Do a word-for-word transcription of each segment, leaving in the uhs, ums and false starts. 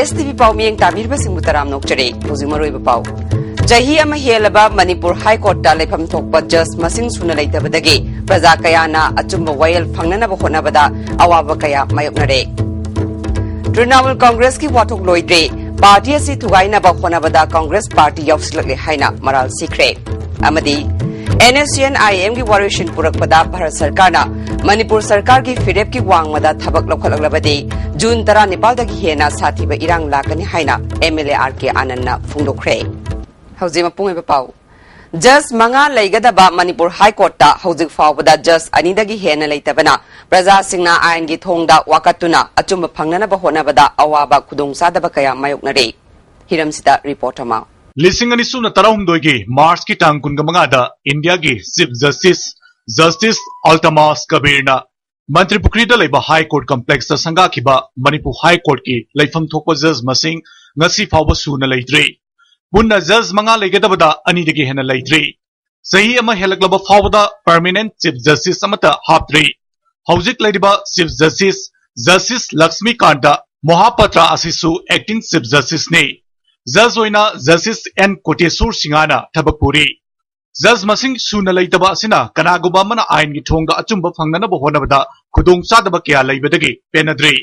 ꯑꯦꯁ T V ꯄꯥꯎ ꯃꯤꯠꯌꯦꯡ ꯇꯥꯕꯤꯔꯤꯕꯁꯤꯡꯕꯨ ꯇꯔꯥꯝꯅ ꯑꯣꯛꯆꯔꯤ꯫ ꯍꯧꯖꯤꯛ ꯃꯔꯨꯑꯣꯏꯕ ꯄꯥꯎ꯫ ꯆꯍꯤ ꯑꯃ ꯍꯦꯜꯂꯕ ꯃꯅꯤꯄꯨꯔ ꯍꯥꯏ ꯀꯣꯔꯠꯇ ꯂꯩꯐꯝ ꯊꯣꯛꯄ ꯖꯖ ꯃꯁꯤꯡ ꯁꯨꯅ ꯂꯩꯇꯕꯗꯒꯤ ꯄ꯭ꯔꯖꯥ ꯀꯌꯥꯅ ꯑꯆꯨꯝꯕ ꯋꯥꯌꯦꯜ ꯐꯪꯅꯅꯕ ꯍꯣꯠꯅꯕꯗ ꯑꯋꯥꯕ ꯀꯌꯥ ꯃꯥꯌꯣꯛꯅꯔꯦ꯫ ꯇ꯭ꯔꯤꯅꯥꯃꯨꯜ ꯀꯪꯒ꯭ꯔꯦꯁꯀꯤ ꯋꯥꯊꯣꯛ ꯂꯣꯏꯗ꯭ꯔꯤ꯫ ꯄꯥꯔꯇꯤ ꯑꯁꯤ ꯊꯨꯒꯥꯏꯅꯕ ꯍꯣꯠꯅꯕꯗ ꯀꯪꯒ꯭ꯔꯦꯁ ꯄꯥꯔꯇꯤ ꯌꯥꯎꯁꯤꯜꯂꯛꯂꯦ ꯍꯥꯏꯅ ꯃꯔꯥꯜ ꯁꯤꯈ꯭ꯔꯦ꯫ ꯑꯃꯗꯤ ꯑꯦꯟ ꯑꯦꯁ ꯁꯤ ꯑꯦꯟ ꯑꯥꯏ ꯑꯦꯝꯒꯤ ꯋꯥꯔꯣꯏꯁꯤꯟ ꯄꯨꯔꯛꯄꯗ ꯚꯥꯔꯠ ꯁꯔꯀꯥꯔꯅ ꯃꯅꯤꯄꯨꯔ ꯁꯔꯀꯥꯔꯒꯤ ꯐꯤꯔꯦꯞꯀꯤ ꯋꯥꯡꯃꯗ ꯊꯕꯛ ꯂꯧꯈꯠꯂꯛꯂꯕꯗꯤ ꯖꯨꯟ ꯇꯔꯥꯅꯤꯄꯥꯜꯗꯒꯤ ꯍꯦꯟꯅ ꯁꯥꯊꯤꯕ ꯏꯔꯥꯡ ꯂꯥꯛꯀꯅꯤ ꯍꯥꯏꯅ M L A R K ꯑꯥꯅꯟꯗꯅ ꯐꯣꯡꯗꯣꯛꯈ꯭ꯔꯦ꯫ ꯍꯧꯖꯤꯛ ꯃꯄꯨꯡ ꯑꯣꯏꯕ ꯄꯥꯎ꯫ ꯖꯖ ꯃꯉꯥ ꯂꯩꯒꯗꯕ ꯃꯅꯤꯄꯨꯔ ꯍꯥꯏ ꯀꯣꯔꯠꯇ ꯍꯧꯖꯤꯛ ꯐꯥꯎꯕꯗ ꯖꯖ ꯑꯅꯤꯗꯒꯤ ꯍꯦꯟꯅ ꯂꯩꯇꯕꯅ ꯄ꯭ꯔꯖꯥꯁꯤꯡꯅ ꯑꯥꯏꯟꯒꯤ ꯊꯣꯡꯗ ꯋꯥꯀꯠꯇꯨꯅ ꯑꯆꯨꯝꯕ ꯐꯪꯅꯅꯕ ꯍꯣꯠꯅꯕꯗ ꯑꯋꯥꯕ ꯈꯨꯗꯣꯡꯆꯥꯗꯕ ꯀꯌꯥ ꯃꯥꯌꯣꯛꯅꯔꯤ꯫ ꯍꯤꯔꯝꯁꯤꯗ ꯔꯤꯄꯣꯔꯠ ꯑꯃ꯫ ꯂꯤꯁꯤꯡ ꯑꯅꯤ ꯁꯨꯞꯅ ꯇꯔꯥꯍꯨꯝꯗꯣꯏꯒꯤ ꯃꯥꯔꯆꯀꯤ ꯇꯥꯡ ꯀꯨꯟꯃꯉꯥꯗ ꯏꯟꯗꯤꯌꯥꯒꯤ ꯆꯤꯐ ꯖꯁꯇꯤꯁ, ꯖꯁꯇꯤꯁ ꯑꯜꯇꯃꯥꯁ ꯀꯕꯤꯔꯅ ꯃꯟꯇ꯭ꯔꯤ ꯄꯨꯈ꯭ꯔꯤꯗ ꯂꯩꯕ ꯍꯥꯏ ꯀꯣꯔꯠ ꯀꯝꯄ꯭ꯂꯦꯛꯁꯇ ꯁꯪꯒꯥꯈꯤꯕ ꯃꯅꯤꯄꯨꯔ ꯍꯥꯏ ꯀꯣꯔꯠꯀꯤ ꯂꯩꯐꯝ ꯊꯣꯛꯄ ꯖꯖ ꯃꯁꯤꯡ ꯉꯁꯤ ꯐꯥꯎꯕ ꯁꯨꯅ ꯂꯩꯇ꯭ꯔꯤ꯫ ꯄꯨꯟꯅ ꯖꯖ ꯃꯉꯥ ꯂꯩꯒꯗꯕꯗ ꯑꯅꯤꯗꯒꯤ ꯍꯦꯟꯅ ꯂꯩꯇ꯭ꯔꯤ꯫ ꯆꯍꯤ ꯑꯃ ꯍꯦꯜꯂꯛꯂꯕ ꯐꯥꯎꯕꯗ ꯄꯔꯃꯤꯅꯦꯟꯠ ꯆꯤꯐ ꯖꯁꯇꯤꯁ ꯑꯃꯠꯇ ꯍꯥꯞꯇ꯭ꯔꯤ꯫ ꯍꯧꯖꯤꯛ ꯂꯩꯔꯤꯕ ꯆꯤꯐ ꯖꯁꯇꯤꯁ, ꯖꯁꯇꯤꯁ ꯂꯛꯁꯃꯤꯀꯥꯟꯇ ꯃꯣꯍꯥꯄꯥꯇ꯭ꯔ ꯑꯁꯤꯁꯨ ꯑꯦꯛꯇꯤꯡ ꯆꯤꯐ ꯖꯁꯇꯤꯁꯅꯤ꯫ ꯖꯖ ꯑꯣꯏꯅ ꯖꯁꯇꯤꯁ ꯑꯦꯟ ꯀꯣꯇꯦꯁꯣꯔ ꯁꯤꯡꯍꯅ ꯊꯕꯛ ꯄꯨꯔꯤ꯫ ꯖꯖ ꯃꯁꯤꯡ ꯁꯨꯅ ꯂꯩꯇꯕ ꯑꯁꯤꯅ ꯀꯅꯥꯒꯨꯝꯕ ꯑꯃꯅ ꯑꯥꯏꯟꯒꯤ ꯊꯣꯡꯗ ꯑꯆꯨꯝꯕ ꯐꯪꯅꯅꯕ ꯍꯣꯠꯅꯕꯗ ꯈꯨꯗꯣꯡꯆꯥꯗꯕ ꯀꯌꯥ ꯂꯩꯕꯗꯒꯤ ꯄꯦꯟꯅꯗ꯭ꯔꯤ꯫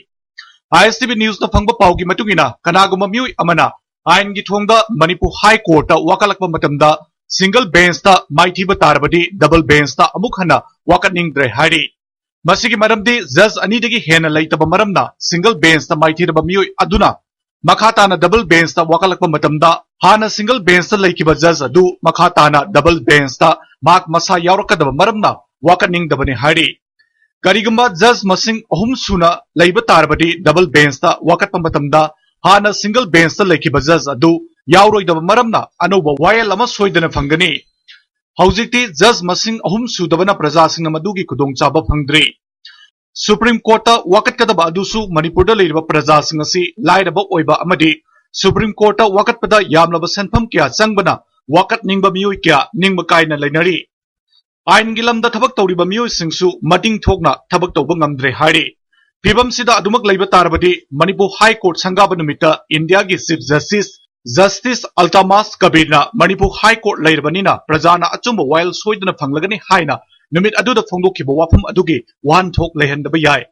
ꯑꯥꯏ ꯑꯦꯁ ꯇꯤ ꯚꯤ ꯅ꯭ꯌꯨꯁꯅ ꯐꯪꯕ ꯄꯥꯎꯒꯤ ꯃꯇꯨꯡ ꯏꯟꯅ, ꯀꯅꯥꯒꯨꯝꯕ ꯃꯤꯑꯣꯏ ꯑꯃꯅ ꯑꯥꯏꯟꯒꯤ ꯊꯣꯡꯗ ꯃꯅꯤꯄꯨꯔ ꯍꯥꯏ ꯀꯣꯔꯠꯇ ꯋꯥꯀꯠꯂꯛꯄ ꯃꯇꯝꯗ ꯁꯤꯡꯒꯜ ꯕꯦꯟꯆꯇ ꯃꯥꯏꯊꯤꯕ ꯇꯥꯔꯕꯗꯤ ꯗꯕꯜ ꯕꯦꯟꯆꯇ ꯑꯃꯨꯛ ꯍꯟꯅ ꯋꯥꯀꯠꯅꯤꯡꯗ꯭ꯔꯦ ꯍꯥꯏꯔꯤ꯫ ꯃꯁꯤꯒꯤ ꯃꯔꯝꯗꯤ ꯖꯖ ꯑꯅꯤꯗꯒꯤ ꯍꯦꯟꯅ ꯂꯩꯇꯕ ꯃꯔꯝꯅ ꯁꯤꯡꯒꯜ ꯕꯦꯟꯆꯇ ꯃꯥꯏꯊꯤꯔꯕ ꯃꯤꯑꯣꯏ ꯑꯗꯨꯅ ꯃꯈꯥ ꯇꯥꯅ ꯗꯕꯜ ꯕꯦꯟꯆꯇ ꯋꯥꯀꯠꯂꯛꯄ ꯃꯇꯝꯗ ꯍꯥꯟꯅ ꯁꯤꯡꯒꯜ ꯕꯦꯟꯆꯇ ꯂꯩꯈꯤꯕ ꯖꯖ ꯑꯗꯨ ꯃꯈꯥ ꯇꯥꯅ ꯗꯕꯜ ꯕꯦꯟꯆꯇ ꯃꯍꯥꯛ ꯃꯁꯥ ꯌꯥꯎꯔꯛꯀꯗꯕ ꯃꯔꯝꯅ ꯋꯥꯀꯠꯅꯤꯡꯗꯕꯅꯤ ꯍꯥꯏꯔꯤ꯫ ꯀꯔꯤꯒꯨꯝꯕ ꯖꯖ ꯃꯁꯤꯡ ꯑꯍꯨꯝ ꯁꯨꯅ ꯂꯩꯕ ꯇꯥꯔꯕꯗꯤ ꯗꯕꯜ ꯕꯦꯟꯆꯇ ꯋꯥꯀꯠꯄ ꯃꯇꯝꯗ ꯍꯥꯟꯅ ꯁꯤꯡꯒꯜ ꯕꯦꯟꯆꯇ ꯂꯩꯈꯤꯕ ꯖꯖ ꯑꯗꯨ ꯌꯥꯎꯔꯣꯏꯗꯕ ꯃꯔꯝꯅ ꯑꯅꯧꯕ ꯋꯥꯌꯦꯜ ꯑꯃ ꯁꯣꯏꯗꯅ ꯐꯪꯒꯅꯤ꯫ ꯍꯧꯖꯤꯛꯇꯤ ꯖꯖ ꯃꯁꯤꯡ ꯑꯍꯨꯝ ꯁꯨꯗꯕꯅ ꯄ꯭ꯔꯖꯥꯁꯤꯡꯅ ꯃꯗꯨꯒꯤ ꯈꯨꯗꯣꯡꯆꯥꯕ ꯐꯪꯗ꯭ꯔꯤ꯫ ꯁꯨꯄ꯭ꯔꯤꯝ ꯀꯣꯔꯠꯇ ꯋꯥꯀꯠꯀꯗꯕ ꯑꯗꯨꯁꯨ ꯃꯅꯤꯄꯨꯔꯗ ꯂꯩꯔꯤꯕ ꯄ꯭ꯔꯖꯥꯁꯤꯡ ꯑꯁꯤ ꯂꯥꯏꯔꯕ ꯑꯣꯏꯕ ꯑꯃꯗꯤ ꯁꯨꯄ꯭ꯔꯤꯝ ꯀꯣꯔꯠꯇ ꯋꯥꯀꯠꯄꯗ ꯌꯥꯝꯂꯕ ꯁꯦꯟꯐꯝ ꯀꯌꯥ ꯆꯪꯕꯅ ꯋꯥꯀꯠꯅꯤꯡꯕ ꯃꯤꯑꯣꯏ ꯀꯌꯥ ꯅꯤꯡꯕ ꯀꯥꯏꯅ ꯂꯩꯅꯔꯤ꯫ ꯑꯥꯏꯟꯒꯤ ꯂꯝꯗ ꯊꯕꯛ ꯇꯧꯔꯤꯕ ꯃꯤꯑꯣꯏꯁꯤꯡꯁꯨ ꯃꯇꯤꯡ ꯊꯣꯛꯅ ꯊꯕꯛ ꯇꯧꯕ ꯉꯝꯗ꯭ꯔꯦ ꯍꯥꯏꯔꯤ꯫ ꯐꯤꯕꯝꯁꯤꯗ ꯑꯗꯨꯃꯛ ꯂꯩꯕ ꯇꯥꯔꯕꯗꯤ ꯃꯅꯤꯄꯨꯔ ꯍꯥꯏ ꯀꯣꯔꯠ ꯁꯪꯒꯥꯕ ꯅꯨꯃꯤꯠꯇ ꯏꯟꯗꯤꯌꯥꯒꯤ ꯆꯤꯐ ꯖꯁꯇꯤꯁ ꯖꯁꯇꯤꯁ ꯑꯜꯇꯥꯃꯥꯁ ꯀꯕꯤꯔꯅ ꯃꯅꯤꯄꯨꯔ ꯍꯥꯏ ꯀꯣꯔꯠ ꯂꯩꯔꯕꯅꯤꯅ ꯄ꯭ꯔꯖꯥꯅ ꯑꯆꯨꯝꯕ ꯋꯥꯌꯦꯜ ꯁꯣꯏꯗꯅ ꯐꯪꯂꯒꯅꯤ ꯍꯥꯏꯅ ꯅꯨꯃꯤꯠ ꯑꯗꯨꯗ ꯐꯣꯡꯗꯣꯛꯈꯤꯕ ꯋꯥꯐꯝ ꯑꯗꯨꯒꯤ ꯋꯥꯍꯟꯊꯣꯛ ꯂꯩꯍꯟꯗꯕ ꯌꯥꯏ꯫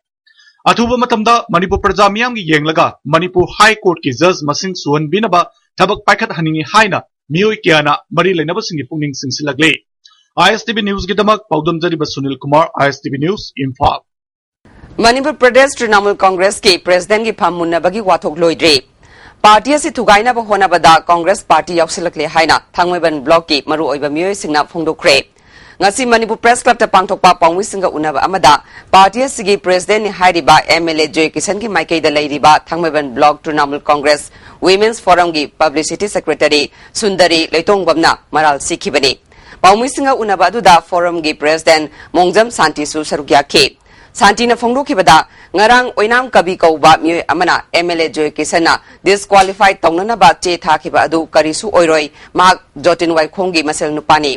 ꯑꯊꯨꯕ ꯃꯇꯝꯗ ꯃꯅꯤꯄꯨꯔ ꯄ꯭ꯔꯖꯥ ꯃꯤꯌꯥꯝꯒꯤ ꯌꯦꯡꯂꯒ ꯃꯅꯤꯄꯨꯔ ꯍꯥꯏ ꯀꯣꯔꯠꯀꯤ ꯖꯖ ꯃꯁꯤꯡ ꯁꯨꯍꯟꯕꯤꯅꯕ ꯊꯕꯛ ꯄꯥꯏꯈꯠꯍꯟꯅꯤꯡꯏ ꯍꯥꯏꯅ ꯃꯤꯑꯣꯏ ꯀꯌꯥꯅ ꯃꯔꯤ ꯂꯩꯅꯕꯁꯤꯡꯒꯤ ꯄꯨꯛꯅꯤꯡ ꯆꯤꯡꯁꯤꯜꯂꯛꯂꯤ꯫ ꯑꯥꯏ ꯑꯦꯁ ꯇꯤ ꯚꯤ ꯅ꯭ꯌꯨꯁꯀꯤꯗꯃꯛ ꯄꯥꯎꯗꯝꯖꯔꯤꯕ Sunil Kumar, I S T V news, ꯏꯝꯐꯥꯜ꯫ ꯃꯅꯤꯄꯨꯔ ꯄ꯭ꯔꯗꯦꯁ ꯇ꯭ꯔꯤꯅꯥꯃꯨꯜ ꯀꯣꯡꯒ꯭ꯔꯦꯁꯀꯤ ꯄ꯭ꯔꯦꯁꯤꯗꯦꯟꯠꯀꯤ ꯐꯝ ꯃꯨꯟꯅꯕꯒꯤ ꯋꯥꯊꯣꯛ ꯂꯣꯏꯗ꯭ꯔꯤ꯫ ꯄꯥꯔꯇꯤ ꯑꯁꯤ ꯊꯨꯒꯥꯏꯅꯕ ꯍꯣꯠꯅꯕꯗ ꯀꯣꯡꯒ꯭ꯔꯦꯁ ꯄꯥꯔꯇꯤ ꯌꯥꯎꯁꯤꯜꯂꯛꯂꯦ ꯍꯥꯏꯅ ꯊꯥꯡꯃꯩꯕꯟ ꯕ꯭ꯂꯣꯛꯀꯤ ꯃꯔꯨꯑꯣꯏꯕ ꯃꯤꯑꯣꯏꯁꯤꯡꯅ ꯐꯣꯡꯗꯣꯛꯈ꯭ꯔꯦ꯫ ꯉꯁꯤ ꯃꯅꯤꯄꯨꯔ ꯄ꯭ꯔꯦꯁ ꯀ꯭ꯂꯕꯇ ꯄꯥꯡꯊꯣꯛꯄ ꯄꯥꯎꯃꯤꯁꯤꯡꯒ ꯎꯅꯕ ꯑꯃꯗ ꯄꯥꯔꯇꯤ ꯑꯁꯤꯒꯤ ꯄ꯭ꯔꯦꯁꯤꯗꯦꯟꯠꯅꯤ ꯍꯥꯏꯔꯤꯕ ꯑꯦꯝ ꯑꯦꯜ ꯑꯦ ꯖꯣꯏ ꯀꯤꯁꯟꯒꯤ ꯃꯥꯏꯀꯩꯗ ꯂꯩꯔꯤꯕ ꯊꯥꯡꯃꯩꯕꯟ ꯕ꯭ꯂꯣꯛ ꯇ꯭ꯔꯤꯅꯥꯃꯨꯜ ꯀꯣꯡꯒ꯭ꯔꯦꯁ ꯋꯤꯃꯦꯟꯁ ꯐꯣꯔꯝꯒꯤ ꯄꯕ꯭ꯂꯤꯁꯤꯇꯤ ꯁꯦꯀ꯭ꯔꯦꯇꯔꯤ ꯁꯨꯟꯗꯔꯤ ꯂꯩꯇꯣꯡꯕꯝꯅ ꯃꯔꯥꯜ ꯁꯤꯈꯤꯕꯅꯤ꯫ ꯄꯥꯎꯃꯤꯁꯤꯡꯒ ꯎꯅꯕ ꯑꯗꯨꯗ ꯐꯣꯔꯝꯒꯤ ꯄ꯭ꯔꯦꯁꯤꯗꯦꯟꯠ ꯃꯣꯡꯖꯝ ꯁꯥꯟꯇꯤꯁꯨ ꯁꯔꯨꯛ ꯌꯥꯈꯤ꯫ ꯁꯥꯟꯇꯤꯅ ꯐꯣꯡꯗꯣꯛꯈꯤꯕꯗ, ꯉꯔꯥꯡ ꯑꯣꯏꯅꯥꯝ ꯀꯕꯤ ꯀꯧꯕ ꯃꯤꯑꯣꯏ ꯑꯃꯅ ꯑꯦꯝ ꯑꯦꯜ ꯑꯦ ꯖꯣꯏ ꯀꯤꯁꯟꯅ ꯗꯤꯁꯀ꯭ꯋꯥꯂꯤꯐꯥꯏ ꯇꯧꯅꯅꯕ ꯆꯦ ꯊꯥꯈꯤꯕ ꯑꯗꯨ ꯀꯔꯤꯁꯨ ꯑꯣꯏꯔꯣꯏ, ꯃꯍꯥꯛ ꯖꯣꯇꯤꯟ ꯋꯥꯏꯈꯣꯡꯒꯤ ꯃꯁꯦꯜ ꯅꯨꯄꯥꯅꯤ,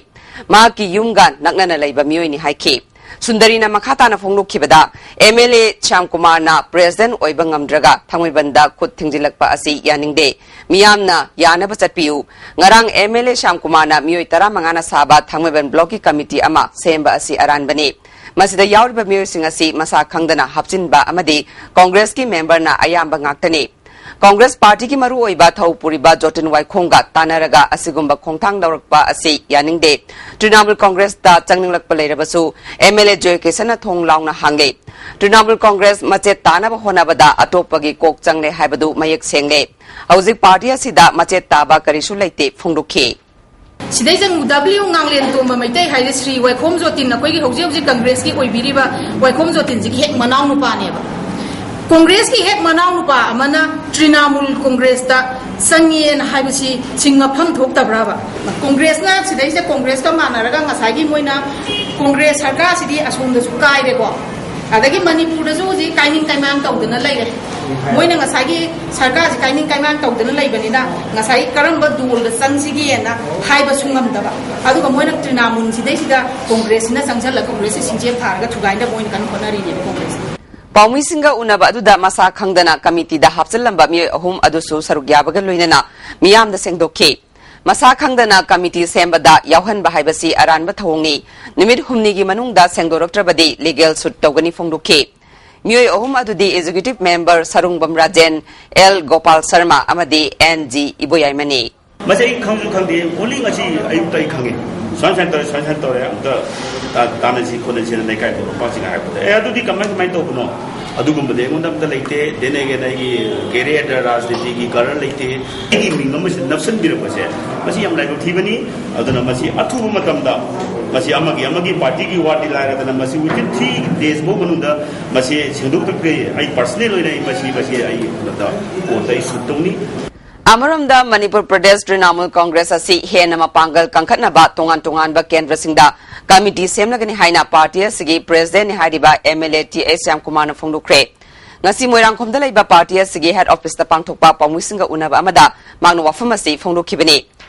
ꯃꯍꯥꯛꯀꯤ ꯌꯨꯝꯒ ꯅꯛꯅꯅ ꯂꯩꯕ ꯃꯤꯑꯣꯏꯅꯤ ꯍꯥꯏꯈꯤ꯫ ꯁꯨꯟꯗꯔꯤꯅ ꯃꯈꯥ ꯇꯥꯅ ꯐꯣꯡꯗꯣꯛꯈꯤꯕꯗ, ꯑꯦꯝ ꯑꯦꯜ ꯑꯦ ꯁ꯭ꯌꯥꯝ ꯀꯨꯃꯥꯔꯅ ꯄ꯭ꯔꯦꯁꯤꯗꯦꯟꯠ ꯑꯣꯏꯕ ꯉꯝꯗ꯭ꯔꯒ ꯊꯥꯡꯃꯩꯕꯟꯗ ꯈꯨꯠ ꯊꯤꯡꯖꯤꯜꯂꯛꯄ ꯑꯁꯤ ꯌꯥꯅꯤꯡꯗꯦ꯫ ꯃꯤꯌꯥꯝꯅ ꯌꯥꯅꯕ ꯆꯠꯄꯤꯌꯨ꯫ ꯉꯔꯥꯡ ꯑꯦꯝ ꯑꯦꯜ ꯑꯦ ꯁ꯭ꯌꯥꯝ ꯀꯨꯃꯥꯔꯅ ꯃꯤꯑꯣꯏ ꯇꯔꯥꯃꯉꯥꯅ ꯁꯥꯕ ꯊꯥꯡꯃꯩꯕꯟ ꯕ꯭ꯂꯣꯛꯀꯤ ꯀꯃꯤꯇꯤ ꯑꯃ ꯁꯦꯝꯕ ꯑꯁꯤ ꯑꯔꯥꯟꯕꯅꯤ꯫ ꯃꯁꯤꯗ ꯌꯥꯎꯔꯤꯕ ꯃꯤꯑꯣꯏꯁꯤꯡ ꯑꯁꯤ ꯃꯁꯥ ꯈꯪꯗꯅ ꯍꯥꯞꯆꯤꯟꯕ ꯑꯃꯗꯤ ꯀꯣꯡꯒ꯭ꯔꯦꯁꯀꯤ ꯃꯦꯝꯕꯔꯅ ꯑꯌꯥꯝꯕ ꯉꯥꯛꯇꯅꯤ꯫ ꯀꯣꯡꯒ꯭ꯔꯦꯁ ꯄꯥꯔꯇꯤꯒꯤ ꯃꯔꯨꯑꯣꯏꯕ ꯊꯧ ꯄꯨꯔꯤꯕ ꯖꯣꯇꯤꯟ ꯋꯥꯏꯈꯣꯡꯒ ꯇꯥꯟꯅꯔꯒ ꯑꯁꯤꯒꯨꯝꯕ ꯈꯣꯡꯊꯥꯡ ꯂꯧꯔꯛꯄ ꯑꯁꯤ ꯌꯥꯅꯤꯡꯗꯦ꯫ ꯇ꯭ꯔꯤꯅꯥꯃꯨꯜ ꯀꯣꯡꯒ꯭ꯔꯦꯁꯇ ꯆꯪꯅꯤꯡꯂꯛꯄ ꯂꯩꯔꯕꯁꯨ ꯑꯦꯝ ꯑꯦꯜ ꯑꯦ ꯖꯣꯏ ꯀꯤꯁꯟꯅ ꯊꯣꯡ ꯂꯥꯎꯅ ꯍꯥꯡꯂꯦ꯫ ꯇ꯭ꯔꯤꯅꯥꯃꯨꯜ ꯀꯣꯡꯒ꯭ꯔꯦꯁ ꯃꯆꯦꯠ ꯇꯥꯅꯕ ꯍꯣꯠꯅꯕꯗ ꯑꯇꯣꯞꯄꯒꯤ ꯀꯣꯛ ꯆꯪꯂꯦ ꯍꯥꯏꯕꯗꯨ ꯃꯌꯦꯛ ꯁꯦꯡꯂꯦ꯫ ꯍꯧꯖꯤꯛ ꯄꯥꯔꯇꯤ ꯑꯁꯤꯗ ꯃꯆꯦꯠ ꯇꯥꯕ ꯀꯔꯤꯁꯨ ꯂꯩꯇꯦ ꯐꯣꯡꯗꯣꯛꯈꯤ꯫ ꯁꯤꯗꯩꯁꯤꯗ ꯗꯕ꯭ꯂꯤꯌꯨ ꯉꯥꯡꯂꯦꯟ ꯇꯣꯝꯕ ꯃꯩꯇꯩ ꯍꯥꯏꯔꯤꯁꯦ ꯁ꯭ꯔꯤ ꯋꯥꯏꯈꯣꯝ ꯖꯣꯇꯤꯟ, ꯑꯩꯈꯣꯏꯒꯤ ꯍꯧꯖꯤꯛ ꯍꯧꯖꯤꯛ ꯀꯪꯒ꯭ꯔꯦꯁꯀꯤ ꯑꯣꯏꯕꯤꯔꯤꯕ ꯋꯥꯏꯈꯣꯝ ꯖꯣꯇꯤꯟꯁꯤꯒꯤ ꯍꯦꯛ ꯃꯅꯥꯎꯅꯨꯄꯥꯅꯦꯕ꯫ ꯀꯣꯡꯒ꯭ꯔꯦꯁꯀꯤ ꯍꯦꯛ ꯃꯅꯥꯎꯅꯨꯄꯥ ꯑꯃꯅ ꯇ꯭ꯔꯤꯅꯥꯃꯨꯜ ꯀꯣꯡꯒ꯭ꯔꯦꯁꯇ ꯆꯪꯉꯦꯅ ꯍꯥꯏꯕꯁꯤ ꯁꯤꯡꯉꯥꯐꯝ ꯊꯣꯛꯇꯕ꯭ꯔꯕ? ꯀꯣꯡꯒ꯭ꯔꯦꯁꯅ ꯁꯤꯗꯩꯁꯤꯗ ꯀꯣꯡꯒ꯭ꯔꯦꯁꯀ ꯃꯥꯟꯅꯔꯒ ꯉꯁꯥꯏꯒꯤ ꯃꯣꯏꯅ ꯀꯣꯡꯒ꯭ꯔꯦꯁ ꯁꯔꯀꯥꯔꯁꯤꯗꯤ ꯑꯁꯣꯝꯗꯁꯨ ꯀꯥꯏꯔꯦꯀꯣ, ꯑꯗꯒꯤ ꯃꯅꯤꯄꯨꯔꯗꯁꯨ ꯍꯧꯖꯤꯛ ꯀꯥꯏꯅꯤꯡ ꯀꯥꯏꯃꯥꯡ ꯇꯧꯗꯅ ꯂꯩꯔꯦ꯫ ꯃꯣꯏꯅ ꯉꯁꯥꯏꯒꯤ ꯁꯔꯀꯥꯔꯁꯤ ꯀꯥꯏꯅꯤꯡ ꯀꯥꯏꯃꯥꯡ ꯇꯧꯗꯅ ꯂꯩꯕꯅꯤꯅ ꯉꯁꯥꯏ ꯀꯔꯝꯕ ꯗꯣꯜꯗ ꯆꯪꯁꯤꯒꯦꯅ ꯍꯥꯏꯕꯁꯨ ꯉꯝꯗꯕ, ꯑꯗꯨꯒ ꯃꯣꯏꯅ ꯇ꯭ꯔꯤꯅꯥꯃꯨꯟꯁꯤꯗꯩꯁꯤꯗ ꯀꯣꯡꯒ꯭ꯔꯦꯁꯁꯤꯅ ꯆꯪꯁꯤꯜꯂꯒ ꯀꯣꯡꯒ꯭ꯔꯦꯁꯁꯤ ꯁꯤꯡꯖꯦꯞ ꯊꯥꯔꯒ ꯊꯨꯒꯥꯏꯅꯕ ꯃꯣꯏꯅ ꯀꯟꯅ ꯍꯣꯠꯅꯔꯤꯅꯦꯕ ꯀꯣꯡꯒ꯭ꯔꯦꯁꯁꯤ꯫ ꯄꯥꯎꯃꯤꯁꯤꯡꯒ ꯎꯅꯕ ꯑꯗꯨꯗ ꯃꯁꯥ ꯈꯪꯗꯅ ꯀꯃꯤꯇꯤꯗ ꯍꯥꯞꯆꯤꯜꯂꯝꯕ ꯃꯤꯑꯣꯏ ꯑꯍꯨꯝ ꯑꯗꯨꯁꯨ ꯁꯔꯨꯛ ꯌꯥꯕꯒ ꯂꯣꯏꯅꯅ ꯃꯤꯌꯥꯝꯗ ꯁꯦꯡꯗꯣꯛꯈꯤ꯫ ꯃꯁꯥ ꯈꯪꯗꯅ ꯀꯃꯤꯇꯤ ꯁꯦꯝꯕꯗ ꯌꯥꯎꯍꯟꯕ ꯍꯥꯏꯕꯁꯤ ꯑꯔꯥꯟꯕ ꯊꯧꯑꯣꯡꯅꯤ꯫ ꯅꯨꯃꯤꯠ ꯍꯨꯝꯅꯤꯒꯤ ꯃꯅꯨꯡꯗ ꯁꯦꯡꯗꯣꯔꯛꯇ꯭ꯔꯕꯗꯤ legal suit ꯇꯧꯒꯅꯤ ꯐꯣꯡꯗꯣꯛꯈꯤ꯫ ꯃꯤꯑꯣꯏ ꯑꯍꯨꯝ ꯑꯗꯨꯗꯤ executive member Sarungbam Rajen, L Gopal Sharma ꯑꯃꯗꯤ ꯑꯦꯟ ꯖꯤ ꯏꯕꯣꯌꯥꯏꯃꯅꯤ꯫ ꯃꯁꯤ ꯑꯩ ꯈꯪꯁꯨ ꯈꯪꯗꯦ, only ꯉꯁꯤ ꯑꯌꯨꯛꯇ ꯑꯩ ꯈꯪꯉꯤ꯫ ꯁꯨꯃꯥꯏ ꯁꯨꯃꯥꯏꯅ ꯇꯧꯔꯦ, ꯁꯨꯃꯥꯏ ꯁꯨꯃꯥꯏꯅ ꯇꯧꯔꯦ, ꯑꯝꯇ ꯇꯥꯟꯅꯁꯤ ꯈꯣꯠꯅꯁꯤꯅ ꯂꯩꯀꯥꯏ ꯄꯥꯎꯔꯧꯄꯥꯁꯤꯡꯅ ꯍꯥꯏꯔꯛꯄꯗ, "ꯑꯦ, ꯑꯗꯨꯗꯤ ꯀꯃꯥꯏ ꯀꯃꯥꯏꯅ ꯇꯧꯕꯅꯣ?" ꯑꯗꯨꯒꯨꯝꯕꯗꯤ ꯑꯩꯉꯣꯟꯗ ꯑꯝꯇ ꯂꯩꯇꯦ꯫ Then again, ꯑꯩꯒꯤ career ꯗ ꯔꯥꯖꯅꯤꯇꯤꯒꯤ career ꯂꯩꯇꯦ꯫ ꯑꯩꯒꯤ ꯃꯤꯡ ꯑꯃꯁꯤ ꯅꯞꯁꯤꯟꯕꯤꯔꯛꯄꯁꯦ, ꯃꯁꯤ ꯌꯥꯝ ꯂꯥꯏꯕꯛ ꯊꯤꯕꯅꯤ꯫ ꯑꯗꯨꯅ ꯃꯁꯤ ꯑꯊꯨꯕ ꯃꯇꯝꯗ ꯃꯁꯤ ꯑꯃꯒꯤ ꯑꯃꯒꯤ party ꯒꯤ ꯋꯥꯗꯤ ꯂꯥꯏꯔꯗꯅ, ꯃꯁꯤ within three days ꯐꯥꯎ ꯃꯅꯨꯡꯗ ꯃꯁꯤ ꯁꯦꯡꯗꯣꯛꯇ꯭ꯔꯒꯗꯤ ꯑꯩ personal ꯑꯣꯏꯅ ꯑꯩ ꯃꯁꯤ, ꯃꯁꯤ ꯑꯩ ꯀꯩꯅꯣꯗ court ꯇ ꯑꯩ suit ꯇꯧꯅꯤ꯫ ꯑꯃꯔꯣꯝꯗ ꯃꯅꯤꯄꯨꯔ ꯄ꯭ꯔꯗꯦꯁ ꯇ꯭ꯔꯤꯅꯥꯃꯨꯜ ꯀꯣꯡꯒ꯭ꯔꯦꯁ ꯑꯁꯤ ꯍꯦꯟꯅ ꯃꯄꯥꯡꯒꯜ ꯀꯟꯈꯠꯅꯕ ꯇꯣꯉꯥꯟ ꯇꯣꯉꯥꯟꯕ ꯀꯦꯟꯗ꯭ꯔꯁꯤꯡꯗ ꯀꯃꯤꯇꯤ ꯁꯦꯝꯂꯒꯅꯤ ꯍꯥꯏꯅ party ꯑꯁꯤꯒꯤ president ꯅꯤ ꯍꯥꯏꯔꯤꯕ M L A T H ꯁ꯭ꯌꯥꯝꯀꯨꯃꯥꯔꯅ ꯐꯣꯡꯗꯣꯛꯈ꯭ꯔꯦ꯫ ꯉꯁꯤ ꯃꯣꯏꯔꯥꯡꯈꯣꯝꯗ ꯂꯩꯕ party ꯑꯁꯤꯒꯤ head office ꯇ ꯄꯥꯡꯊꯣꯛꯄ ꯄꯥꯎꯃꯤꯁꯤꯡꯒ ꯎꯅꯕ ꯑꯃꯗ ꯃꯍꯥꯛꯅ ꯋꯥꯐꯝ ꯑꯁꯤ ꯐꯣꯡꯗꯣꯛꯈꯤꯕꯅꯤ꯫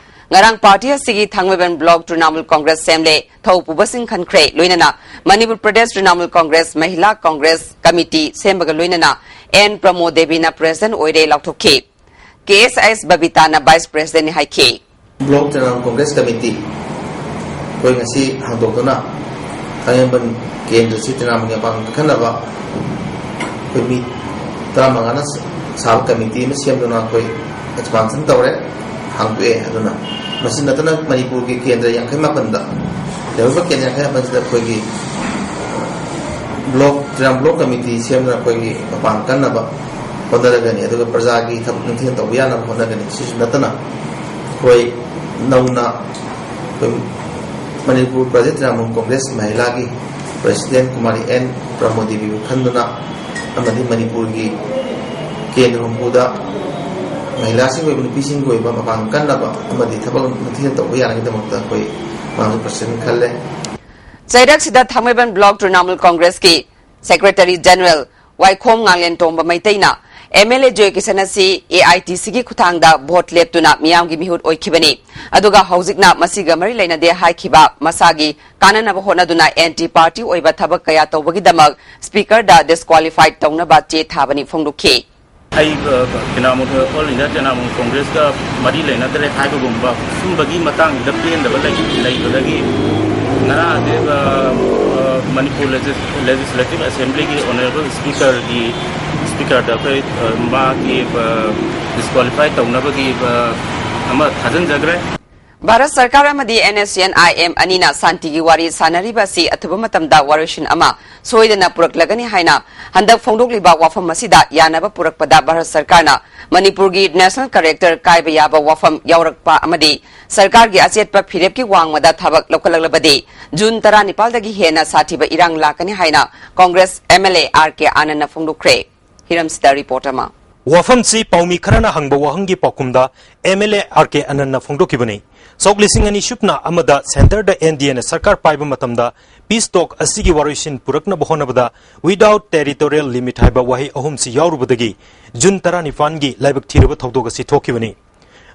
ꯉꯔꯥꯡ party ꯑꯁꯤꯒꯤ ꯊꯥꯡꯃꯩꯕꯟ block ꯇ꯭ꯔꯤꯅꯥꯃꯨꯜ ꯀꯣꯡꯒ꯭ꯔꯦꯁ ꯁꯦꯝꯂꯦ, ꯊꯧ ꯄꯨꯕꯁꯤꯡ ꯈꯟꯈ꯭ꯔꯦ, ꯂꯣꯏꯅꯅ ꯃꯅꯤꯄꯨꯔ ꯄ꯭ꯔꯗꯦꯁ ꯇ꯭ꯔꯤꯅꯥꯃꯨꯜ ꯀꯣꯡꯒ꯭ꯔꯦꯁ ꯃꯍꯤꯂꯥ ꯀꯣꯡꯒ꯭ꯔꯦꯁ ꯀꯃꯤꯇꯤ ꯁꯦꯝꯕꯒ ꯂꯣꯏꯅꯅ ꯑꯦꯟ ꯄ꯭ꯔꯃꯣꯗ ꯗꯦꯕꯤꯅ president ꯑꯣꯏꯔꯦ ꯂꯥꯎꯊꯣꯛꯈꯤ꯫ ꯀꯦ ꯑꯦꯁ ꯑꯥꯏ ꯑꯦꯁ ꯕꯕꯤꯇꯥꯅ vice president ꯅꯤ ꯍꯥꯏꯈꯤ꯫ Block Trinamool Congress Committee ꯑꯩꯈꯣꯏ ꯉꯁꯤ ꯍꯥꯡꯗꯣꯛꯇꯨꯅ ꯊꯥꯡꯃꯩꯕꯟ ꯀꯦꯟꯗ꯭ꯔꯁꯤ ꯇ꯭ꯔꯤꯅꯥꯃꯨꯜꯒꯤ ꯃꯄꯥꯡꯒꯜ ꯀꯟꯈꯠꯅꯕ ꯑꯩꯈꯣꯏ ꯃꯤ ꯇꯔꯥꯃꯉꯥꯅ ꯁꯥꯕ committee ꯑꯃ ꯁꯦꯝꯗꯨꯅ ꯑꯩꯈꯣꯏ expansion ꯇꯧꯔꯦ, ꯍꯥꯡꯗꯣꯛꯑꯦ꯫ ꯑꯗꯨꯅ ꯃꯁꯤ ꯅꯠꯇꯅ ꯃꯅꯤꯄꯨꯔꯒꯤ ꯀꯦꯟꯗ꯭ꯔ ꯌꯥꯡꯈꯩ ꯃꯥꯄꯟꯗ ꯂꯩꯍꯧꯔꯤꯕ ꯀꯦꯟꯗ꯭ꯔ ꯌꯥꯡꯈꯩ ꯃꯥꯄꯟꯁꯤꯗ ꯑꯩꯈꯣꯏꯒꯤ block, Trinamool Block Committee ꯁꯦꯝꯗꯨꯅ ꯑꯩꯈꯣꯏꯒꯤ ꯃꯄꯥꯡꯒꯜ ꯀꯟꯅꯕ ꯍꯣꯠꯅꯔꯒꯅꯤ, ꯑꯗꯨꯒ ꯄ꯭ꯔꯖꯥꯒꯤ ꯊꯕꯛ ꯅꯤꯡꯊꯤꯅ ꯇꯧꯕ ꯌꯥꯅꯕ ꯍꯣꯠꯅꯒꯅꯤ꯫ ꯁꯤꯁꯨ ꯅꯠꯇꯅ ꯑꯩꯈꯣꯏ ꯅꯧꯅ ꯑꯩꯈꯣꯏ ꯃꯅꯤꯄꯨꯔ ꯄ꯭ꯔꯗꯦꯁ ꯇ꯭ꯔꯤꯅꯥꯃꯨꯜ ꯀꯣꯡꯒ꯭ꯔꯦꯁ ꯃꯍꯤꯂꯥꯒꯤ president ꯀꯨꯃꯥꯔꯤ ꯑꯦꯟ ꯄ꯭ꯔꯃꯣꯗ ꯗꯦꯕꯤꯕꯨ ꯈꯟꯗꯨꯅ ꯑꯃꯗꯤ ꯃꯅꯤꯄꯨꯔꯒꯤ ꯀꯦꯟꯗ꯭ꯔ ꯍꯨꯝꯐꯨꯗ ꯃꯍꯤꯂꯥꯁꯤꯡꯒꯤ ꯑꯣꯏꯕ, ꯅꯨꯄꯤꯁꯤꯡꯒꯤ ꯑꯣꯏꯕ ꯃꯄꯥꯡꯒꯜ ꯀꯟꯅꯕ ꯑꯃꯗꯤ ꯊꯕꯛ ꯅꯤꯡꯊꯤꯅ ꯇꯧꯕ ꯌꯥꯅꯕꯒꯤꯗꯃꯛꯇ ꯑꯩꯈꯣꯏ ꯃꯥꯡꯖꯧ ꯄ꯭ꯔꯁꯤꯗꯦꯟ ꯈꯜꯂꯦ꯫ ꯆꯩꯔꯛꯁꯤꯗ ꯊꯥꯡꯃꯩꯕꯟ block ꯇ꯭ꯔꯤꯅꯥꯃꯨꯜ ꯀꯣꯡꯒ꯭ꯔꯦꯁꯀꯤ secretary general ꯋꯥꯏꯈꯣꯝ ꯉꯥꯡꯂꯦꯟ ꯇꯣꯝꯕ ꯃꯩꯇꯩꯅ ꯑꯦꯝ ꯑꯦꯜ ꯑꯦ ꯖꯣꯏ ꯀꯤꯁꯟ ꯑꯁꯤ ꯑꯦ ꯑꯥꯏ ꯇꯤ ꯁꯤꯒꯤ ꯈꯨꯠꯊꯥꯡꯗ ꯚꯣꯠ ꯂꯦꯞꯇꯨꯅ ꯃꯤꯌꯥꯝꯒꯤ ꯃꯤꯍꯨꯠ ꯑꯣꯏꯈꯤꯕꯅꯤ꯫ ꯑꯗꯨꯒ ꯍꯧꯖꯤꯛꯅ ꯃꯁꯤꯒ ꯃꯔꯤ ꯂꯩꯅꯗꯦ ꯍꯥꯏꯈꯤꯕ ꯃꯁꯥꯒꯤ ꯀꯥꯟꯅꯅꯕ ꯍꯣꯠꯅꯗꯨꯅ ꯑꯦꯟ ꯇꯤ ꯄꯥꯔꯇꯤ ꯑꯣꯏꯕ ꯊꯕꯛ ꯀꯌꯥ ꯇꯧꯕꯒꯤꯗꯃꯛ ꯁ꯭ꯄꯤꯀꯔꯗ ꯗꯤꯁꯀ꯭ꯋꯥꯂꯤꯐꯥꯏ ꯇꯧꯅꯕ ꯆꯦ ꯊꯥꯕꯅꯤ ꯐꯣꯡꯗꯣꯛꯈꯤ꯫ ꯑꯩ, ꯑ, ꯇ꯭ꯔꯤꯅꯥꯃꯨꯜ, ꯑꯣꯜ ꯏꯟꯗꯤꯌꯥ ꯇ꯭ꯔꯤꯅꯥꯃꯨꯜ ꯀꯣꯡꯒ꯭ꯔꯦꯁꯀ ꯃꯔꯤ ꯂꯩꯅꯗ꯭ꯔꯦ ꯍꯥꯏꯕꯒꯨꯝꯕ ꯁꯨꯝꯕꯒꯤ ꯃꯇꯥꯡꯁꯤꯗ ꯄꯦꯟꯗꯕ ꯂꯩ-, ꯂꯩꯕꯗꯒꯤ ꯉꯔꯥꯡꯁꯦ, ꯑ, ꯑ, ꯃꯅꯤꯄꯨꯔ ꯂꯦꯖꯤꯁ-, ꯂꯦꯖꯤꯁꯂꯦꯇꯤꯚ ꯑꯦꯁꯦꯝꯕ꯭ꯂꯤꯒꯤ ꯑꯣꯅꯔꯦꯕꯜ ꯁ꯭ꯄꯤꯀꯔꯒꯤ, ꯁ꯭ꯄꯤꯀꯔꯗ ꯑꯩꯈꯣꯏ, ꯑ, ꯃꯥꯒꯤ, ꯑ, ꯗꯤꯁꯀ꯭ꯋꯥꯂꯤꯐꯥꯏ ꯇꯧꯅꯕꯒꯤ, ꯑ, ꯑꯃ ꯊꯥꯖꯤꯟꯖꯈ꯭ꯔꯦ꯫ ꯚꯥꯔꯠ ꯁꯔꯀꯥꯔ ꯑꯃꯗꯤ and S C and I M ꯑꯅꯤꯅ ꯁꯥꯟꯇꯤꯒꯤ ꯋꯥꯔꯤ ꯁꯥꯟꯅꯔꯤꯕ ꯑꯁꯤ ꯑꯊꯨꯕ ꯃꯇꯝꯗ ꯋꯥꯔꯣꯏꯁꯤꯟ ꯑꯃ ꯁꯣꯏꯗꯅ ꯄꯨꯔꯛꯂꯒꯅꯤ ꯍꯥꯏꯅ ꯍꯟꯗꯛ ꯐꯣꯡꯗꯣꯛꯂꯤꯕ ꯋꯥꯐꯝ ꯑꯁꯤꯗ ꯌꯥꯅꯕ ꯄꯨꯔꯛꯄꯗ ꯚꯥꯔꯠ ꯁꯔꯀꯥꯔꯅ ꯃꯅꯤꯄꯨꯔꯒꯤ ꯅꯦꯁꯅꯦꯜ ꯀꯦꯔꯦꯛꯇꯔ ꯀꯥꯏꯕ ꯌꯥꯕ ꯋꯥꯐꯝ ꯌꯥꯎꯔꯛꯄ ꯑꯃꯗꯤ ꯁꯔꯀꯥꯔꯒꯤ ꯑꯆꯦꯠꯄ ꯐꯤꯔꯦꯞꯀꯤ ꯋꯥꯡꯃꯗ ꯊꯕꯛ ꯂꯧꯈꯠꯂꯛꯂꯕꯗꯤ ꯖꯨꯟ ꯇꯔꯥꯅꯤꯄꯥꯜꯗꯒꯤ ꯍꯦꯟꯅ ꯁꯥꯊꯤꯕ ꯏꯔꯥꯡ ꯂꯥꯛꯀꯅꯤ ꯍꯥꯏꯅ Congress M L A R K ꯑꯥꯅꯟꯗꯅ ꯐꯣꯡꯗꯣꯛꯈ꯭ꯔꯦ꯫ ꯍꯤꯔꯝꯁꯤꯗ ꯔꯤꯄꯣꯔꯠ ꯑꯃ꯫ ꯋꯥꯐꯝꯁꯤ ꯄꯥꯎꯃꯤ ꯈꯔꯅ ꯍꯪꯕ ꯋꯥꯍꯪꯒꯤ ꯄꯥꯎꯈꯨꯝꯗ M L A R K ꯑꯥꯅꯟꯗꯅ ꯐꯣꯡꯗꯣꯛꯈꯤꯕꯅꯤ꯫ ꯁꯣꯛ ꯂꯤꯁꯤꯡ ꯑꯅꯤ ꯁꯨꯞꯅ ꯑꯃꯗ ꯁꯦꯟꯇꯔꯗ ꯑꯦꯟ ꯗꯤ ꯑꯦꯅ ꯁꯔꯀꯥꯔ ꯄꯥꯏꯕ ꯃꯇꯝꯗ ꯄꯤꯁ ꯇꯣꯛ ꯑꯁꯤꯒꯤ ꯋꯥꯔꯣꯏꯁꯤꯟ ꯄꯨꯔꯛꯅꯕ ꯍꯣꯠꯅꯕꯗ without territorial limit ꯍꯥꯏꯕ ꯋꯥꯍꯩ ꯑꯍꯨꯝꯁꯤ ꯌꯥꯎꯔꯨꯕꯗꯒꯤ ꯖꯨꯟ ꯇꯔꯥꯅꯤꯄꯥꯟꯒꯤ ꯂꯥꯏꯕꯛ ꯊꯤꯔꯕ ꯊꯧꯗꯣꯛ ꯑꯁꯤ ꯊꯣꯛꯈꯤꯕꯅꯤ꯫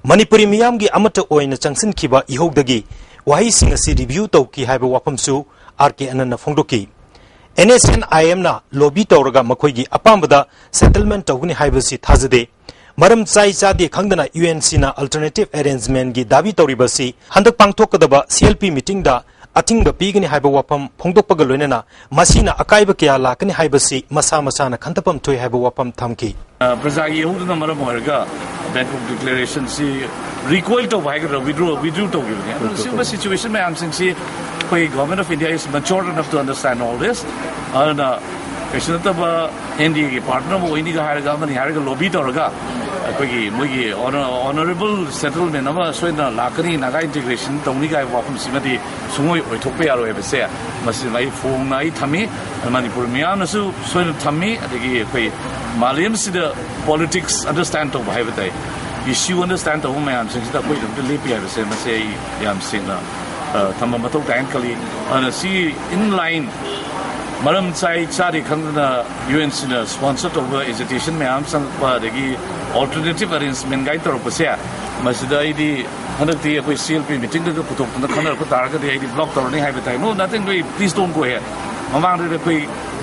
ꯃꯅꯤꯄꯨꯔꯤ ꯃꯤꯌꯥꯝꯒꯤ ꯑꯃꯠꯇ ꯑꯣꯏꯅ ꯆꯪꯁꯤꯟꯈꯤꯕ ꯏꯍꯧꯗꯒꯤ ꯋꯥꯍꯩꯁꯤꯡ ꯑꯁꯤ ꯔꯤꯚꯤꯌꯨ ꯇꯧꯈꯤ ꯍꯥꯏꯕ ꯋꯥꯐꯝꯁꯨ ꯑꯥꯔ ꯀꯦ ꯑꯥꯅꯟꯗꯅ ꯐꯣꯡꯗꯣꯛꯈꯤ꯫ And S C and I ꯑꯦꯝꯅ lobby ꯇꯧꯔꯒ ꯃꯈꯣꯏꯒꯤ ꯑꯄꯥꯝꯕꯗ ꯁꯦꯇꯜꯃꯦꯟ ꯇꯧꯒꯅꯤ ꯍꯥꯏꯕꯁꯤ ꯊꯥꯖꯗꯦ꯫ ꯃꯔꯝ ꯆꯥꯏ ꯆꯥꯗꯦ ꯈꯪꯗꯅ ꯌꯨ ꯑꯦꯟ ꯁꯤꯅ ꯑꯜꯇꯔꯅꯦꯇꯤꯚ ꯑꯦꯔꯦꯟꯖꯃꯦꯟꯒꯤ ꯗꯥꯕꯤ ꯇꯧꯔꯤꯕ ꯑꯁꯤ ꯍꯟꯗꯛ ꯄꯥꯡꯊꯣꯛꯀꯗꯕ ꯁꯤ ꯑꯦꯜ ꯄꯤ ꯃꯤꯇꯤꯡꯗ ꯑꯊꯤꯡꯕ ꯄꯤꯒꯅꯤ ꯍꯥꯏꯕ ꯋꯥꯐꯝ ꯐꯣꯡꯗꯣꯛꯄꯒ ꯂꯣꯏꯅꯅ ꯃꯁꯤꯅ ꯑꯀꯥꯏꯕ ꯀꯌꯥ ꯂꯥꯛꯀꯅꯤ ꯍꯥꯏꯕꯁꯤ ꯃꯁꯥ ꯃꯁꯥꯅ ꯈꯟꯊꯐꯝ ꯊꯣꯛꯏ ꯍꯥꯏꯕ ꯋꯥꯐꯝ ꯊꯝꯈꯤ꯫ ꯑ, ꯄ꯭ꯔꯖꯥꯒꯤ ꯏꯍꯧꯗꯨꯅ ꯃꯔꯝ ꯑꯣꯏꯔꯒ ꯕꯦꯡꯀꯣꯛ ꯗꯤꯀ꯭ꯂꯦꯔꯦꯁꯟꯁꯤ ꯔꯤꯀꯣꯏꯜ ꯇꯧꯕ ꯍꯥꯏꯒꯗ꯭ꯔꯥ, ꯋꯤꯗ꯭ꯔꯣ, ꯋꯤꯗ꯭ꯔꯣ ꯇꯧꯈꯤꯕꯅꯤ꯫ ꯑꯗꯨꯅ ꯁꯤꯒꯨꯝꯕ ꯁꯤꯆꯨꯋꯦꯁꯟ ꯃꯌꯥꯝꯁꯤꯡꯁꯤ ꯑꯩꯈꯣꯏ Government of India is mature enough to understand all this. ꯑꯗꯨꯅ ꯀꯩꯁꯨ ꯅꯠꯇꯕ ꯑꯦꯟ ꯗꯤ ꯑꯦꯒꯤ ꯄꯥꯔꯠꯅꯔ ꯑꯃ ꯑꯣꯏꯅꯤꯒ ꯍꯥꯏꯔꯒ, ꯑꯃꯅꯤ ꯍꯥꯏꯔꯒ ꯂꯣꯕꯤ ꯇꯧꯔꯒ ꯑꯩꯈꯣꯏꯒꯤ ꯃꯣꯏꯒꯤ ꯑꯣꯅ-, ꯑꯣꯅꯔꯦꯕꯜ ꯁꯦꯇꯜꯃꯦꯟ ꯑꯃ ꯁꯣꯏꯗꯅ ꯂꯥꯛꯀꯅꯤ, ꯅꯥꯒꯥ ꯏꯟꯇꯤꯒ꯭ꯔꯦꯁꯟ ꯇꯧꯅꯤ ꯀꯥꯏꯕ ꯋꯥꯐꯝꯁꯤꯃꯗꯤ ꯁꯨꯡꯑꯣꯏ ꯑꯣꯏꯊꯣꯛꯄ ꯌꯥꯔꯣꯏ ꯍꯥꯏꯕꯁꯦ ꯃꯁꯤ ꯑꯩ ꯐꯣꯡꯅ ꯑꯩ ꯊꯝꯃꯤ꯫ ꯃꯅꯤꯄꯨꯔ ꯃꯤꯌꯥꯝꯅꯁꯨ ꯁꯣꯏꯗꯅ ꯊꯝꯃꯤ꯫ ꯑꯗꯒꯤ ꯑꯩꯈꯣꯏ ꯃꯥꯂꯦꯝꯁꯤꯗ ꯄꯣꯂꯤꯇꯤꯛꯁ ꯑꯟꯗꯔꯁ꯭ꯇꯦꯟ ꯇꯧꯕ ꯍꯥꯏꯕ ꯇꯥꯏ, ꯏꯁꯨ ꯑꯟꯗꯔꯁ꯭ꯇꯦꯟ ꯇꯧꯕ ꯃꯌꯥꯝꯁꯤꯡꯁꯤꯗ ꯑꯩꯈꯣꯏꯗꯃꯛꯇ ꯂꯦꯞꯄꯤ ꯍꯥꯏꯕꯁꯦ ꯃꯁꯤ ꯑꯩ ꯌꯥꯝ ꯁꯦꯡꯅ, ꯑ, ꯊꯝꯕ ꯃꯊꯧ ꯇꯥꯏꯅ ꯈꯜꯂꯤ꯫ ꯑꯗꯨꯅ ꯁꯤ in line ꯃꯔꯝ ꯆꯥꯏ ꯆꯥꯗꯦ ꯈꯪꯗꯅ ꯌꯨ ꯑꯦꯟ ꯁꯤꯅ ꯁ꯭ꯄꯣꯟꯁꯔ ꯇꯧꯕ ꯑꯦꯖꯤꯇꯦꯁꯟ ꯃꯌꯥꯝ ꯑꯃ ꯆꯪꯉꯛꯄ, ꯑꯗꯒꯤ ꯑꯜꯇꯔꯅꯦꯇꯤꯚ ꯑꯦꯔꯦꯟꯖꯃꯦꯟ ꯀꯥꯏꯅ ꯇꯧꯔꯛꯄꯁꯦ, ꯃꯁꯤꯗ ꯑꯩꯗꯤ ꯍꯟꯗꯛꯇꯤ ꯑꯩꯈꯣꯏ ꯁꯤ ꯑꯦꯜ ꯄꯤ ꯃꯤꯇꯤꯡꯗꯒ ꯄꯨꯊꯣꯛꯇꯅ ꯈꯟꯅꯔꯛꯄ ꯇꯥꯔꯒꯗꯤ ꯑꯩꯗꯤ ꯕ꯭ꯂꯣꯛ ꯇꯧꯔꯅꯤ ꯍꯥꯏꯕ ꯇꯥꯏ꯫ "No, nothing, please don't go ahead." ꯃꯃꯥꯡꯗꯗꯤ ꯑꯩꯈꯣꯏ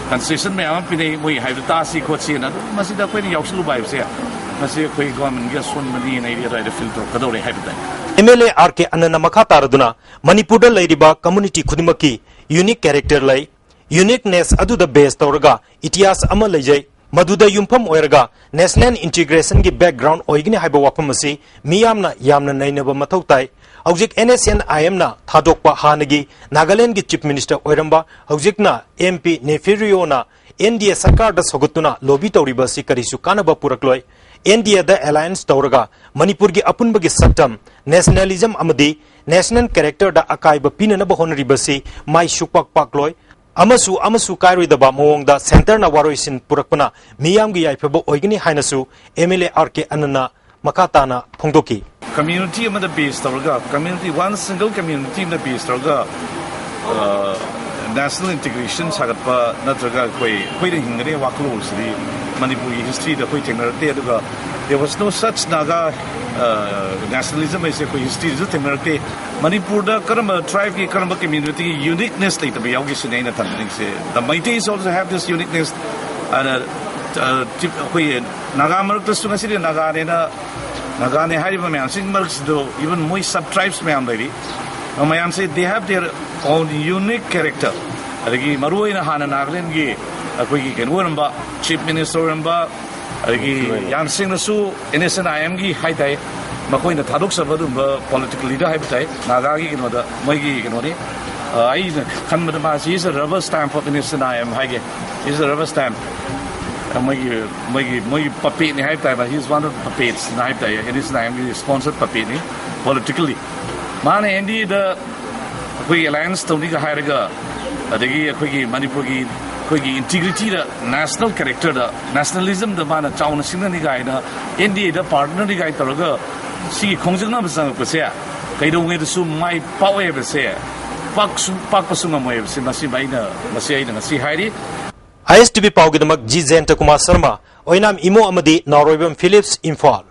ꯀꯟꯁꯦꯁꯟ ꯃꯌꯥꯝ ꯑꯃ ꯄꯤꯅꯩ, ꯃꯣꯏ ꯍꯥꯏꯕꯗꯨ ꯇꯥꯁꯤ ꯈꯣꯠꯁꯤꯅ꯫ ꯑꯗꯨꯝ ꯃꯁꯤꯗ ꯑꯩꯈꯣꯏꯅ ꯌꯥꯎꯁꯜꯂꯨꯕ ꯍꯥꯏꯕꯁꯦ, ꯃꯁꯤ ꯑꯩꯈꯣꯏ ꯒꯣꯔꯃꯦꯟꯒꯤ ꯑꯁꯣꯟꯕꯅꯤꯅ ꯑꯩꯗꯤ ꯑꯗꯨꯋꯥꯏꯗ ꯐꯤꯜ ꯇꯧꯔꯛꯀꯗꯧꯔꯦ ꯍꯥꯏꯕ ꯇꯥꯏ꯫ ꯑꯦꯝ ꯑꯦꯜ ꯑꯦ ꯑꯥꯔ ꯀꯦ ꯑꯅꯟꯅ ꯃꯈꯥ ꯇꯥꯔꯗꯨꯅ ꯃꯅꯤꯄꯨꯔꯗ ꯂꯩꯔꯤꯕ ꯀꯝꯃꯨꯅꯤꯇꯤ ꯈꯨꯗꯤꯡꯃꯛꯀꯤ ꯌꯨꯅꯤꯛ ꯀꯦꯔꯦꯛꯇꯔ ꯂꯩ, ꯌꯨꯅꯤꯛꯅꯦꯁ ꯑꯗꯨꯗ ꯕꯦꯁ ꯇꯧꯔꯒ ꯏꯇꯤꯍꯥꯁ ꯑꯃ ꯂꯩꯖꯩ, ꯃꯗꯨꯗ ꯌꯨꯝꯐꯝ ꯑꯣꯏꯔꯒ ꯅꯦꯁꯅꯦꯜ ꯏꯟꯇꯤꯒ꯭ꯔꯦꯁꯟꯒꯤ ꯕꯦꯛꯒ꯭ꯔꯥꯎꯟ ꯑꯣꯏꯒꯅꯤ ꯍꯥꯏꯕ ꯋꯥꯐꯝ ꯑꯁꯤ ꯃꯤꯌꯥꯝꯅ ꯌꯥꯝꯅ ꯅꯩꯅꯕ ꯃꯊꯧ ꯇꯥꯏ꯫ ꯍꯧꯖꯤꯛ ꯑꯦꯟ ꯑꯦꯁ ꯑꯦꯟ ꯑꯥꯏ ꯑꯦꯝꯅ ꯊꯥꯗꯣꯛꯄ ꯍꯥꯟꯅꯒꯤ ꯅꯥꯒꯥꯂꯦꯟꯒꯤ ꯆꯤꯐ ꯃꯤꯅꯤꯁꯇꯔ ꯑꯣꯏꯔꯝꯕ ꯍꯧꯖꯤꯛꯅ ꯑꯦꯝ ꯄꯤ ꯅꯦꯐꯤꯔꯤꯌꯣꯅ ꯑꯦꯟ ꯗꯤ ꯑꯦ ꯁꯔꯀꯥꯔꯗ ꯁꯧꯒꯠꯇꯨꯅ ꯂꯣꯕꯤ ꯇꯧꯔꯤꯕ ꯑꯁꯤ ꯀꯔꯤꯁꯨ ꯀꯥꯟꯅꯕ ꯄꯨꯔꯛꯂꯣꯏ꯫ ꯑꯦꯟ ꯗꯤ ꯑꯦꯗ ꯑꯦꯂꯥꯌꯟꯁ ꯇꯧꯔꯒ ꯃꯅꯤꯄꯨꯔꯒꯤ ꯑꯄꯨꯟꯕꯒꯤ ꯁꯛꯇꯝ, ꯅꯦꯁꯅꯦꯂꯤꯖꯝ ꯑꯃꯗꯤ ꯅꯦꯁꯅꯦꯜ ꯀꯦꯔꯦꯛꯇꯔꯗ ꯑꯀꯥꯏꯕ ꯄꯤꯅꯅꯕ ꯍꯣꯠꯅꯔꯤꯕꯁꯤ ꯃꯥꯏ ꯁꯨꯛꯄꯥꯛ ꯄꯥꯛꯂꯣꯏ꯫ ꯑꯃꯁꯨ ꯑꯃꯁꯨ ꯀꯥꯏꯔꯣꯏꯗꯕ ꯃꯑꯣꯡꯗ ꯁꯦꯟꯇꯔꯅ ꯋꯥꯔꯣꯏꯁꯤꯟ ꯄꯨꯔꯛꯄꯅ ꯃꯤꯌꯥꯝꯒꯤ ꯌꯥꯏꯐꯕ ꯑꯣꯏꯒꯅꯤ ꯍꯥꯏꯅꯁꯨ ꯑꯦꯝ ꯑꯦꯜ ꯑꯦ ꯑꯥꯔ ꯀꯦ ꯑꯅꯟꯅ ꯃꯈꯥ ꯇꯥꯅ ꯐꯣꯡꯗꯣꯛꯈꯤ꯫ ꯀꯝꯃ꯭ꯌꯨꯅꯤꯇꯤ ꯑꯃꯗ ꯕꯦꯁ ꯇꯧꯔꯒ, ꯀꯝꯃ꯭ꯌꯨꯅꯤꯇꯤ, ꯋꯥꯟ ꯁꯤꯡꯒꯜ ꯀꯝꯃ꯭ꯌꯨꯅꯤꯇꯤ ꯑꯃꯗ ꯕꯦꯁ ꯇꯧꯔꯒ, ꯑ, ꯅꯦꯁꯅꯦꯜ ꯏꯟꯇꯤꯒ꯭ꯔꯦꯁꯟ ꯁꯥꯒꯠꯄ ꯅꯠꯇ꯭ꯔꯒ ꯑꯩꯈꯣꯏ, ꯑꯩꯈꯣꯏꯅ ꯍꯤꯡꯒꯗꯕ ꯋꯥꯈꯜꯂꯣꯟꯁꯤꯗꯤ ꯃꯅꯤꯄꯨꯔꯒꯤ ꯍꯤꯁꯇ꯭ꯔꯤꯗ ꯑꯩꯈꯣꯏ ꯊꯦꯡꯅꯔꯛꯇꯦ꯫ ꯑꯗꯨꯒ there was no such Naga, ꯑ, nationalism ꯍꯥꯏꯁꯦ ꯑꯩꯈꯣꯏ ꯍꯤꯁꯇ꯭ꯔꯤꯗꯁꯨ ꯊꯦꯡꯅꯔꯛꯇꯦ꯫ ꯃꯅꯤꯄꯨꯔꯗ ꯀꯔꯝꯕ ꯇ꯭ꯔꯥꯏꯕꯀꯤ, ꯀꯔꯝꯕ ꯀꯝꯃ꯭ꯌꯨꯅꯤꯇꯤꯒꯤ ꯌꯨꯅꯤꯛꯅꯦꯁ ꯂꯩꯇꯕ ꯌꯥꯎꯒꯦ ꯁꯤꯅꯤ ꯑꯩꯅ ꯊꯝꯖꯅꯤꯡꯉꯤꯁꯦ꯫ The Meiteis also have this uniqueness. ꯑꯗ, ꯑ, ꯆꯤꯞ-, ꯑꯩꯈꯣꯏ ꯅꯥꯒꯥ ꯃꯔꯛꯇꯁꯨ ꯉꯁꯤꯗꯤ ꯅꯥꯒꯥꯅꯦꯅ, ꯅꯥꯒꯥꯅꯦ ꯍꯥꯏꯔꯤꯕ ꯃꯌꯥꯝꯁꯤꯒꯤ ꯃꯔꯛꯁꯤꯗ even ꯃꯣꯏ sub tribes ꯃꯌꯥꯝ ꯂꯩꯔꯤ꯫ ꯃꯌꯥꯝꯁꯦ they have their own unique character꯫ ꯑꯗꯒꯤ ꯃꯔꯨꯑꯣꯏꯅ ꯍꯥꯟꯅ ꯅꯥꯒꯥꯂꯦꯟꯒꯤ ꯑꯩꯈꯣꯏꯒꯤ ꯀꯩꯅꯣ ꯑꯣꯏꯔꯝꯕ, ꯆꯤꯐ ꯃꯤꯅꯤꯁꯇꯔ ꯑꯣꯏꯔꯝꯕ, ꯑꯗꯒꯤ ꯌꯥꯟꯁꯦꯡꯅꯁꯨ ꯑꯦꯟ ꯑꯦꯁ ꯑꯦꯟ ꯑꯥꯏ ꯑꯦꯝꯒꯤ ꯍꯥꯏ ꯇꯥꯏ, ꯃꯈꯣꯏꯅ ꯊꯥꯗꯣꯛꯆꯕ ꯑꯗꯨꯒꯨꯝꯕ ꯄꯣꯂꯤꯇꯤꯀꯦꯜ ꯂꯤꯗꯔ ꯍꯥꯏꯕ ꯇꯥꯏ, ꯅꯥꯒꯥꯒꯤ ꯀꯩꯅꯣꯗ ꯃꯣꯏꯒꯤ ꯀꯩꯅꯣꯅꯤ꯫ ꯑ, ꯑꯩꯅ ꯈꯟꯕꯗ ꯃꯥꯁꯤ is a rubber stamp of N S N I M ꯍꯥꯏꯒꯦ, is a rubber stamp꯫ ꯑ, ꯃꯣꯏꯒꯤ, ꯃꯣꯏꯒꯤ, ꯃꯣꯏꯒꯤ ꯄꯄꯦꯠꯅꯤ ꯍꯥꯏꯕ ꯇꯥꯏ, he is one of the puppets ꯍꯥꯏꯕ ꯇꯥꯏ, ꯑꯦꯟ ꯑꯦꯁ ꯑꯦꯟ ꯑꯥꯏ ꯑꯦꯝꯒꯤ ꯁ꯭ꯄꯣꯟꯁꯔ ꯄꯄꯦꯠꯅꯤ ꯄꯣꯂꯤꯇꯤꯀꯦꯜꯂꯤ꯫ ꯃꯥꯅ ꯑꯦꯟ ꯗꯤ ꯑꯦꯗ ꯑꯩꯈꯣꯏꯒꯤ ꯑꯦꯂꯥꯌꯟꯁ ꯇꯧꯅꯤꯒ ꯍꯥꯏꯔꯒ, ꯑꯗꯒꯤ ꯑꯩꯈꯣꯏꯒꯤ ꯃꯅꯤꯄꯨꯔꯒꯤ ꯑꯩꯈꯣꯏꯒꯤ ꯏꯟꯇꯤꯒ꯭ꯔꯤꯇꯤꯗ, ꯅꯦꯁꯅꯦꯜ ꯀꯦꯔꯦꯛꯇꯔꯗ, ꯅꯦꯁꯅꯦꯂꯤꯖꯝꯗ ꯃꯥꯅ ꯆꯥꯎꯅ ꯁꯤꯡꯅꯅꯤ ꯀꯥꯏꯅ, ꯑꯦꯟ ꯗꯤ ꯑꯦꯗ ꯄꯥꯔꯠꯅꯔꯅꯤ ꯀꯥꯏꯅ ꯇꯧꯔꯒ ꯁꯤꯒꯤ ꯈꯣꯡꯖꯪ ꯑꯃ ꯆꯪꯉꯛꯄꯁꯦ ꯀꯩꯗꯧꯉꯩꯗꯁꯨ ꯃꯥꯏ ꯄꯥꯛꯑꯣꯏ ꯍꯥꯏꯕꯁꯦ ꯄꯥꯛꯁꯨ-, ꯄꯥꯛꯄꯁꯨ ꯉꯝꯃꯣꯏ ꯍꯥꯏꯕꯁꯤ ꯃꯁꯤ ꯑꯩꯅ, ꯃꯁꯤ ꯑꯩꯅ ꯉꯁꯤ ꯍꯥꯏꯔꯤ꯫ ꯑꯥꯏ ꯑꯦꯁ ꯇꯤ ꯚꯤ ꯄꯥꯎꯒꯤꯗꯃꯛ ꯖꯤ ꯖꯌꯟꯇ ꯀꯨꯃꯥꯔ ꯁꯔꯃ, ꯑꯣꯏꯅꯥꯝ ꯏꯃꯣ ꯑꯃꯗꯤ ꯅꯥꯎꯔꯣꯏꯕꯝ ꯐꯤꯂꯤꯞꯁ, ꯏꯝꯐꯥꯜ꯫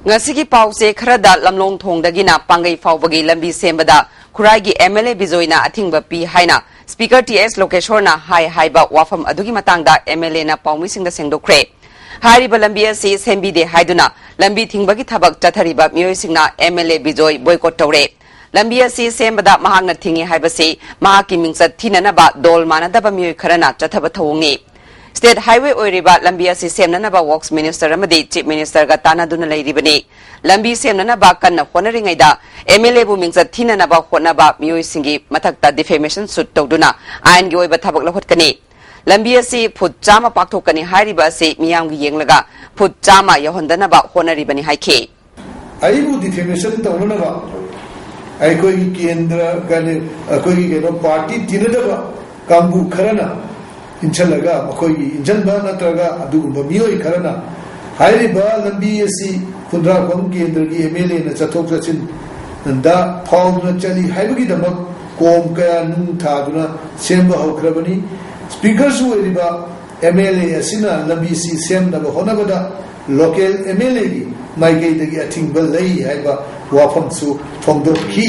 ꯉꯁꯤꯒꯤ ꯄꯥꯎꯁꯦ ꯈꯔꯗ ꯂꯝꯂꯣꯡ ꯊꯣꯡꯗꯒꯤꯅ ꯄꯥꯡꯒꯩ ꯐꯥꯎꯕꯒꯤ ꯂꯝꯕꯤ ꯁꯦꯝꯕꯗ ꯈꯨꯔꯥꯏꯒꯤ ꯑꯦꯝ ꯑꯦꯜ ꯑꯦ ꯕꯤꯖꯣꯏꯅ ꯑꯊꯤꯡꯕ ꯄꯤ ꯍꯥꯏꯅ ꯁ꯭ꯄꯤꯀꯔ ꯇꯤ ꯑꯦꯁ ꯂꯣꯀꯦꯁꯣꯔꯅ ꯍꯥꯏ ꯍꯥꯏꯕ ꯋꯥꯐꯝ ꯑꯗꯨꯒꯤ ꯃꯇꯥꯡꯗ ꯑꯦꯝ ꯑꯦꯜ ꯑꯦꯅ ꯄꯥꯎꯃꯤꯁꯤꯡꯗ ꯁꯦꯡꯗꯣꯛꯈ꯭ꯔꯦ꯫ ꯍꯥꯏꯔꯤꯕ ꯂꯝꯕꯤ ꯑꯁꯤ ꯁꯦꯝꯕꯤꯗꯦ ꯍꯥꯏꯗꯨꯅ ꯂꯝꯕꯤ ꯊꯤꯡꯕꯒꯤ ꯊꯕꯛ ꯆꯠꯊꯔꯤꯕ ꯃꯤꯑꯣꯏꯁꯤꯡꯅ ꯑꯦꯝ ꯑꯦꯜ ꯑꯦ ꯕꯤꯖꯣꯏ ꯕꯣꯏꯀꯣꯠ ꯇꯧꯔꯦ꯫ ꯂꯝꯕꯤ ꯑꯁꯤ ꯁꯦꯝꯕꯗ ꯃꯍꯥꯛꯅ ꯊꯤꯡꯉꯤ ꯍꯥꯏꯕꯁꯤ ꯃꯍꯥꯛꯀꯤ ꯃꯤꯡꯆꯠ ꯊꯤꯅꯅꯕ ꯗꯣꯜ ꯃꯥꯟꯅꯗꯕ ꯃꯤꯑꯣꯏ ꯈꯔꯅ ꯆꯠꯊꯕ ꯊꯧꯑꯣꯡꯅꯤ꯫ ꯁ꯭ꯇꯦꯠ ꯍꯥꯏꯋꯦ ꯑꯣꯏꯔꯤꯕ ꯂꯝꯕꯤ ꯑꯁꯤ ꯁꯦꯝꯅꯅꯕ ꯋꯔꯛꯁ ꯃꯤꯅꯤꯁꯇꯔ ꯑꯃꯗꯤ ꯆꯤꯐ ꯃꯤꯅꯤꯁꯇꯔꯒ ꯇꯥꯟꯅꯗꯨꯅ ꯂꯩꯔꯤꯕꯅꯤ꯫ ꯂꯝꯕꯤ ꯁꯦꯝꯅꯅꯕ ꯀꯟꯅ ꯍꯣꯠꯅꯔꯤꯉꯩꯗ ꯑꯦꯝ ꯑꯦꯜ ꯑꯦꯕꯨ ꯃꯤꯡꯆꯠ ꯊꯤꯅꯅꯕ ꯍꯣꯠꯅꯕ ꯃꯤꯑꯣꯏꯁꯤꯡꯒꯤ ꯃꯊꯛꯇ ꯗꯤꯐꯦꯃꯦꯁꯟ ꯁꯨꯠ ꯇꯧꯗꯨꯅ ꯑꯥꯏꯟꯒꯤ ꯑꯣꯏꯕ ꯊꯕꯛ ꯂꯧꯈꯠꯀꯅꯤ꯫ ꯂꯝꯕꯤ ꯑꯁꯤ ꯐꯨꯠ ꯆꯥꯝꯃ ꯄꯥꯛꯊꯣꯛꯀꯅꯤ ꯍꯥꯏꯔꯤꯕ ꯑꯁꯤ ꯃꯤꯌꯥꯝꯒꯤ ꯌꯦꯡꯂꯒ ꯐꯨꯠ ꯆꯥꯝꯃ ꯌꯧꯍꯟꯗꯅꯕ ꯍꯣꯠꯅꯔꯤꯕꯅꯤ ꯍꯥꯏꯈꯤ꯫ ꯑꯩꯕꯨ ꯗꯤꯐꯦꯃꯦꯁꯟ ꯇꯧꯅꯅꯕ ꯑꯩꯈꯣꯏꯒꯤ ꯀꯦꯟꯗ꯭ꯔ, ꯀꯔꯤ, ꯑꯩꯈꯣꯏꯒꯤ ꯀꯩꯅꯣ, ꯄꯥꯔꯇꯤ ꯇꯤꯟꯅꯗꯕ ꯀꯥꯡꯕꯨ ꯈꯔꯅ ꯏꯟꯁꯤꯜꯂꯒ, ꯃꯈꯣꯏꯒꯤ ꯏꯟꯁꯤꯟꯕ ꯅꯠꯇ꯭ꯔꯒ ꯑꯗꯨꯒꯨꯝꯕ ꯃꯤꯑꯣꯏ ꯈꯔꯅ ꯍꯥꯏꯔꯤꯕ ꯂꯝꯕꯤ ꯑꯁꯤ ꯈꯨꯟꯗ꯭ꯔꯥꯛꯄꯝ ꯀꯦꯟꯗ꯭ꯔꯒꯤ ꯑꯦꯝ ꯑꯦꯜ ꯑꯦꯅ ꯆꯠꯊꯣꯛ ꯆꯠꯁꯤꯟꯗ ꯐꯥꯎꯗꯨꯅ ꯆꯠꯂꯤ ꯍꯥꯏꯕꯒꯤꯗꯃꯛ ꯀꯣꯝ ꯀꯌꯥ ꯅꯨꯡ ꯊꯥꯗꯨꯅ ꯁꯦꯝꯕ ꯍꯧꯈ꯭ꯔꯕꯅꯤ꯫ ꯁ꯭ꯄꯤꯀꯔꯁꯨ ꯑꯣꯏꯔꯤꯕ ꯑꯦꯝ ꯑꯦꯜ ꯑꯦ ꯑꯁꯤꯅ ꯂꯝꯕꯤꯁꯤ ꯁꯦꯝꯅꯕ ꯍꯣꯠꯅꯕꯗ ꯂꯣꯀꯦꯜ ꯑꯦꯝ ꯑꯦꯜ ꯑꯦꯒꯤ ꯃꯥꯏꯀꯩꯗꯒꯤ ꯑꯊꯤꯡꯕ ꯂꯩ ꯍꯥꯏꯕ ꯋꯥꯐꯝꯁꯨ ꯐꯣꯡꯗꯣꯛꯈꯤ꯫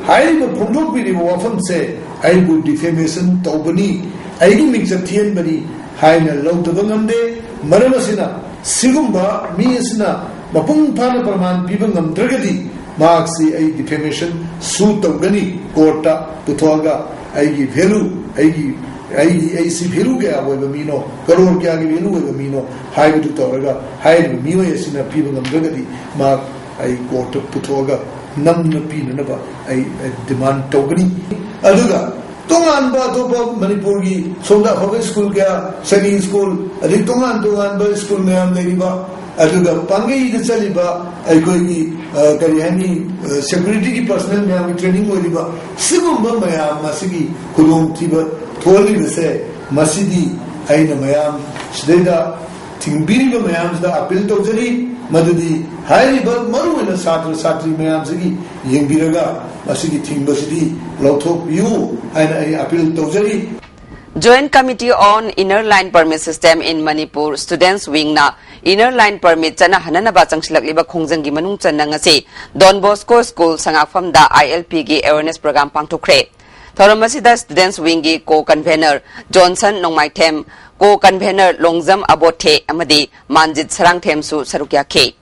ꯍꯥꯏꯔꯤꯕ ꯐꯣꯡꯗꯣꯛꯄꯤꯔꯤꯕ ꯋꯥꯐꯝꯁꯦ ꯑꯩꯕꯨ ꯗꯤꯐꯦꯃꯦꯁꯟ ꯇꯧꯕꯅꯤ, ꯑꯩꯒꯤ ꯃꯤꯡꯆꯠ ꯊꯤꯍꯟꯕꯅꯤ ꯍꯥꯏꯅ ꯂꯧꯗꯕ ꯉꯝꯗꯦ꯫ ꯃꯔꯝ ꯑꯁꯤꯅ, ꯁꯤꯒꯨꯝꯕ ꯃꯤ ꯑꯁꯤꯅ ꯃꯄꯨꯡ ꯐꯥꯅ ꯄ꯭ꯔꯃꯥꯟ ꯄꯤꯕ ꯉꯝꯗ꯭ꯔꯒꯗꯤ, ꯃꯍꯥꯛꯁꯤ ꯑꯩ ꯗꯤꯐꯦꯃꯦꯁꯟ ꯁꯨ ꯇꯧꯒꯅꯤ꯫ ꯀꯣꯔꯠꯇ ꯄꯨꯊꯣꯛꯑꯒ ꯑꯩꯒꯤ ꯚꯦꯂꯨ, ꯑꯩꯒꯤ, ꯑꯩꯒꯤ, ꯑꯩꯁꯤ ꯚꯦꯂꯨ ꯀꯌꯥ ꯑꯣꯏꯕ ꯃꯤꯅꯣ, ꯀꯔꯣꯔ ꯀꯌꯥꯒꯤ ꯚꯦꯂꯨ ꯑꯣꯏꯕ ꯃꯤꯅꯣ ꯍꯥꯏꯕꯗꯨ ꯇꯧꯔꯒ, ꯍꯥꯏꯔꯤꯕ ꯃꯤꯑꯣꯏ ꯑꯁꯤꯅ ꯄꯤꯕ ꯉꯝꯗ꯭ꯔꯒꯗꯤ, ꯃꯍꯥꯛ ꯑꯩ ꯀꯣꯔꯠꯇ ꯄꯨꯊꯣꯛꯑꯒ ꯅꯝꯅ ꯄꯤꯅꯅꯕ ꯑꯩ, ꯑꯩ ꯗꯤꯃꯥꯟ ꯇꯧꯒꯅꯤ꯫ ꯑꯗꯨꯒ ꯇꯣꯉꯥꯟꯕ ꯑꯇꯣꯞꯄ ꯃꯅꯤꯄꯨꯔꯒꯤ ꯁꯣꯝꯗ ꯑꯐꯕ ꯁ꯭ꯀꯨꯜ ꯀꯌꯥ, ꯁꯅꯤ ꯁ꯭ꯀꯨꯜ, ꯑꯗꯩ ꯇꯣꯉꯥꯟ ꯇꯣꯉꯥꯟꯕ ꯁ꯭ꯀꯨꯜ ꯃꯌꯥꯝ ꯂꯩꯔꯤꯕ, ꯑꯗꯨꯒ ꯄꯥꯡꯒꯩꯗ ꯆꯠꯂꯤꯕ ꯑꯩꯈꯣꯏꯒꯤ, ꯑ, ꯀꯔꯤ ꯍꯥꯏꯅꯤ, ꯑ, ꯁꯦꯀ꯭ꯌꯨꯔꯤꯇꯤꯒꯤ ꯄꯔꯁꯅꯦꯜ ꯃꯌꯥꯝꯒꯤ ꯇ꯭ꯔꯦꯅꯤꯡ ꯑꯣꯏꯔꯤꯕ, ꯁꯤꯒꯨꯝꯕ ꯃꯌꯥꯝ ꯑꯁꯤꯒꯤ ꯈꯨꯗꯣꯡꯊꯤꯕ ꯊꯣꯛꯍꯜꯂꯤꯕꯁꯦ, ꯃꯁꯤꯗꯤ ꯑꯩꯅ ꯃꯌꯥꯝ ꯁꯤꯗꯩꯗ ꯊꯤꯡꯕꯤꯔꯤꯕ ꯃꯌꯥꯝꯁꯤꯗ ꯑꯄꯤꯜ ꯇꯧꯖꯔꯤ꯫ ꯃꯗꯨꯗꯤ ꯍꯥꯏꯔꯤꯕ ꯃꯔꯨꯑꯣꯏꯅ ꯁꯥꯇ꯭ꯔ ꯁꯥꯇ꯭ꯔꯤ ꯃꯌꯥꯝꯁꯤꯒꯤ ꯌꯦꯡꯕꯤꯔꯒ ꯃꯁꯤꯒꯤ ꯊꯤꯡꯕꯁꯤꯗꯤ ꯂꯧꯊꯣꯛꯄꯤꯌꯨ ꯍꯥꯏꯅ ꯑꯩ ꯑꯄꯤꯜ ꯇꯧꯖꯔꯤ꯫ Joint Committee on Inner Line Permit System in Manipur Students Wingꯅ Inner Line Permit ꯆꯠꯅꯍꯟꯅꯅꯕ ꯆꯪꯁꯤꯜꯂꯛꯂꯤꯕ ꯈꯣꯡꯖꯪꯒꯤ ꯃꯅꯨꯡ ꯆꯟꯅ ꯉꯁꯤ Don Bosco School ꯁꯉꯥꯛꯐꯝꯗ ILPꯒꯤ awareness program ꯄꯥꯡꯊꯣꯛꯈ꯭ꯔꯦ꯫ ꯊꯧꯔꯝ ꯑꯁꯤꯗ Students Wingꯒꯤ Co-Convener Johnson ꯅꯣꯡꯃꯥꯏꯊꯦꯝ, Co-Convener ꯂꯣꯡꯖꯝ ꯑꯕꯣꯊꯦ ꯑꯃꯗꯤ ꯃꯥꯟꯖꯤꯠ ꯁꯔꯥꯡꯊꯦꯝꯁꯨ ꯁꯔꯨꯛ ꯌꯥꯈꯤ꯫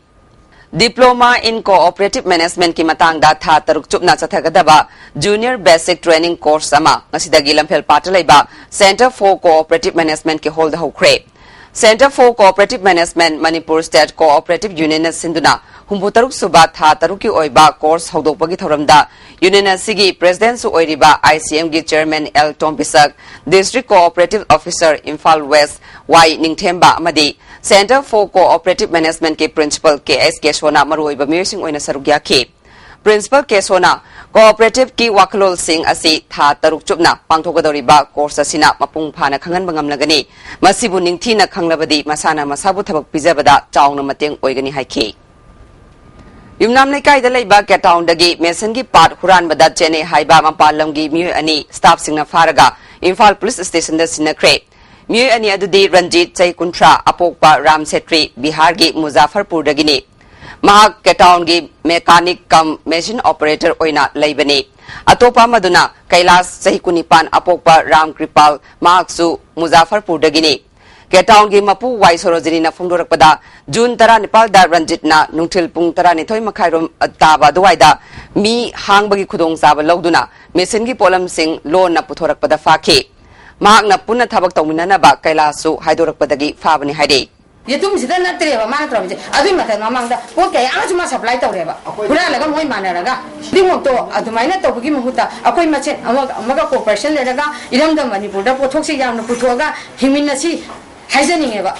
Diploma in Cooperative Managementꯀꯤ ꯃꯇꯥꯡꯗ ꯊꯥ ꯇꯔꯨꯛ ꯆꯨꯞꯅ ꯆꯠꯊꯒꯗꯕ Junior Basic Training Course ꯑꯃ ꯉꯁꯤꯗꯒꯤ ꯂꯝꯐꯦꯜ ꯄꯥꯠꯇ ꯂꯩꯕ Centre for Cooperative Managementꯀꯤ hallꯗ ꯍꯧꯈ꯭ꯔꯦ꯫ Centre for Cooperative Management Manipur State Cooperative Unionꯅ ꯁꯤꯟꯗꯨꯅ ꯍꯨꯝꯐꯨ ꯇꯔꯨꯛ ꯁꯨꯕ ꯊꯥ ꯇꯔꯨꯛꯀꯤ ꯑꯣꯏꯕ course ꯍꯧꯗꯣꯛꯄꯒꯤ ꯊꯧꯔꯝꯗ Union ꯑꯁꯤꯒꯤ Presidentꯁꯨ ꯑꯣꯏꯔꯤꯕ ICMꯒꯤ Chairman L ꯇꯣꯝꯕꯤꯁꯛ, District Cooperative Officer Imphal West Y ꯅꯤꯡꯊꯦꯝꯕ ꯑꯃꯗꯤ Centre for Cooperative Managementꯀꯤ Principal K S ꯀꯦꯁꯣꯅ ꯃꯔꯨꯑꯣꯏꯕ ꯃꯤꯑꯣꯏꯁꯤꯡ ꯑꯣꯏꯅ ꯁꯔꯨꯛ ꯌꯥꯈꯤ꯫ Principal ꯀꯦꯁꯣꯅ Cooperativeꯀꯤ ꯋꯥꯈꯜꯂꯣꯟꯁꯤꯡ ꯑꯁꯤ ꯊꯥ ꯇꯔꯨꯛ ꯆꯨꯞꯅ ꯄꯥꯡꯊꯣꯛꯀꯗꯧꯔꯤꯕ course ꯑꯁꯤꯅ ꯃꯄꯨꯡ ꯐꯥꯅ ꯈꯪꯍꯟꯕ ꯉꯝꯂꯒꯅꯤ꯫ ꯃꯁꯤꯕꯨ ꯅꯤꯡꯊꯤꯅ ꯈꯪꯂꯕꯗꯤ ꯃꯁꯥꯅ ꯃꯁꯥꯕꯨ ꯊꯕꯛ ꯄꯤꯖꯕꯗ ꯆꯥꯎꯅ ꯃꯇꯦꯡ ꯑꯣꯏꯒꯅꯤ ꯍꯥꯏꯈꯤ꯫ ꯌꯨꯝꯅꯥꯝ ꯂꯩꯀꯥꯏꯗ ꯂꯩꯕ ꯀꯦꯇꯥꯎꯟꯗꯒꯤ ꯃꯦꯁꯟꯒꯤ ꯄꯥꯠ ꯍꯨꯔꯥꯟꯕꯗ ꯆꯦꯟꯅꯩ ꯍꯥꯏꯕ ꯃꯄꯥꯟ ꯂꯝꯒꯤ ꯃꯤꯑꯣꯏ ꯑꯅꯤ staffꯁꯤꯡꯅ ꯐꯥꯔꯒ ꯏꯝꯐꯥꯜ Police Stationꯗ ꯁꯤꯟꯅꯈ꯭ꯔꯦ꯫ ꯃꯤꯑꯣꯏ ꯑꯅꯤ ꯑꯗꯨꯗꯤ ꯔꯟꯖꯤꯠ, ꯆꯍꯤ ꯀꯨꯟꯊ꯭ꯔꯥ, ꯑꯄꯣꯛꯄ ꯔꯥꯝ ꯁꯦꯇ꯭ꯔꯤ, ꯕꯤꯍꯥꯔꯒꯤ ꯃꯨꯖꯥꯐꯔꯄꯨꯔꯗꯒꯤꯅꯤ꯫ ꯃꯍꯥꯛ ꯀꯦꯇꯥꯎꯟꯒꯤ mechanic cum machine operator ꯑꯣꯏꯅ ꯂꯩꯕꯅꯤ꯫ ꯑꯇꯣꯞꯄ ꯑꯃꯗꯨꯅ ꯀꯩꯂꯥꯁ, ꯆꯍꯤ ꯀꯨꯟꯅꯤꯄꯥꯟ, ꯑꯄꯣꯛꯄ ꯔꯥꯝ ꯀ꯭ꯔꯤꯄꯥꯜ, ꯃꯍꯥꯛꯁꯨ ꯃꯨꯖꯥꯐꯔꯄꯨꯔꯗꯒꯤꯅꯤ꯫ ꯀꯦꯇꯥꯎꯟꯒꯤ ꯃꯄꯨ ꯋꯥꯏ ꯁꯣꯔꯣꯖꯤꯅꯤꯅ ꯐꯣꯡꯗꯣꯔꯛꯄꯗ, ꯖꯨꯟ ꯇꯔꯥꯅꯤꯄꯥꯜꯗ ꯔꯟꯖꯤꯠꯅ ꯅꯨꯡꯊꯤꯜ ꯄꯨꯡ ꯇꯔꯥꯅꯤꯊꯣꯏ ꯃꯈꯥꯏꯔꯣꯝ ꯇꯥꯕ ꯑꯗꯨꯋꯥꯏꯗ ꯃꯤ ꯍꯥꯡꯕꯒꯤ ꯈꯨꯗꯣꯡꯆꯥꯕ ꯂꯧꯗꯨꯅ ꯃꯦꯁꯤꯟꯒꯤ ꯄꯣꯠꯂꯝꯁꯤꯡ ꯂꯣꯟꯅ ꯄꯨꯊꯣꯔꯛꯄꯗ ꯐꯥꯈꯤ꯫ ꯃꯍꯥꯛꯅ ꯄꯨꯟꯅ ꯊꯕꯛ ꯇꯧꯃꯤꯟꯅꯅꯕ ꯀꯩꯂꯥꯁꯁꯨ ꯍꯥꯏꯗꯣꯔꯛꯄꯗꯒꯤ ꯐꯥꯕꯅꯤ ꯍꯥꯏꯔꯤ꯫ ꯌꯦꯇꯨꯝꯁꯤꯗ ꯅꯠꯇ꯭ꯔꯦꯕ ꯃꯥꯅ ꯇꯧꯔꯝꯃꯤꯁꯦ꯫ ꯑꯗꯨꯒꯤ ꯃꯊꯛ ꯃꯃꯥꯡꯗ ꯄꯣꯠ ꯀꯌꯥ ꯑꯃꯁꯨ ꯃꯥ supply ꯇꯧꯔꯦꯕ꯫ ꯍꯨꯔꯥꯜꯂꯒ ꯃꯣꯏ ꯃꯥꯟꯅꯔꯒ꯫ ꯈꯨꯗꯤꯡꯃꯛꯇꯣ ꯑꯗꯨꯃꯥꯏꯅ ꯇꯧꯕꯒꯤ ꯃꯍꯨꯠꯇ ꯑꯩꯈꯣꯏ ꯃꯁꯦꯟ ꯑꯃꯒ ꯑꯃꯒ cooperation ꯂꯩꯔꯒ ꯏꯔꯝꯗꯝ ꯃꯅꯤꯄꯨꯔꯗ ꯄꯣꯠꯊꯣꯛꯁꯦ ꯌꯥꯝꯅ ꯄꯨꯊꯣꯛꯑꯒ ꯍꯤꯡꯃꯤꯟꯅꯁꯤ ꯍꯥꯏꯖꯅꯤꯡꯉꯦꯕ꯫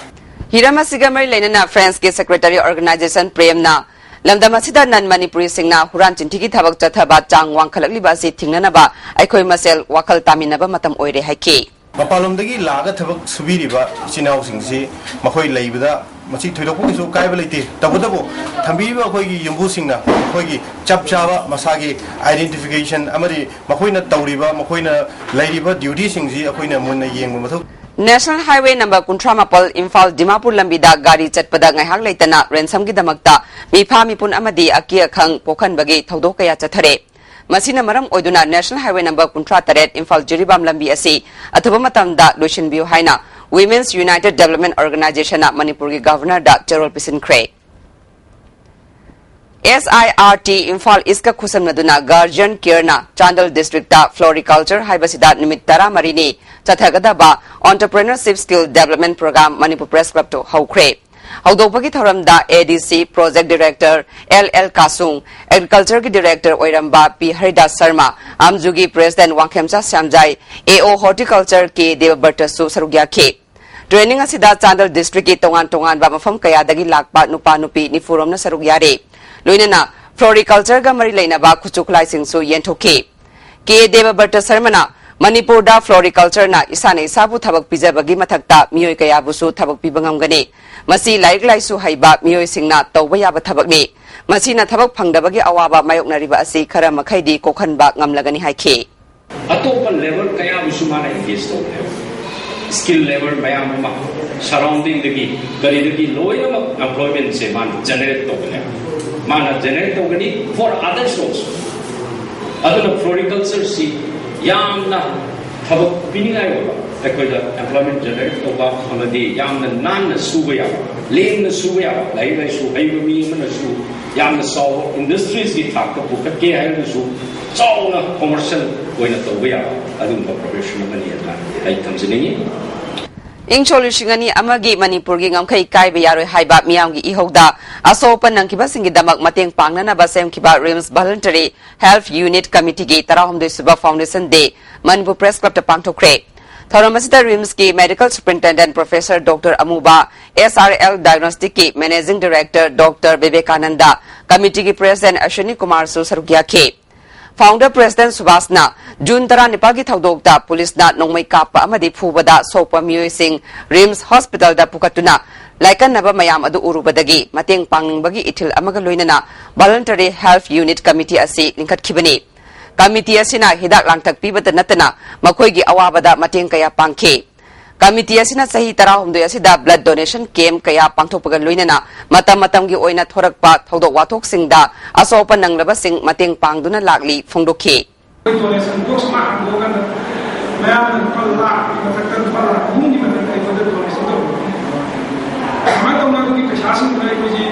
ꯍꯤꯔꯝ ꯑꯁꯤꯒ ꯃꯔꯤ ꯂꯩꯅꯅ Frenchꯀꯤ Secretary Organization Premꯅ ꯂꯝꯗꯝ ꯑꯁꯤꯗ non Manipuriꯁꯤꯡꯅ ꯍꯨꯔꯥꯟ ꯆꯤꯟꯊꯤꯒꯤ ꯊꯕꯛ ꯆꯠꯊꯕ ꯆꯥꯡ ꯋꯥꯡꯈꯠꯂꯛꯂꯤꯕ ꯑꯁꯤ ꯊꯤꯡꯅꯅꯕ ꯑꯩꯈꯣꯏ ꯃꯁꯦꯜ ꯋꯥꯈꯜ ꯇꯥꯃꯤꯟꯅꯕ ꯃꯇꯝ ꯑꯣꯏꯔꯦ ꯍꯥꯏꯈꯤ꯫ ꯃꯄꯥꯟꯂꯣꯝꯗꯒꯤ ꯂꯥꯛꯑꯒ ꯊꯕꯛ ꯁꯨꯕꯤꯔꯤꯕ ꯏꯆꯤꯟ ꯏꯅꯥꯎꯁꯤꯡꯁꯤ ꯃꯈꯣꯏ ꯂꯩꯕꯗ ꯃꯁꯤ ꯊꯣꯏꯗꯣꯛꯄ ꯀꯩꯁꯨ ꯀꯥꯏꯕ ꯂꯩꯇꯦ꯫ ꯇꯧꯕꯇꯕꯨ ꯊꯝꯕꯤꯔꯤꯕ ꯑꯩꯈꯣꯏꯒꯤ ꯌꯨꯝꯕꯨꯁꯤꯡꯅ ꯑꯩꯈꯣꯏꯒꯤ ꯆꯞ ꯆꯥꯕ ꯃꯁꯥꯒꯤ identification ꯑꯃꯗꯤ ꯃꯈꯣꯏꯅ ꯇꯧꯔꯤꯕ, ꯃꯈꯣꯏꯅ ꯂꯩꯔꯤꯕ duty ꯁꯤꯡꯁꯤ ꯑꯩꯈꯣꯏꯅ ꯃꯨꯟꯅ ꯌꯦꯡꯕ ꯃꯊꯧ꯫ National Highway number ꯀꯨꯟꯊ꯭ꯔꯥ ꯃꯥꯄꯜ ꯏꯝꯐꯥꯜ ꯗꯤꯃꯥꯄꯨꯔ ꯂꯝꯕꯤꯗ ꯒꯥꯔꯤ ꯆꯠꯄꯗ ꯉꯥꯏꯍꯥꯛ ꯂꯩꯇꯅ ransom ꯒꯤꯗꯃꯛꯇ ꯃꯤꯐꯥ ꯃꯤꯄꯨꯟ ꯑꯃꯗꯤ ꯑꯀꯤ ꯑꯈꯪ ꯄꯣꯛꯍꯟꯕꯒꯤ ꯊꯧꯗꯣꯛ ꯀꯌꯥ ꯆꯠꯊꯔꯦ꯫ ꯃꯁꯤꯅ ꯃꯔꯝ ꯑꯣꯏꯗꯨꯅ National Highway number ꯀꯨꯟꯊ꯭ꯔꯥ ꯇꯔꯦꯠ ꯏꯝꯐꯥꯜ ꯖꯤꯔꯤꯕꯥꯝ ꯂꯝꯕꯤ ꯑꯁꯤ ꯑꯊꯨꯕ ꯃꯇꯝꯗ ꯂꯣꯏꯁꯤꯟꯕꯤꯌꯨ ꯍꯥꯏꯅ Women's United Development Organization ꯅ ꯃꯅꯤꯄꯨꯔꯒꯤ Governor ꯗ ꯆꯦꯔꯣꯜ ꯄꯤꯁꯤꯟꯈ꯭ꯔꯦ꯫ S I R T Imphal ꯏꯁꯀ ꯈꯨꯠꯁꯝꯅꯗꯨꯅ Guardian Care ꯅ ꯆꯥꯟꯗꯦꯜ district ꯇ floriculture ꯍꯥꯏꯕꯁꯤꯗ ꯅꯨꯃꯤꯠ ꯇꯔꯥꯃꯔꯤꯅꯤ ꯆꯠꯊꯒꯗꯕ Entrepreneurship Skill Development Program Manipur Press Club ꯇ ꯍꯧꯈ꯭ꯔꯦ꯫ ꯍꯧꯗꯣꯛꯄꯒꯤ ꯊꯧꯔꯝꯗ A D C Project Director L L ꯀꯥꯁꯨꯡ, Agriculture ꯒꯤ Director ꯑꯣꯏꯔꯝꯕ P Haridas Sharma, ꯑꯝꯖꯨꯒꯤ President Wangkhemcha Shyamjai, A O Horticulture K ꯗꯦꯕꯕ꯭ꯔꯇꯁꯨ ꯁꯔꯨꯛ ꯌꯥꯈꯤ꯫ Training ꯑꯁꯤꯗ ꯆꯥꯟꯗꯦꯜ district ꯀꯤ ꯇꯣꯉꯥꯟ ꯇꯣꯉꯥꯟꯕ ꯃꯐꯝ ꯀꯌꯥꯗꯒꯤ ꯂꯥꯛꯄ ꯅꯨꯄꯥ ꯅꯨꯄꯤ ꯅꯤꯐꯨꯔꯣꯝꯅ ꯁꯔꯨꯛ ꯌꯥꯔꯤ꯫ ꯂꯣꯏꯅꯅ floriculture ꯒ ꯃꯔꯤ ꯂꯩꯅꯕ ꯈꯨꯠꯁꯨ ꯈꯨꯠꯂꯥꯏꯁꯤꯡꯁꯨ ꯌꯦꯟꯊꯣꯛꯈꯤ꯫ K ꯗꯦꯕꯕ꯭ꯔꯇ ꯁꯔꯃꯅ ꯃꯅꯤꯄꯨꯔꯗ floriculture ꯅ ꯏꯁꯥꯅ ꯏꯁꯥꯕꯨ ꯊꯕꯛ ꯄꯤꯖꯕꯒꯤ ꯃꯊꯛꯇ ꯃꯤꯑꯣꯏ ꯀꯌꯥꯕꯨꯁꯨ ꯊꯕꯛ ꯄꯤꯕ ꯉꯝꯒꯅꯤ꯫ ꯃꯁꯤ ꯂꯥꯏꯔꯤꯛ ꯂꯥꯏꯁꯨ ꯍꯩꯕ ꯃꯤꯑꯣꯏꯁꯤꯡꯅ ꯇꯧꯕ ꯌꯥꯕ ꯊꯕꯛꯅꯤ꯫ ꯃꯁꯤꯅ ꯊꯕꯛ ꯐꯪꯗꯕꯒꯤ ꯑꯋꯥꯕ ꯃꯥꯌꯣꯛꯅꯔꯤꯕ ꯑꯁꯤ ꯈꯔ ꯃꯈꯩꯗꯤ ꯀꯣꯛꯍꯟꯕ ꯉꯝꯂꯒꯅꯤ ꯍꯥꯏꯈꯤ꯫ ꯑꯇꯣꯞꯄ level ꯀꯌꯥꯕꯨꯁꯨ ꯃꯥꯅ engage ꯇꯧꯕꯅꯦꯕ꯫ Skill level ꯃꯌꯥꯝ ꯑꯃ surrounding ꯗꯒꯤ ꯀꯔꯤꯗꯒꯤ ꯂꯣꯏꯅꯃꯛ employment ꯁꯦ ꯃꯥꯅ generate ꯇꯧꯕꯅꯦꯕ꯫ ꯃꯥꯅ generate ꯇꯧꯒꯅꯤ for others also꯫ ꯑꯗꯨꯅ floriculture ꯁꯤ ꯌꯥꯝꯅ ꯊꯕꯛ ꯄꯤꯅꯤꯡꯉꯥꯏ ꯑꯣꯏꯕ, ꯑꯩꯈꯣꯏꯗ employment generate ꯇꯧꯕ ꯑꯃꯗꯤ ꯌꯥꯝꯅ ꯅꯥꯟꯅ ꯁꯨꯕ ꯌꯥꯕ, ꯂꯦꯝꯅ ꯁꯨꯕ ꯌꯥꯕ, ꯂꯥꯏꯔꯤꯛ ꯂꯥꯏꯁꯨ ꯍꯩꯕ ꯃꯤ ꯑꯃꯅꯁꯨ ꯌꯥꯝꯅ ꯆꯥꯎꯕ industries ꯀꯤ ꯊꯥꯛꯇ ꯄꯨꯈꯠꯀꯦ ꯍꯥꯏꯔꯒꯁꯨ ꯆꯥꯎꯅ commercial ꯑꯣꯏꯅ ꯇꯧꯕ ꯌꯥꯕ ꯑꯗꯨꯒꯨꯝꯕ profession ꯑꯃꯅꯤ ꯑꯗꯨꯅ ꯑꯩ ꯊꯝꯖꯅꯤꯡꯉꯤ꯫ ꯏꯪ ꯁꯣꯛ ꯂꯤꯁꯤꯡ ꯑꯅꯤ ꯑꯃꯒꯤ ꯃꯅꯤꯄꯨꯔꯒꯤ ꯉꯝꯈꯩ ꯀꯥꯏꯕ ꯌꯥꯔꯣꯏ ꯍꯥꯏꯕ ꯃꯤꯌꯥꯝꯒꯤ ꯏꯍꯧꯗ ꯑꯁꯣꯛ ꯑꯄꯟ ꯅꯪꯈꯤꯕꯁꯤꯡꯒꯤꯗꯃꯛ ꯃꯇꯦꯡ ꯄꯥꯡꯅꯅꯕ ꯁꯦꯝꯈꯤꯕ RIMS Voluntary Health Unit Committee ꯒꯤ ꯇꯔꯥꯍꯨꯝꯗꯣꯏ ꯁꯨꯕ Foundation Day Manipur Press Club ꯇ ꯄꯥꯡꯊꯣꯛꯈ꯭ꯔꯦ꯫ ꯊꯧꯔꯝ ꯑꯁꯤꯗ RIMS ꯀꯤ Medical Superintendent Professor Doctor ꯑꯃꯨꯕ, S R L Diagnostic ꯀꯤ Managing Director Doctor Vivekananda, committee ꯒꯤ President ꯑꯁ꯭ꯋꯤꯅꯤ ꯀꯨꯃꯥꯔꯁꯨ ꯁꯔꯨꯛ ꯌꯥꯈꯤ꯫ Founder President ꯁꯨꯕꯥꯁꯅ ꯖꯨꯟ ꯇꯔꯥꯅꯤꯄꯥꯜꯒꯤ ꯊꯧꯗꯣꯛꯇ ꯄꯨꯂꯤꯁꯅ ꯅꯣꯡꯃꯩ ꯀꯥꯞꯄ ꯑꯃꯗꯤ ꯐꯨꯕꯗ ꯁꯣꯛꯄ ꯃꯤꯑꯣꯏꯁꯤꯡ ꯔꯤꯝꯁ ꯍꯣꯁꯄꯤꯇꯥꯜꯗ ꯄꯨꯈꯠꯇꯨꯅ ꯂꯥꯏꯀꯠꯅꯕ ꯃꯌꯥꯝ ꯑꯗꯨ ꯎꯔꯨꯕꯗꯒꯤ ꯃꯇꯦꯡ ꯄꯥꯡꯅꯤꯡꯕꯒꯤ ꯏꯊꯤꯜ ꯑꯃꯒ ꯂꯣꯏꯅꯅ Voluntary Health Unit Committee ꯑꯁꯤ ꯂꯤꯡꯈꯠꯈꯤꯕꯅꯤ꯫ ꯀꯃꯤꯇꯤ ꯑꯁꯤꯅ ꯍꯤꯗꯥꯛ ꯂꯥꯡꯊꯛ ꯄꯤꯕꯇ ꯅꯠꯇꯅ ꯃꯈꯣꯏꯒꯤ ꯑꯋꯥꯕꯗ ꯃꯇꯦꯡ ꯀꯌꯥ ꯄꯥꯡꯈꯤ꯫ ꯀꯃꯤꯇꯤ ꯑꯁꯤꯅ ꯆꯍꯤ ꯇꯔꯥꯍꯨꯝꯗꯣꯏ ꯑꯁꯤꯗ blood donation camp ꯀꯌꯥ ꯄꯥꯡꯊꯣꯛꯄꯒ ꯂꯣꯏꯅꯅ ꯃꯇꯝ ꯃꯇꯝꯒꯤ ꯑꯣꯏꯅ ꯊꯣꯔꯛꯄ ꯊꯧꯗꯣꯛ ꯋꯥꯊꯣꯛꯁꯤꯡꯗ ꯑꯁꯣꯛ ꯑꯄꯟ ꯅꯪꯂꯕꯁꯤꯡ ꯃꯇꯦꯡ ꯄꯥꯡꯗꯨꯅ ꯂꯥꯛꯂꯤ ꯐꯣꯡꯗꯣꯛꯈꯤ꯫ ꯑꯩꯈꯣꯏ donation box ꯑꯃ ꯍꯥꯡꯗꯣꯛꯑꯀꯥꯟꯗ ꯃꯌꯥꯝꯅ ꯂꯨꯄꯥ ꯂꯥꯈꯀꯤ ꯃꯊꯛꯇ, ꯂꯨꯄꯥ ꯂꯥꯈ ꯑꯍꯨꯝꯒꯤ ꯃꯊꯛꯇ ꯑꯩꯈꯣꯏꯗ donation ꯇꯧꯕ꯫ ꯑꯗꯨꯃꯥꯏꯅ ꯇꯧꯅ ꯑꯗꯨꯒꯤ ꯄꯩꯁꯥꯁꯤꯡꯗꯨꯅ ꯑꯩꯈꯣꯏꯁꯤ,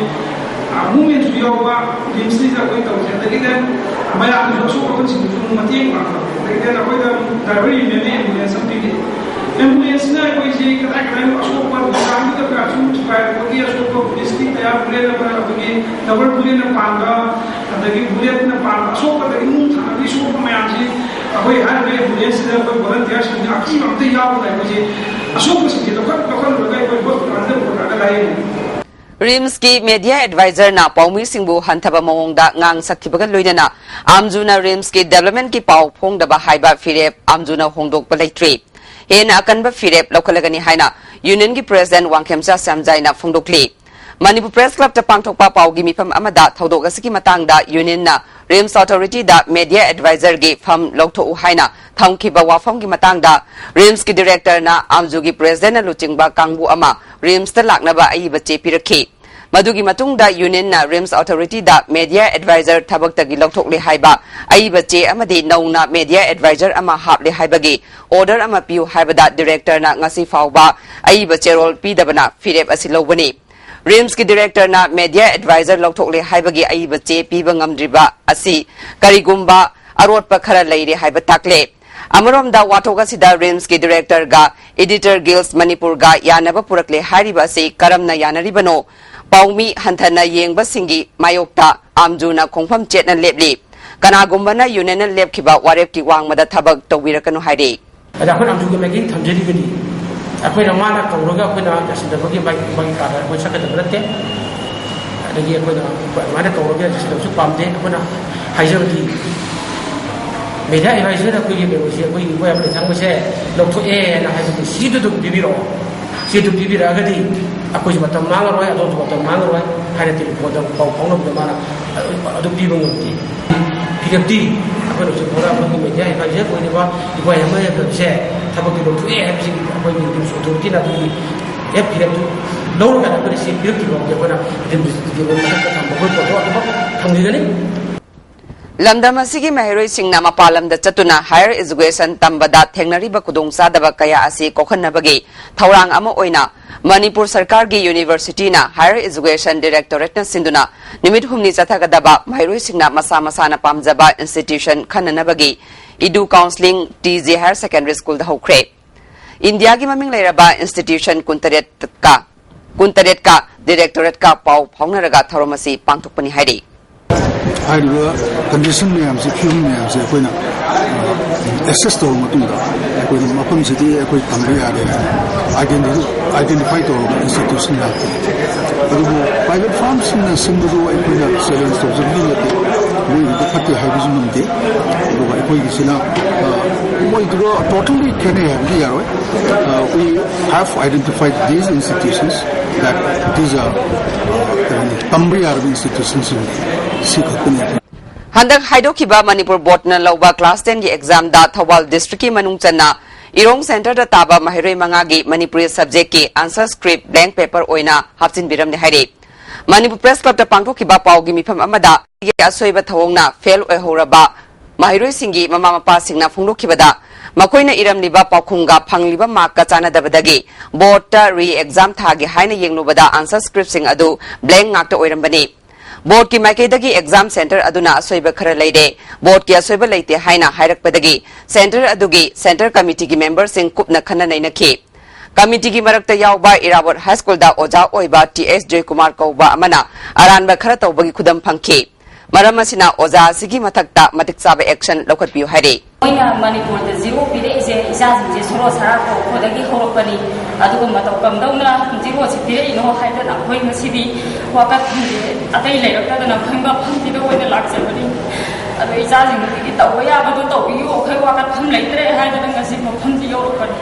ꯑ, movement ꯁꯨ ꯌꯥꯎꯕ ꯔꯤꯝꯁꯁꯤꯗ ꯑꯩꯈꯣꯏ ꯇꯧꯖꯩ꯫ ꯑꯗꯒꯤꯗꯤ ꯃꯌꯥꯝꯒꯤꯁꯨ ꯑꯁꯣꯛ ꯑꯄꯟꯁꯤꯡꯗꯨꯁꯨ ꯑꯃꯨꯛ ꯃꯇꯦꯡ ꯄꯥꯡꯕ꯫ ꯑꯗꯒꯤꯗꯤ ꯑꯩꯈꯣꯏꯗ ꯑꯃꯨꯛ driver union ꯅ ambulance ꯑꯃ ꯄꯤꯔꯛꯑꯦ꯫ Ambulance ꯁꯤꯅ ꯑꯩꯈꯣꯏꯁꯤ ꯀꯗꯥꯏ ꯀꯗꯥꯏꯅꯣ ꯑꯁꯣꯛꯄ ꯗꯨꯀꯥꯟꯗꯨꯗ ꯀꯌꯥ ꯁꯨꯝ ꯊꯨꯒꯥꯏꯕꯒꯤ ꯑꯁꯣꯛꯄ ꯄꯨꯂꯤꯁꯀꯤ ꯇꯌꯥꯔ bullet ꯑꯃ, ꯑꯩꯈꯣꯏꯒꯤ rubber bullet ꯅ ꯄꯥꯟꯕ, ꯑꯗꯒꯤ bullet ꯅ ꯄꯥꯟꯕ ꯑꯁꯣꯛꯄꯗꯒꯤ ꯅꯨꯡ ꯊꯥꯡꯅꯕꯒꯤ ꯁꯣꯛꯄ ꯃꯌꯥꯝꯁꯤ ꯑꯩꯈꯣꯏ ꯍꯥꯏꯔꯤꯕ ambulance ꯁꯤꯗ ꯑꯩꯈꯣꯏ volunteer ꯁꯤꯡꯁꯤ ꯑꯀꯤꯕ ꯑꯝꯇ ꯌꯥꯎꯗꯅ ꯑꯩꯈꯣꯏꯁꯤ ꯑꯁꯣꯛꯄꯁꯤꯡꯁꯤ ꯂꯧꯈꯠ-, ꯂꯧꯈꯠꯂꯨꯔꯒ ꯑꯩꯈꯣꯏ ꯍꯣꯁꯄꯤꯇꯥꯜꯗ ꯄꯨꯔꯛꯑꯒ ꯂꯥꯌꯦꯡꯉꯤ꯫ ꯔꯤꯝꯁꯀꯤ media advisor ꯅ ꯄꯥꯎꯃꯤꯁꯤꯡꯕꯨ ꯍꯟꯊꯕ ꯃꯑꯣꯡꯗ ꯉꯥꯡ ꯁꯛꯈꯤꯕꯒ ꯂꯣꯏꯅꯅ ꯑꯥꯝꯖꯨꯅ ꯔꯤꯝꯁꯀꯤ development ꯀꯤ ꯄꯥꯎ ꯐꯣꯡꯗꯕ ꯍꯥꯏꯕ ꯐꯤꯔꯦꯞ ꯑꯥꯝꯖꯨꯅ ꯍꯣꯡꯗꯣꯛꯄ ꯂꯩꯇ꯭ꯔꯤ꯫ ꯍꯦꯟꯅ ꯑꯀꯟꯕ ꯐꯤꯔꯦꯞ ꯂꯧꯈꯠꯂꯒꯅꯤ ꯍꯥꯏꯅ union ꯒꯤ president ꯋꯥꯡꯈꯦꯝꯆꯥ ꯁ꯭ꯌꯥꯝꯖꯥꯏꯅ ꯐꯣꯡꯗꯣꯛꯂꯤ꯫ ꯃꯅꯤꯄꯨꯔ Press Club ꯇ ꯄꯥꯡꯊꯣꯛꯄ ꯄꯥꯎꯒꯤ ꯃꯤꯐꯝ ꯑꯃꯗ ꯊꯧꯗꯣꯛ ꯑꯁꯤꯒꯤ ꯃꯇꯥꯡꯗ union ꯅ RIMS Authority ꯗ media advisor ꯒꯤ ꯐꯝ ꯂꯧꯊꯣꯛꯎ ꯍꯥꯏꯅ ꯊꯝꯈꯤꯕ ꯋꯥꯐꯝꯒꯤ ꯃꯇꯥꯡꯗ RIMS ꯀꯤ director ꯅ ꯑꯥꯝꯖꯨꯒꯤ president ꯅ ꯂꯨꯆꯤꯡꯕ ꯀꯥꯡꯕꯨ ꯑꯃ RIMS ꯇ ꯂꯥꯛꯅꯕ ꯑꯏꯕ ꯆꯦ ꯄꯤꯔꯛꯈꯤ꯫ ꯃꯗꯨꯒꯤ ꯃꯇꯨꯡꯗ union ꯅ RIMS Authority ꯗ media advisor ꯊꯕꯛꯇꯒꯤ ꯂꯧꯊꯣꯛꯂꯦ ꯍꯥꯏꯕ ꯑꯏꯕ ꯆꯦ ꯑꯃꯗꯤ ꯅꯧꯅ media advisor ꯑꯃ ꯍꯥꯞꯂꯦ ꯍꯥꯏꯕꯒꯤ order ꯑꯃ ꯄꯤꯌꯨ ꯍꯥꯏꯕꯗ director ꯅ ꯉꯁꯤ ꯐꯥꯎꯕ ꯑꯏꯕ ꯆꯦꯔꯣꯜ ꯄꯤꯗꯕꯅ ꯐꯤꯔꯦꯞ ꯑꯁꯤ ꯂꯧꯕꯅꯤ꯫ RIMS ꯀꯤ director ꯅ media advisor ꯂꯧꯊꯣꯛꯂꯦ ꯍꯥꯏꯕꯒꯤ ꯑꯏꯕ ꯆꯦ ꯄꯤꯕ ꯉꯝꯗ꯭ꯔꯤꯕ ꯑꯁꯤ ꯀꯔꯤꯒꯨꯝꯕ ꯑꯔꯣꯠꯄ ꯈꯔ ꯂꯩꯔꯦ ꯍꯥꯏꯕ ꯇꯥꯛꯂꯦ꯫ ꯑꯃꯔꯣꯝꯗ ꯋꯥꯊꯣꯛ ꯑꯁꯤꯗ RIMS ꯀꯤ director ꯒ Editor Guild Manipur ꯒ ꯌꯥꯅꯕ ꯄꯨꯔꯛꯂꯦ ꯍꯥꯏꯔꯤꯕ ꯑꯁꯤ ꯀꯔꯝꯅ ꯌꯥꯅꯔꯤꯕꯅꯣ? ꯄꯥꯎꯃꯤ ꯍꯟꯊꯅ ꯌꯦꯡꯕꯁꯤꯡꯒꯤ ꯃꯥꯌꯣꯛꯇ ꯑꯥꯝꯖꯨꯅ ꯈꯣꯡꯐꯝ ꯆꯦꯠꯅ ꯂꯦꯞꯂꯤ꯫ ꯀꯅꯥꯒꯨꯝꯕꯅ union ꯅ ꯂꯦꯞꯈꯤꯕ ꯋꯥꯔꯦꯞꯀꯤ ꯋꯥꯡꯃꯗ ꯊꯕꯛ ꯇꯧꯕꯤꯔꯛꯀꯅꯨ ꯍꯥꯏꯔꯤ꯫ ꯑꯗ ꯑꯩꯈꯣꯏꯅ ꯑꯥꯝꯖꯨꯒꯤ ꯃꯥꯏꯀꯩ ꯊꯝꯖꯔꯤꯕꯅꯤ꯫ ꯑꯩꯈꯣꯏꯅ ꯃꯥꯅ ꯀꯧꯔꯒ ꯑꯩꯈꯣꯏꯅ ꯌꯥꯁꯤꯟꯅꯕꯒꯤ ꯃꯥꯒꯤ, ꯃꯥꯒꯤ ꯀꯥꯗ ꯑꯩꯈꯣꯏ ꯆꯠꯀꯗꯕ ꯅꯠꯇꯦ꯫ ꯑꯗꯒꯤ ꯑꯩꯈꯣꯏꯅ ꯑꯗꯨꯃꯥꯏꯅ ꯀꯧꯔꯒ ꯌꯥꯁꯤꯟꯅꯕꯁꯨ ꯄꯥꯝꯗꯦ꯫ ꯑꯩꯈꯣꯏꯅ ꯍꯥꯏꯖꯕꯗꯤ ꯃꯦꯗꯤꯌꯥ ꯑꯦꯗꯚꯥꯏꯖꯔꯗ ꯑꯩꯈꯣꯏꯒꯤ ꯀꯩꯅꯣꯁꯦ, ꯑꯩꯈꯣꯏꯒꯤ ꯏꯕꯣꯌꯥꯏꯃ ꯂꯩꯊꯥꯡꯕꯁꯦ ꯂꯧꯊꯣꯛꯑꯦꯅ ꯍꯥꯏꯕꯒꯤ ꯁꯤꯗꯨ ꯑꯗꯨꯝ ꯄꯤꯕꯤꯔꯛꯑꯣ꯫ ꯁꯤꯗꯨ ꯄꯤꯕꯤꯔꯛꯑꯒꯗꯤ ꯑꯩꯈꯣꯏꯁꯨ ꯃꯇꯝ ꯃꯥꯡꯉꯔꯣꯏ, ꯑꯗꯣꯝꯁꯨ ꯃꯇꯝ ꯃꯥꯡꯉꯔꯣꯏ ꯍꯥꯏꯅ ꯇꯦꯂꯤꯐꯣꯟꯗ ꯄꯥꯎ ꯐꯥꯎꯅꯕꯗ ꯃꯥꯅ ꯑꯗꯨ ꯄꯤꯕ ꯉꯝꯗꯦ꯫ ꯐꯤꯔꯦꯞꯇꯤ ꯑꯩꯈꯣꯏꯅ ꯍꯧꯖꯤꯛ ꯐꯥꯎꯗ ꯑꯩꯈꯣꯏꯒꯤ ꯃꯦꯗꯤꯌꯥ ꯑꯦꯗꯚꯥꯏꯖꯔ ꯑꯣꯏꯔꯤꯕ ꯏꯕꯣꯌꯥꯏꯃ ꯂꯩꯊꯥꯡꯕꯁꯦ ꯊꯕꯛꯇꯤ ꯂꯧꯊꯣꯛꯑꯦ ꯍꯥꯏꯕꯁꯤꯒꯤ ꯑꯩꯈꯣꯏꯒꯤ ꯔꯤꯝꯁ ꯑꯣꯊꯣꯔꯤꯇꯤꯅ ꯑꯗꯨꯒꯤ ꯑꯦꯞ ꯐꯤꯔꯦꯞꯇꯨ ꯂꯧꯔꯒ ꯑꯩꯈꯣꯏꯅ ꯁꯤ ꯄꯤꯔꯛꯇ꯭ꯔꯤꯕ ꯐꯥꯎꯗꯤ ꯑꯩꯈꯣꯏꯅ ꯔꯤꯝꯁꯀꯤ ꯃꯊꯛꯇ ꯊꯝꯕ ꯑꯩꯈꯣꯏ ꯄꯣꯠꯇꯣ ꯑꯗꯨꯃꯛ ꯊꯝꯕꯤꯒꯅꯤ꯫ ꯂꯝꯗꯝ ꯑꯁꯤꯒꯤ ꯃꯍꯩꯔꯣꯏꯁꯤꯡꯅ ꯃꯄꯥꯟ ꯂꯝꯗ ꯆꯠꯇꯨꯅ higher education ꯇꯝꯕꯗ ꯊꯦꯡꯅꯔꯤꯕ ꯈꯨꯗꯣꯡꯆꯥꯗꯕ ꯀꯌꯥ ꯑꯁꯤ ꯀꯣꯛꯍꯟꯅꯕꯒꯤ ꯊꯧꯔꯥꯡ ꯑꯃ ꯑꯣꯏꯅ ꯃꯅꯤꯄꯨꯔ ꯁꯔꯀꯥꯔꯒꯤ Universityꯅ Higher Education Directorateꯅ ꯁꯤꯟꯗꯨꯅ ꯅꯨꯃꯤꯠ ꯍꯨꯝꯅꯤ ꯆꯠꯊꯒꯗꯕ ꯃꯍꯩꯔꯣꯏꯁꯤꯡꯅ ꯃꯁꯥ ꯃꯁꯥꯅ ꯄꯥꯝꯖꯕ institution ꯈꯟꯅꯅꯕꯒꯤ Edu Counselling TJ Higher Secondary Schoolꯗ ꯍꯧꯈ꯭ꯔꯦ꯫ ꯏꯟꯗꯤꯌꯥꯒꯤ ꯃꯃꯤꯡ ꯂꯩꯔꯕ institution ꯀꯨꯟꯇꯔꯦꯠꯀ, ꯀꯨꯟꯇꯔꯦꯠꯀ directorateꯀ ꯄꯥꯎ ꯐꯥꯎꯅꯔꯒ ꯊꯧꯔꯝ ꯑꯁꯤ ꯄꯥꯡꯊꯣꯛꯄꯅꯤ ꯍꯥꯏꯔꯤ꯫ ꯍꯥꯏꯔꯤꯕ condition ꯃꯌꯥꯝꯁꯦ, ꯐꯤꯕꯝ ꯃꯌꯥꯝꯁꯦ ꯑꯩꯈꯣꯏꯅ, ꯑ, assess ꯇꯧꯔꯕ ꯃꯇꯨꯡꯗ ꯑꯩꯈꯣꯏꯅ ꯃꯐꯝꯁꯤꯗꯤ ꯑꯩꯈꯣꯏ ꯇꯝꯕ ꯌꯥꯔꯦ, identify, identify ꯇꯧꯔꯕ institution ꯉꯥꯛꯇꯅꯤ꯫ ꯑꯗꯨꯕꯨ private firmꯁꯤꯡꯅ ꯁꯤꯟꯕꯗꯨ ꯑꯩꯈꯣꯏꯅ challenge ꯇꯧꯖꯕꯗꯤ ꯅꯠꯇꯦ, ꯃꯣꯏꯒꯤꯗꯤ ꯐꯠꯇꯦ ꯍꯥꯏꯕꯁꯨ ꯉꯝꯗꯦ꯫ ꯑꯗꯨꯒ ꯑꯩꯈꯣꯏꯒꯤꯁꯤꯅ, ꯑ, ꯃꯣꯏꯗꯨꯒ totally ꯈꯦꯠꯅꯩ ꯍꯥꯏꯕꯗꯤ ꯌꯥꯔꯣꯏ꯫ ꯑ, we have identified these institutions that these are, ꯑ, ꯀꯩꯅꯣꯅꯤ, ꯇꯝꯕ ꯌꯥꯔꯕ institutionsꯁꯤꯡꯅꯤ꯫ ꯁꯤ ꯈꯛꯇꯅꯤ꯫ ꯍꯟꯗꯛ ꯍꯥꯏꯗꯣꯛꯈꯤꯕ ꯃꯅꯤꯄꯨꯔ ꯕꯣꯔꯗꯅ ꯂꯧꯕ class tenꯒꯤ examꯗ ꯊꯧꯕꯥꯜ districtꯀꯤ ꯃꯅꯨꯡ ꯆꯟꯅ ꯏꯔꯣꯡ centreꯗ ꯇꯥꯕ ꯃꯍꯩꯔꯣꯏ ꯃꯉꯥꯒꯤ Manipuri subjectꯀꯤ answer script blank paper ꯑꯣꯏꯅ ꯍꯥꯞꯆꯤꯟꯕꯤꯔꯝꯂꯦ ꯍꯥꯏꯔꯤ꯫ ꯃꯅꯤꯄꯨꯔ Press Clubꯇ ꯄꯥꯡꯊꯣꯛꯈꯤꯕ ꯄꯥꯎꯒꯤ ꯃꯤꯐꯝ ꯑꯃꯗ ꯑꯁꯣꯏꯕ ꯊꯧꯑꯣꯡꯅ fail ꯑꯣꯏꯍꯧꯔꯕ ꯃꯍꯩꯔꯣꯏꯁꯤꯡꯒꯤ ꯃꯃꯥ ꯃꯄꯥꯁꯤꯡꯅ ꯐꯣꯡꯗꯣꯛꯈꯤꯕꯗ, ꯃꯈꯣꯏꯅ ꯏꯔꯝꯂꯤꯕ ꯄꯥꯎꯈꯨꯝꯒ ꯐꯪꯂꯤꯕ markꯀ ꯆꯥꯟꯅꯗꯕꯗꯒꯤ boardꯇ re-exam ꯊꯥꯒꯦ ꯍꯥꯏꯅ ꯌꯦꯡꯂꯨꯕꯗ answer scriptꯁꯤꯡ ꯑꯗꯨ blank ꯉꯥꯛꯇ ꯑꯣꯏꯔꯝꯕꯅꯤ꯫ Boardꯀꯤ ꯃꯥꯏꯀꯩꯗꯒꯤ exam centre ꯑꯗꯨꯅ ꯑꯁꯣꯏꯕ ꯈꯔ ꯂꯩꯔꯦ, boardꯀꯤ ꯑꯁꯣꯏꯕ ꯂꯩꯇꯦ ꯍꯥꯏꯅ ꯍꯥꯏꯔꯛꯄꯗꯒꯤ centre ꯑꯗꯨꯒꯤ centre committeeꯒꯤ memberꯁꯤꯡ ꯀꯨꯞꯅ ꯈꯟꯅ ꯅꯩꯅꯈꯤ꯫ Committeeꯒꯤ ꯃꯔꯛꯇ ꯌꯥꯎꯕ ꯏꯔꯥꯕꯣꯠ High Schoolꯗ ꯑꯣꯖꯥ ꯑꯣꯏꯕ ꯇꯤ ꯑꯦꯁ ꯖꯣꯏꯀꯨꯃꯥꯔ ꯀꯧꯕ ꯑꯃꯅ ꯑꯔꯥꯟꯕ ꯈꯔ ꯇꯧꯕꯒꯤ ꯈꯨꯗꯝ ꯐꯪꯈꯤ꯫ ꯃꯔꯝ ꯑꯁꯤꯅ ꯑꯣꯖꯥ ꯑꯁꯤꯒꯤ ꯃꯊꯛꯇ ꯃꯇꯤꯛ ꯆꯥꯕ action ꯂꯧꯈꯠꯄꯤꯌꯨ ꯍꯥꯏꯔꯤ꯫ ꯃꯣꯏꯅ ꯃꯅꯤꯄꯨꯔꯗ zero ꯄꯤꯔꯛꯏꯁꯦ ꯏꯆꯥꯁꯤꯡꯁꯦ ꯁꯣꯔꯣ ꯁꯔꯥ ꯇꯧꯔꯛꯄꯗꯒꯤ ꯍꯧꯔꯛꯄꯅꯤ꯫ ꯑꯗꯨꯒ ꯃꯇꯧ ꯀꯝꯗꯧꯅ zeroꯁꯤ ꯄꯤꯔꯛꯏꯅꯣ ꯍꯥꯏꯗꯅ ꯑꯩꯈꯣꯏ ꯉꯁꯤꯗꯤ ꯋꯥꯀꯠꯐꯝꯁꯦ ꯑꯇꯩ ꯂꯩꯔꯛꯇꯗꯅ ꯑꯩꯈꯣꯏ ꯃꯐꯝꯁꯤꯗ ꯑꯣꯏꯅ ꯂꯥꯛꯆꯕꯅꯤ꯫ ꯑꯗꯣ ꯏꯆꯥꯁꯤꯡꯗꯨꯗꯒꯤ ꯇꯧꯕ ꯌꯥꯕꯗꯣ ꯇꯧꯕꯤꯌꯨ, ꯑꯩꯈꯣꯏ ꯋꯥꯈꯜ ꯐꯝ ꯂꯩꯇ꯭ꯔꯦ ꯍꯥꯏꯗꯅ ꯉꯁꯤ ꯃꯐꯝꯁꯤ ꯌꯧꯔꯛꯄꯅꯤ꯫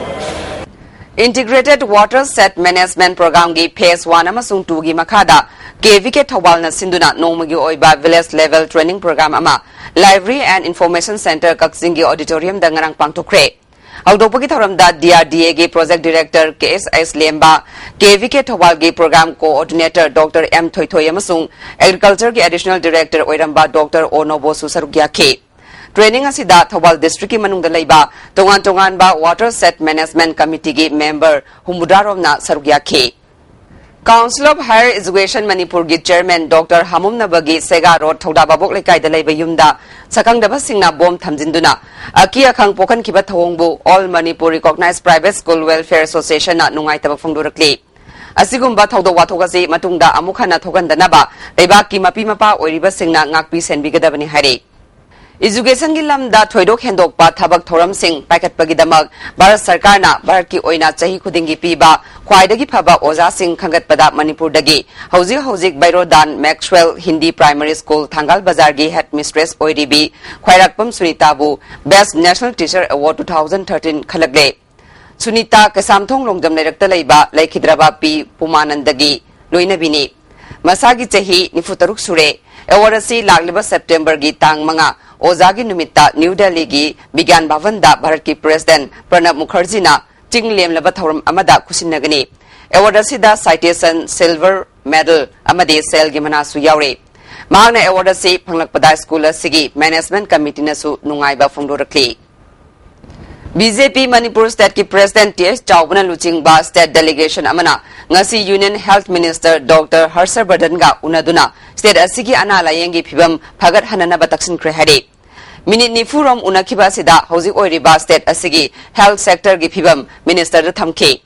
Integrated Watershed Management Programꯒꯤ Phase One ꯑꯃꯁꯨꯡ Twoꯒꯤ ꯃꯈꯥꯗ ꯀꯦ ꯚꯤ ꯀꯦ ꯊꯧꯕꯥꯜꯅ ꯁꯤꯟꯗꯨꯅ ꯅꯣꯡꯃꯒꯤ ꯑꯣꯏꯕ Village Level Training Program ꯑꯃ Library and Information Centre ꯀꯛꯆꯤꯡꯒꯤ Auditoriumꯗ ꯉꯔꯥꯡ ꯄꯥꯡꯊꯣꯛꯈ꯭ꯔꯦ꯫ ꯍꯧꯗꯣꯛꯄꯒꯤ ꯊꯧꯔꯝꯗ ꯗꯤ ꯑꯥꯔ ꯗꯤ ꯑꯦꯒꯤ Project Director ꯀꯦ ꯑꯦꯁ ꯑꯦꯁ ꯂꯦꯝꯕ, ꯀꯦ ꯚꯤ ꯀꯦ ꯊꯧꯕꯥꯜꯒꯤ Program Coordinator ꯗꯣꯛꯇꯔ ꯑꯦꯝ ꯊꯣꯏꯊꯣꯏ ꯑꯃꯁꯨꯡ Agricultureꯒꯤ Additional Director ꯑꯣꯏꯔꯝꯕ ꯗꯣꯛꯇꯔ ꯑꯣ ꯅꯣꯕꯣꯁꯨ ꯁꯔꯨꯛ ꯌꯥꯈꯤ꯫ Training ꯑꯁꯤꯗ ꯊꯧꯕꯥꯜ districtꯀꯤ ꯃꯅꯨꯡꯗ ꯂꯩꯕ ꯇꯣꯉꯥꯟ ꯇꯣꯉꯥꯟꯕ Watershed Management Committeeꯒꯤ member ꯍꯨꯝꯐꯨꯇꯔꯥ ꯔꯣꯝꯅ ꯁꯔꯨꯛ ꯌꯥꯈꯤ꯫ Council of Higher Education ꯃꯅꯤꯄꯨꯔꯒꯤ Chairman ꯗꯣꯛꯇꯔ ꯍꯥꯃꯨꯝꯅꯕꯒꯤ ꯁꯦꯒꯥ ꯔꯣꯗ ꯊꯧꯗꯥꯕꯥꯕꯣꯛ ꯂꯩꯀꯥꯏꯗ ꯂꯩꯕ ꯌꯨꯝꯗ ꯁꯛꯈꯪꯗꯕꯁꯤꯡꯅ ꯕꯣꯝ ꯊꯝꯖꯤꯟꯗꯨꯅ ꯑꯀꯤ ꯑꯈꯪ ꯄꯣꯛꯍꯟꯈꯤꯕ ꯊꯧꯑꯣꯡꯕꯨ All Manipur Recognized Private School Welfare Associationꯅ ꯅꯨꯡꯉꯥꯏꯇꯕ ꯐꯣꯡꯗꯣꯔꯛꯂꯤ꯫ ꯑꯁꯤꯒꯨꯝꯕ ꯊꯧꯗꯣꯛ ꯋꯥꯊꯣꯛ ꯑꯁꯤ ꯃꯇꯨꯡꯗ ꯑꯃꯨꯛ ꯍꯟꯅ ꯊꯣꯛꯍꯟꯗꯅꯕ ꯂꯩꯕꯥꯛꯀꯤ ꯃꯄꯤ ꯃꯄꯥ ꯑꯣꯏꯔꯤꯕꯁꯤꯡꯅ ꯉꯥꯛꯄꯤ ꯁꯦꯟꯕꯤꯒꯗꯕꯅꯤ ꯍꯥꯏꯔꯤ꯫ Educationꯒꯤ ꯂꯝꯗ ꯊꯣꯏꯗꯣꯛ ꯍꯦꯟꯗꯣꯛꯄ ꯊꯕꯛ ꯊꯧꯔꯝꯁꯤꯡ ꯄꯥꯏꯈꯠꯄꯒꯤꯗꯃꯛ ꯚꯥꯔꯠ ꯁꯔꯀꯥꯔꯅ ꯚꯥꯔꯠꯀꯤ ꯑꯣꯏꯅ ꯆꯍꯤ ꯈꯨꯗꯤꯡꯒꯤ ꯄꯤꯕ ꯈ꯭ꯋꯥꯏꯗꯒꯤ ꯐꯕ ꯑꯣꯖꯥꯁꯤꯡ ꯈꯟꯒꯠꯄꯗ ꯃꯅꯤꯄꯨꯔꯗꯒꯤ ꯍꯧꯖꯤꯛ ꯍꯧꯖꯤꯛ ꯕꯩꯔꯣꯗꯥꯟ Maxwell Hindi Primary School Thangal ꯕꯖꯥꯔꯒꯤ headmistress ꯑꯣꯏꯔꯤꯕꯤ ꯈ꯭ꯋꯥꯏꯔꯥꯛꯄꯝ ꯁꯨꯅꯤꯇꯥꯕꯨ Best National Teacher Award two thousand thirteen ꯈꯜꯂꯛꯂꯦ꯫ Sunita Keishamthong Longjam ꯂꯩꯔꯛꯇ ꯂꯩꯕ ꯂꯩꯈꯤꯗ꯭ꯔꯕ ꯄꯤ ꯄꯨꯃꯥꯅꯟꯗꯒꯤ ꯂꯣꯏꯅꯕꯤꯅꯤ꯫ ꯃꯁꯥꯒꯤ ꯆꯍꯤ ꯅꯤꯐꯨ ꯇꯔꯨꯛ ꯁꯨꯔꯦ꯫ Award ꯑꯁꯤ ꯂꯥꯛꯂꯤꯕ Septemberꯒꯤ ꯇꯥꯡ ꯃꯉꯥ ꯑꯣꯖꯥꯒꯤ ꯅꯨꯃꯤꯠꯇ ꯅ꯭ꯌꯨ ꯗꯦꯜꯂꯤꯒꯤ ꯕꯤꯒ꯭ꯌꯥꯟ ꯚꯕꯟꯗ ꯚꯥꯔꯠꯀꯤ President ꯄ꯭ꯔꯅꯕ ꯃꯨꯈꯔꯖꯤꯅ ꯆꯤꯡ ꯂꯦꯝꯂꯕ ꯊꯧꯔꯝ ꯑꯃꯗ ꯈꯨꯠꯁꯤꯟꯅꯒꯅꯤ꯫ Award ꯑꯁꯤꯗ citation, silver medal ꯑꯃꯗꯤ ꯁꯦꯜꯒꯤ ꯃꯅꯥꯁꯨ ꯌꯥꯎꯔꯤ꯫ ꯃꯍꯥꯛꯅ award ꯑꯁꯤ ꯐꯪꯂꯛꯄꯗ school ꯑꯁꯤꯒꯤ management committeeꯅꯁꯨ ꯅꯨꯡꯉꯥꯏꯕ ꯐꯣꯡꯗꯣꯔꯛꯂꯤ꯫ ꯕꯤ ꯖꯦ ꯄꯤ ꯃꯅꯤꯄꯨꯔ stateꯀꯤ President ꯇꯤ ꯑꯦꯁ ꯆꯥꯎꯕꯅ ꯂꯨꯆꯤꯡꯕ state delegation ꯑꯃꯅ ꯉꯁꯤ Union Health Minister ꯗꯣꯛꯇꯔ ꯍꯔꯁꯕꯔꯙꯟꯒ ꯎꯅꯗꯨꯅ state ꯑꯁꯤꯒꯤ ꯑꯅꯥ ꯂꯥꯌꯦꯡꯒꯤ ꯐꯤꯚꯝ ꯐꯒꯠꯍꯟꯅꯅꯕ ꯇꯛꯁꯤꯟꯈ꯭ꯔꯦ ꯍꯥꯏꯔꯤ꯫ ꯃꯤꯅꯤꯠ ꯅꯤꯐꯨ ꯔꯣꯝ ꯎꯅꯈꯤꯕ ꯑꯁꯤꯗ ꯍꯧꯖꯤꯛ ꯑꯣꯏꯔꯤꯕ state ꯑꯁꯤꯒꯤ health sectorꯒꯤ ꯐꯤꯚꯝ ministerꯗ ꯊꯝꯈꯤ꯫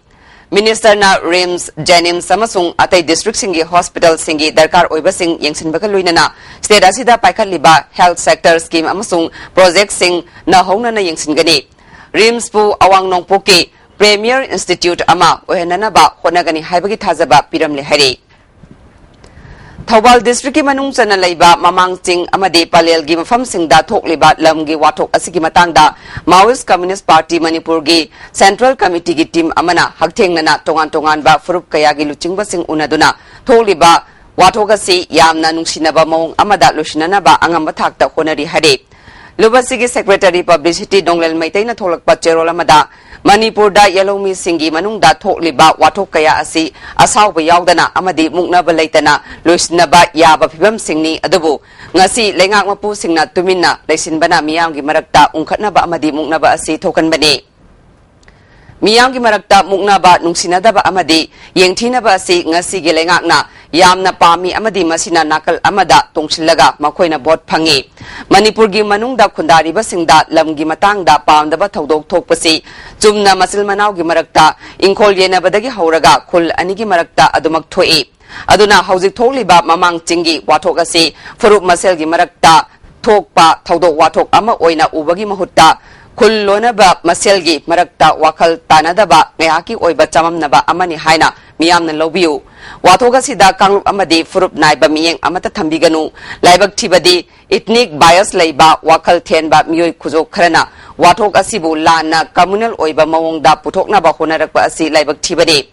Ministerꯅ RIMS, JNIMS ꯑꯃꯁꯨꯡ ꯑꯇꯩ districtꯁꯤꯡꯒꯤ hospitalꯁꯤꯡꯒꯤ ꯗꯔꯀꯥꯔ ꯑꯣꯏꯕꯁꯤꯡ ꯌꯦꯡꯁꯤꯟꯕꯒ ꯂꯣꯏꯅꯅ state ꯑꯁꯤꯗ ꯄꯥꯏꯈꯠꯂꯤꯕ health sector scheme ꯑꯃꯁꯨꯡ projectꯁꯤꯡ ꯅꯧꯍꯧꯅꯅ ꯌꯦꯡꯁꯤꯟꯒꯅꯤ꯫ RIMSꯄꯨ ꯑꯋꯥꯡ ꯅꯣꯡꯄꯣꯛꯀꯤ premier institute ꯑꯃ ꯑꯣꯏꯍꯟꯅꯅꯕ ꯍꯣꯠꯅꯒꯅꯤ ꯍꯥꯏꯕꯒꯤ ꯊꯥꯖꯕ ꯄꯤꯔꯝꯂꯦ ꯍꯥꯏꯔꯤ꯫ ꯊꯧꯕꯥꯜ ꯗꯤꯁꯇ꯭ꯔꯤꯛꯀꯤ ꯃꯅꯨꯡ ꯆꯟꯅ ꯂꯩꯕ ꯃꯃꯥꯡ ꯆꯤꯡ ꯑꯃꯗꯤ ꯄꯂꯦꯜꯒꯤ ꯃꯐꯝꯁꯤꯡꯗ ꯊꯣꯛꯂꯤꯕ ꯂꯝꯒꯤ ꯋꯥꯊꯣꯛ ꯑꯁꯤꯒꯤ ꯃꯇꯥꯡꯗ Maoist Communist Party ꯃꯅꯤꯄꯨꯔꯒꯤ ꯁꯦꯟꯇ꯭ꯔꯦꯜ ꯀꯃꯤꯇꯤꯒꯤ ꯇꯤꯝ ꯑꯃꯅ ꯍꯛꯊꯦꯡꯅꯅ ꯇꯣꯉꯥꯟ ꯇꯣꯉꯥꯟꯕ ꯐꯨꯔꯨꯞ ꯀꯌꯥꯒꯤ ꯂꯨꯆꯤꯡꯕꯁꯤꯡ ꯎꯅꯗꯨꯅ ꯊꯣꯛꯂꯤꯕ ꯋꯥꯊꯣꯛ ꯑꯁꯤ ꯌꯥꯝꯅ ꯅꯨꯡꯁꯤꯅꯕ ꯃꯑꯣꯡ ꯑꯃꯗ ꯂꯣꯏꯁꯤꯟꯅꯅꯕ ꯑꯉꯝꯕ ꯊꯥꯛꯇ ꯍꯣꯠꯅꯔꯤ ꯍꯥꯏꯔꯤ꯫ ꯂꯨꯞ ꯑꯁꯤꯒꯤ ꯁꯦꯀ꯭ꯔꯦꯇꯔꯤ ꯄꯕ꯭ꯂꯤꯁꯤꯇꯤ ꯅꯣꯡꯂꯦꯜ ꯃꯩꯇꯩꯅ ꯊꯣꯛꯂꯛꯄ ꯆꯦꯔꯣꯜ ꯑꯃꯗ ꯃꯅꯤꯄꯨꯔꯗ ꯌꯦꯜꯍꯧꯃꯤꯁꯤꯡꯒꯤ ꯃꯅꯨꯡꯗ ꯊꯣꯛꯂꯤꯕ ꯋꯥꯊꯣꯛ ꯀꯌꯥ ꯑꯁꯤ ꯑꯁꯥꯎꯕ ꯌꯥꯎꯗꯅ ꯑꯃꯗꯤ ꯃꯨꯛꯅꯕ ꯂꯩꯇꯅ ꯂꯣꯏꯁꯤꯟꯅꯕ ꯌꯥꯕ ꯐꯤꯕꯝꯁꯤꯡꯅꯤ, ꯑꯗꯨꯕꯨ ꯉꯁꯤ ꯂꯩꯉꯥꯛ ꯃꯄꯨꯁꯤꯡꯅ ꯇꯨꯃꯤꯟꯅ ꯂꯩꯁꯤꯟꯕꯅ ꯃꯤꯌꯥꯝꯒꯤ ꯃꯔꯛꯇ ꯎꯪꯈꯠꯅꯕ ꯑꯃꯗꯤ ꯃꯨꯛꯅꯕ ꯑꯁꯤ ꯊꯣꯛꯍꯟꯕꯅꯤ꯫ ꯃꯤꯌꯥꯝꯒꯤ ꯃꯔꯛꯇ ꯃꯨꯛꯅꯕ, ꯅꯨꯡꯁꯤꯅꯗꯕ ꯑꯃꯗꯤ ꯌꯦꯡꯊꯤꯅꯕ ꯑꯁꯤ ꯉꯁꯤꯒꯤ ꯂꯩꯉꯥꯛꯅ ꯌꯥꯝꯅ ꯄꯥꯝꯃꯤ ꯑꯃꯗꯤ ꯃꯁꯤꯅ ꯅꯥꯀꯜ ꯑꯃꯗ ꯇꯣꯡꯁꯤꯜꯂꯒ ꯃꯈꯣꯏꯅ ꯚꯣꯠ ꯐꯪꯉꯤ꯫ ꯃꯅꯤꯄꯨꯔꯒꯤ ꯃꯅꯨꯡꯗ ꯈꯨꯟꯗꯥꯔꯤꯕꯁꯤꯡꯗ ꯂꯝꯒꯤ ꯃꯇꯥꯡꯗ ꯄꯥꯝꯗꯕ ꯊꯧꯗꯣꯛ ꯊꯣꯛꯄꯁꯤ ꯆꯨꯝꯅ ꯃꯆꯤꯜ ꯃꯅꯥꯎꯒꯤ ꯃꯔꯛꯇ ꯏꯪꯈꯣꯜ ꯌꯦꯟꯅꯕꯗꯒꯤ ꯍꯧꯔꯒ ꯈꯨꯜ ꯑꯅꯤꯒꯤ ꯃꯔꯛꯇ ꯑꯗꯨꯃꯛ ꯊꯣꯛꯏ꯫ ꯑꯗꯨꯅ ꯍꯧꯖꯤꯛ ꯊꯣꯛꯂꯤꯕ ꯃꯃꯥꯡ ꯆꯤꯡꯒꯤ ꯋꯥꯊꯣꯛ ꯑꯁꯤ ꯐꯨꯔꯨꯞ ꯃꯁꯦꯜꯒꯤ ꯃꯔꯛꯇ ꯊꯣꯛꯄ ꯊꯧꯗꯣꯛ ꯋꯥꯊꯣꯛ ꯑꯃ ꯑꯣꯏꯅ ꯎꯕꯒꯤ ꯃꯍꯨꯠꯇ ꯈꯨꯜ ꯂꯣꯟꯅꯕ ꯃꯁꯦꯜꯒꯤ ꯃꯔꯛꯇ ꯋꯥꯈꯜ ꯇꯥꯅꯗꯕ ꯉꯥꯏꯍꯥꯛꯀꯤ ꯑꯣꯏꯕ ꯆꯃꯝꯅꯕ ꯑꯃꯅꯤ ꯍꯥꯏꯅ ꯃꯤꯌꯥꯝꯅ ꯂꯧꯕꯤꯌꯨ꯫ ꯋꯥꯊꯣꯛ ꯑꯁꯤꯗ ꯀꯥꯡꯂꯨꯞ ꯑꯃꯗꯤ ꯐꯨꯔꯨꯞ ꯅꯥꯏꯕ ꯃꯤꯠꯌꯦꯡ ꯑꯃꯠꯇ ꯊꯝꯕꯤꯒꯅꯨ꯫ ꯂꯥꯏꯕꯛ ꯊꯤꯕꯗꯤ ethnic bias ꯂꯩꯕ ꯋꯥꯈꯜ ꯊꯦꯟꯕ ꯃꯤꯑꯣꯏ ꯈꯨꯖꯣꯛ ꯈꯔꯅ ꯋꯥꯊꯣꯛ ꯑꯁꯤꯕꯨ ꯂꯥꯟꯅ communal ꯑꯣꯏꯕ ꯃꯑꯣꯡꯗ ꯄꯨꯊꯣꯛꯅꯕ ꯍꯣꯠꯅꯔꯛꯄ ꯑꯁꯤ ꯂꯥꯏꯕꯛ ꯊꯤꯕꯅꯤ꯫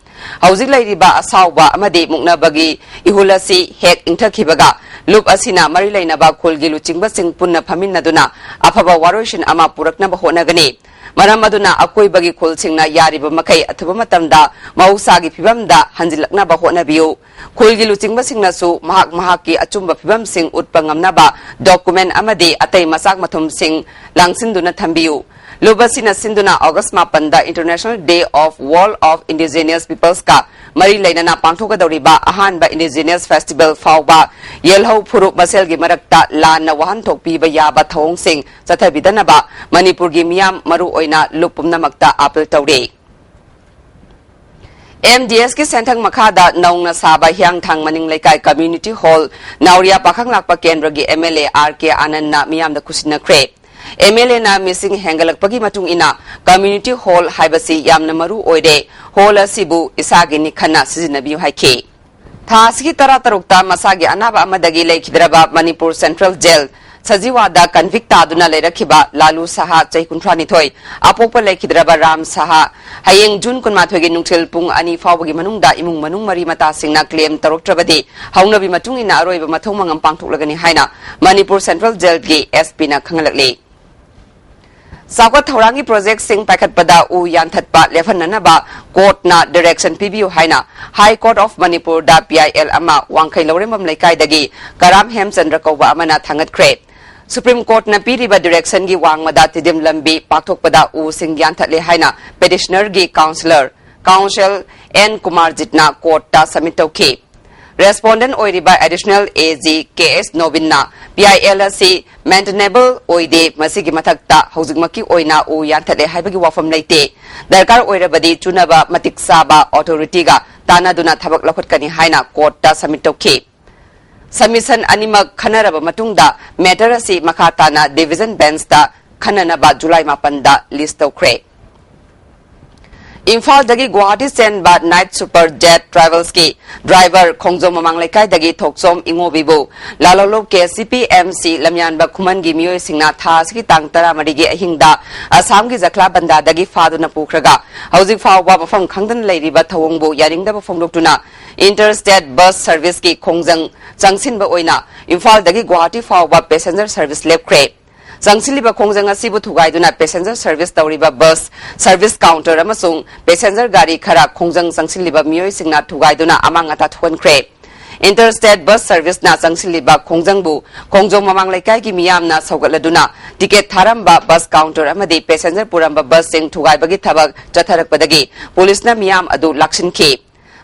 ꯍꯧꯖꯤꯛ ꯂꯩꯔꯤꯕ ꯑꯁꯥꯎꯕ ꯑꯃꯗꯤ ꯃꯨꯛꯅꯕꯒꯤ ꯏꯍꯨꯜ ꯑꯁꯤ ꯍꯦꯛ ꯏꯪꯊꯈꯤꯕꯒ ꯂꯨꯞ ꯑꯁꯤꯅ ꯃꯔꯤ ꯂꯩꯅꯕ ꯈꯨꯜꯒꯤ ꯂꯨꯆꯤꯡꯕꯁꯤꯡ ꯄꯨꯟꯅ ꯐꯝꯃꯤꯟꯅꯗꯨꯅ ꯑꯐꯕ ꯋꯥꯔꯣꯏꯁꯤꯟ ꯑꯃ ꯄꯨꯔꯛꯅꯕ ꯍꯣꯠꯅꯒꯅꯤ꯫ ꯃꯔꯝ ꯑꯗꯨꯅ ꯑꯀꯣꯏꯕꯒꯤ ꯈꯨꯜꯁꯤꯡꯅ ꯌꯥꯔꯤꯕ ꯃꯈꯩ ꯑꯊꯨꯕ ꯃꯇꯝꯗ ꯃꯍꯧꯁꯥꯒꯤ ꯐꯤꯕꯝꯗ ꯍꯟꯖꯤꯜꯂꯛꯅꯕ ꯍꯣꯠꯅꯕꯤꯌꯨ꯫ ꯈꯨꯜꯒꯤ ꯂꯨꯆꯤꯡꯕꯁꯤꯡꯅꯁꯨ ꯃꯍꯥꯛ ꯃꯍꯥꯛꯀꯤ ꯑꯆꯨꯝꯕ ꯐꯤꯕꯝꯁꯤꯡ ꯎꯠꯄ ꯉꯝꯅꯕ document ꯑꯃꯗꯤ ꯑꯇꯩ ꯃꯆꯥꯛ ꯃꯊꯨꯝꯁꯤꯡ ꯂꯥꯡꯁꯤꯟꯗꯨꯅ ꯊꯝꯕꯤꯌꯨ꯫ ꯂꯨꯞ ꯑꯁꯤꯅ ꯁꯤꯟꯗꯨꯅ August ꯃꯥꯄꯟꯗ International Day of World of Indigenous Peoplesꯀ ꯃꯔꯤ ꯂꯩꯅꯅ ꯄꯥꯡꯊꯣꯛꯀꯗꯧꯔꯤꯕ ꯑꯍꯥꯟꯕ Indigenous Festival ꯐꯥꯎꯕ ꯌꯦꯜꯍꯧ ꯐꯨꯔꯨꯞ ꯃꯁꯦꯜꯒꯤ ꯃꯔꯛꯇ ꯂꯥꯟꯅ ꯋꯥꯍꯟꯊꯣꯛ ꯄꯤꯕ ꯌꯥꯕ ꯊꯧꯑꯣꯡꯁꯤꯡ ꯆꯠꯊꯕꯤꯗꯅꯕ ꯃꯅꯤꯄꯨꯔꯒꯤ ꯃꯤꯌꯥꯝ ꯃꯔꯨ ꯑꯣꯏꯅ ꯂꯨꯞ ꯄꯨꯝꯅꯃꯛꯇ appeal ꯇꯧꯔꯤ꯫ MDSꯀꯤ ꯁꯦꯟꯊꯪ ꯃꯈꯥꯗ ꯅꯧꯅ ꯁꯥꯕ ꯍꯤꯌꯥꯡꯊꯥꯡ ꯃꯅꯤꯡ ꯂꯩꯀꯥꯏ Community Hall ꯅꯥꯎꯔꯤꯌꯥ ꯄꯥꯈꯪ ꯂꯥꯛꯄ ꯀꯦꯟꯗ꯭ꯔꯒꯤ MLA RK ꯑꯥꯅꯟꯗꯅ ꯃꯤꯌꯥꯝꯗ ꯈꯨꯠꯁꯤꯟꯅꯈ꯭ꯔꯦ꯫ MLAꯅ ꯃꯤꯁꯤꯡ ꯍꯦꯟꯒꯠꯂꯛꯄꯒꯤ ꯃꯇꯨꯡ ꯏꯟꯅ Community Hall ꯍꯥꯏꯕꯁꯤ ꯌꯥꯝꯅ ꯃꯔꯨ ꯑꯣꯏꯔꯦ꯫ Hall ꯑꯁꯤꯕꯨ ꯏꯁꯥꯒꯤꯅꯤ ꯈꯟꯅ ꯁꯤꯖꯤꯟꯅꯕꯤꯌꯨ ꯍꯥꯏꯈꯤ꯫ ꯊꯥ ꯑꯁꯤꯒꯤ ꯇꯔꯥꯇꯔꯨꯛꯇ ꯃꯁꯥꯒꯤ ꯑꯅꯥꯕ ꯑꯃꯗꯒꯤ ꯂꯩꯈꯤꯗ꯭ꯔꯕ ꯃꯅꯤꯄꯨꯔ ꯁꯦꯟꯇ꯭ꯔꯦꯜ ꯖꯦꯜ ꯁꯖꯤꯋꯥꯗ ꯀꯟꯚꯤꯛ ꯇꯥꯗꯨꯅ ꯂꯩꯔꯛꯈꯤꯕ ꯂꯥꯂꯨ ꯁꯍꯥ, ꯆꯍꯤ ꯀꯨꯟꯊ꯭ꯔꯥꯅꯤꯊꯣꯏ, ꯑꯄꯣꯛꯄ ꯂꯩꯈꯤꯗ꯭ꯔꯕ ꯔꯥꯝ ꯁꯍꯥ, ꯍꯌꯦꯡ ꯖꯨꯟ ꯀꯨꯟꯃꯥꯊꯣꯏꯒꯤ ꯅꯨꯡꯊꯤꯜ ꯄꯨꯡ ꯑꯅꯤ ꯐꯥꯎꯕꯒꯤ ꯃꯅꯨꯡꯗ ꯏꯃꯨꯡ ꯃꯅꯨꯡ ꯃꯔꯤ ꯃꯇꯥꯁꯤꯡꯅ ꯀ꯭ꯂꯦꯝ ꯇꯧꯔꯛꯇ꯭ꯔꯕꯗꯤ ꯍꯧꯅꯕꯤ ꯃꯇꯨꯡ ꯏꯟꯅ ꯑꯔꯣꯏꯕ ꯃꯊꯧ ꯃꯉꯝ ꯄꯥꯡꯊꯣꯛꯂꯒꯅꯤ ꯍꯥꯏꯅ ꯃꯅꯤꯄꯨꯔ ꯁꯦꯟꯇ꯭ꯔꯦꯜ ꯖꯦꯜꯒꯤ ꯑꯦꯁ ꯄꯤꯅ ꯈꯪꯍꯜꯂꯛꯂꯤ꯫ ꯆꯥꯎꯈꯠ ꯊꯧꯔꯥꯡꯒꯤ ꯄ꯭ꯔꯣꯖꯦꯛꯁꯤꯡ ꯄꯥꯏꯈꯠꯄꯗ ꯎ ꯌꯥꯟꯊꯠꯄ ꯂꯦꯞꯍꯟꯅꯅꯕ ꯀꯣꯔꯠꯅ ꯗꯤꯔꯦꯛꯁꯟ ꯄꯤꯕꯤꯌꯨ ꯍꯥꯏꯅ ꯍꯥꯏ ꯀꯣꯔꯠ ꯑꯣꯐ ꯃꯅꯤꯄꯨꯔꯗ ꯄꯤ ꯑꯥꯏ ꯑꯦꯜ ꯑꯃ ꯋꯥꯡꯈꯩ ꯂꯧꯔꯦꯝꯕꯝ ꯂꯩꯀꯥꯏꯗꯒꯤ ꯀꯔꯥꯝ ꯍꯦꯝꯆꯟꯗ꯭ꯔ ꯀꯧꯕ ꯑꯃꯅ ꯊꯥꯡꯒꯠꯈ꯭ꯔꯦ꯫ ꯁꯨꯄ꯭ꯔꯤꯝ ꯀꯣꯔꯠꯅ ꯄꯤꯔꯤꯕ ꯗꯤꯔꯦꯛꯁꯟꯒꯤ ꯋꯥꯡꯃꯗ ꯇꯤꯗꯤꯝ ꯂꯝꯕꯤ ꯄꯥꯛꯊꯣꯛꯄꯗ ꯎꯁꯤꯡ ꯌꯥꯟꯊꯠꯂꯦ ꯍꯥꯏꯅ ꯄꯦꯇꯤꯁꯅꯔꯒꯤ ꯀꯥꯎꯟꯁꯤꯂꯔ, ꯀꯥꯎꯟꯁꯤꯜ ꯑꯦꯟ ꯀꯨꯃꯥꯔꯖꯤꯠꯅ ꯀꯣꯔꯠꯇ ꯁꯕꯃꯤꯠ ꯇꯧꯈꯤ꯫ ꯔꯦꯁꯄꯣꯟꯗꯦꯟꯠ ꯑꯣꯏꯔꯤꯕ additional A G K S ꯅꯣꯕꯤꯟꯅ ꯄꯤ ꯑꯥꯏ ꯑꯦꯜ ꯑꯁꯤ ꯃꯦꯟꯇꯦꯅꯦꯕꯜ ꯑꯣꯏꯗꯦ, ꯃꯁꯤꯒꯤ ꯃꯊꯛꯇ ꯍꯧꯖꯤꯛꯃꯛꯀꯤ ꯑꯣꯏꯅ ꯎ ꯌꯥꯟꯊꯠꯂꯦ ꯍꯥꯏꯕꯒꯤ ꯋꯥꯐꯝ ꯂꯩꯇꯦ, ꯗꯔꯀꯥꯔ ꯑꯣꯏꯔꯕꯗꯤ ꯆꯨꯅꯕ ꯃꯇꯤꯛ ꯆꯥꯕ ꯑꯣꯊꯣꯔꯤꯇꯤꯒ ꯇꯥꯟꯅꯗꯨꯅ ꯊꯕꯛ ꯂꯧꯈꯠꯀꯅꯤ ꯍꯥꯏꯅ ꯀꯣꯔꯠꯇ ꯁꯕꯃꯤꯠ ꯇꯧꯈꯤ꯫ ꯁꯕꯃꯤꯁꯟ ꯑꯅꯤꯃꯛ ꯈꯟꯅꯔꯕ ꯃꯇꯨꯡꯗ ꯃꯦꯇꯔ ꯑꯁꯤ ꯃꯈꯥ ꯇꯥꯅ ꯗꯤꯚꯤꯖꯟ ꯕꯦꯟꯁꯇ ꯈꯟꯅꯅꯕ ꯖꯨꯂꯥꯏ ꯃꯥꯄꯟꯗ ꯂꯤꯁ ꯇꯧꯈ꯭ꯔꯦ꯫ ꯏꯝꯐꯥꯜꯗꯒꯤ ꯒꯨꯋꯥꯍꯥꯇꯤ ꯆꯦꯟꯕ ꯅꯥꯏꯠ ꯁꯨꯄꯔ ꯖꯦꯠ ꯇ꯭ꯔꯥꯚꯦꯜꯁꯀꯤ ꯗ꯭ꯔꯥꯏꯚꯔ ꯈꯣꯡꯖꯣꯝ ꯃꯃꯥꯡ ꯂꯩꯀꯥꯏꯗꯒꯤ ꯊꯣꯛꯆꯣꯝ ꯏꯉꯣꯕꯤꯕꯨ ꯂꯥꯂꯣꯂꯨꯞ K C P M C ꯂꯝꯌꯥꯟꯕ ꯈꯨꯃꯟꯒꯤ ꯃꯤꯑꯣꯏꯁꯤꯡꯅ ꯊꯥ ꯑꯁꯤꯒꯤ ꯇꯥꯡ ꯇꯔꯥꯃꯔꯤꯒꯤ ꯑꯍꯤꯡꯗ ꯑꯁꯥꯝꯒꯤ ꯖꯈ꯭ꯂꯥ ꯕꯟꯗꯥꯗꯒꯤ ꯐꯥꯗꯨꯅ ꯄꯨꯈ꯭ꯔꯒ ꯍꯧꯖꯤꯛ ꯐꯥꯎꯕ ꯃꯐꯝ ꯈꯪꯗꯅ ꯂꯩꯔꯤꯕ ꯊꯧꯑꯣꯡꯕꯨ ꯌꯥꯅꯤꯡꯗꯕ ꯐꯣꯡꯗꯣꯛꯇꯨꯅ ꯏꯟꯇꯔ ꯁ꯭ꯇꯦꯠ ꯕꯁ ꯁꯔꯚꯤꯁꯀꯤ ꯈꯣꯡꯖꯪ ꯆꯪꯁꯤꯟꯕ ꯑꯣꯏꯅ ꯏꯝꯐꯥꯜꯗꯒꯤ ꯒꯨꯋꯥꯍꯥꯇꯤ ꯐꯥꯎꯕ ꯄꯦꯁꯦꯟꯖꯔ ꯁꯔꯚꯤꯁ ꯂꯦꯞꯈ꯭ꯔꯦ꯫ ꯆꯪꯁꯤꯜꯂꯤꯕ ꯈꯣꯡꯖꯪ ꯑꯁꯤꯕꯨ ꯊꯨꯒꯥꯏꯗꯨꯅ ꯄꯦꯁꯦꯟꯖꯔ ꯁꯔꯚꯤꯁ ꯇꯧꯔꯤꯕ ꯕꯁ ꯁꯔꯚꯤꯁ ꯀꯥꯎꯟꯇꯔ ꯑꯃꯁꯨꯡ ꯄꯦꯁꯦꯟꯖꯔ ꯒꯥꯔꯤ ꯈꯔ ꯈꯣꯡꯖꯪ ꯆꯪꯁꯤꯜꯂꯤꯕ ꯃꯤꯑꯣꯏꯁꯤꯡꯅ ꯊꯨꯒꯥꯏꯗꯨꯅ ꯑꯃꯥꯡ ꯑꯇꯥ ꯊꯣꯛꯍꯟꯈ꯭ꯔꯦ꯫ ꯏꯟꯇꯔ ꯁ꯭ꯇꯦꯠ ꯕꯁ ꯁꯔꯚꯤꯁꯅ ꯆꯪꯁꯤꯜꯂꯤꯕ ꯈꯣꯡꯖꯪꯕꯨ ꯈꯣꯡꯖꯣꯝ ꯃꯃꯥꯡ ꯂꯩꯀꯥꯏꯒꯤ ꯃꯤꯌꯥꯝꯅ ꯁꯧꯒꯠꯂꯗꯨꯅ ꯇꯤꯀꯦꯠ ꯊꯥꯔꯝꯕ ꯕꯁ ꯀꯥꯎꯟꯇꯔ ꯑꯃꯗꯤ ꯄꯦꯁꯦꯟꯖꯔ ꯄꯨꯔꯝꯕ ꯕꯁꯁꯤꯡ ꯊꯨꯒꯥꯏꯕꯒꯤ ꯊꯕꯛ ꯆꯠꯊꯔꯛꯄꯗꯒꯤ ꯄꯨꯂꯤꯁꯅ ꯃꯤꯌꯥꯝ ꯑꯗꯨ ꯂꯥꯛꯁꯤꯟꯈꯤ꯫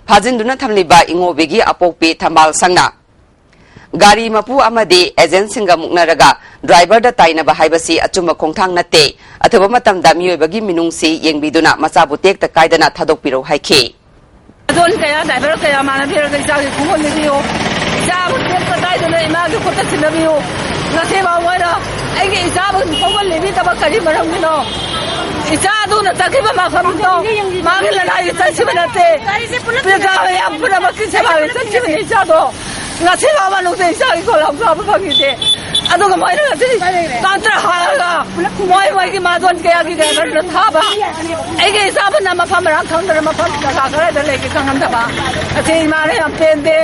ꯐꯥꯖꯤꯟꯗꯨꯅ ꯊꯝꯂꯤꯕ ꯏꯉꯣꯕꯤꯒꯤ ꯑꯄꯣꯛꯄꯤ ꯊꯝꯕꯥꯜ ꯁꯪꯅ ꯒꯥꯔꯤ ꯃꯄꯨ ꯑꯃꯗꯤ ꯑꯦꯖꯦꯟꯁꯤꯡꯒ ꯃꯨꯛꯅꯔꯒ ꯗ꯭ꯔꯥꯏꯚꯔꯗ ꯇꯥꯏꯅꯕ ꯍꯥꯏꯕꯁꯤ ꯑꯆꯨꯝꯕ ꯈꯣꯡꯊꯥꯡ ꯅꯠꯇꯦ꯫ ꯑꯊꯨꯕ ꯃꯇꯝꯗ ꯃꯤꯑꯣꯏꯕꯒꯤ ꯃꯤꯅꯨꯡꯁꯤ ꯌꯦꯡꯕꯤꯗꯨꯅ ꯃꯆꯥꯕꯨ ꯇꯦꯛꯇ ꯀꯥꯏꯗꯅ ꯊꯥꯗꯣꯛꯄꯤꯔꯧ ꯍꯥꯏꯈꯤ꯫ ꯑꯗꯣꯟ ꯀꯌꯥ, ꯗ꯭ꯔꯥꯏꯚꯔ ꯀꯌꯥ ꯃꯥꯟꯅꯕꯤꯔꯒ ꯏꯆꯥꯒꯤ ꯈꯣꯡꯒꯨꯟ ꯂꯤꯕꯤꯌꯨ꯫ ꯏꯆꯥꯕꯨ ꯇꯦꯛꯇ ꯀꯥꯏꯗꯅ ꯏꯃꯥꯒꯤ ꯈꯨꯠꯇ ꯊꯤꯟꯅꯕꯤꯌꯨ꯫ ꯉꯁꯤꯕ ꯃꯣꯏꯅ ꯑꯩꯒꯤ ꯏꯆꯥꯕꯨ ꯈꯣꯡꯒꯨꯟ ꯂꯤꯕꯤꯗꯕ ꯀꯔꯤ ꯃꯔꯝꯒꯤꯅꯣ? ꯏꯆꯥꯗꯨꯅ ꯆꯠꯈꯤꯕ ꯃꯐꯝꯗꯣ ꯃꯥꯒꯤ ꯂꯅꯥꯏꯒꯤ ꯆꯠꯈꯤꯕ ꯅꯠꯇꯦ꯫ ꯄ꯭ꯔꯖꯥ ꯃꯌꯥꯝ ꯄꯨꯝꯅꯃꯛꯀꯤ ꯁꯦꯕꯥꯒꯤ ꯆꯠꯈꯤꯕꯅꯤ ꯏꯆꯥꯗꯣ꯫ ꯉꯁꯤ ꯐꯥꯎꯕ ꯅꯨꯡꯇꯤ ꯏꯆꯥꯒꯤ ꯈꯣꯜꯂꯥꯎ ꯆꯥꯕ ꯐꯪꯈꯤꯗꯦ꯫ ꯑꯗꯨꯒ ꯃꯣꯏꯅ ꯉꯁꯤ ꯀꯥꯟꯇ꯭ꯔ ꯍꯥꯔꯒ ꯃꯣꯏ ꯃꯣꯏꯒꯤ ꯃꯥꯗꯣꯟ ꯀꯌꯥꯒꯤ ꯗ꯭ꯔꯥꯏꯚꯔꯗ ꯊꯥꯕ꯫ ꯑꯩꯒꯤ ꯏꯆꯥꯕꯨꯅ ꯃꯐꯝ ꯃꯔꯥꯡ ꯈꯪꯗꯅ ꯃꯐꯝ ꯖꯒꯥ ꯈꯔꯗ ꯂꯩꯒꯦ ꯈꯪꯍꯟꯗꯕ꯫ ꯑꯁꯤ ꯏꯃꯥꯅ ꯌꯥꯝ ꯄꯦꯟꯗꯦ꯫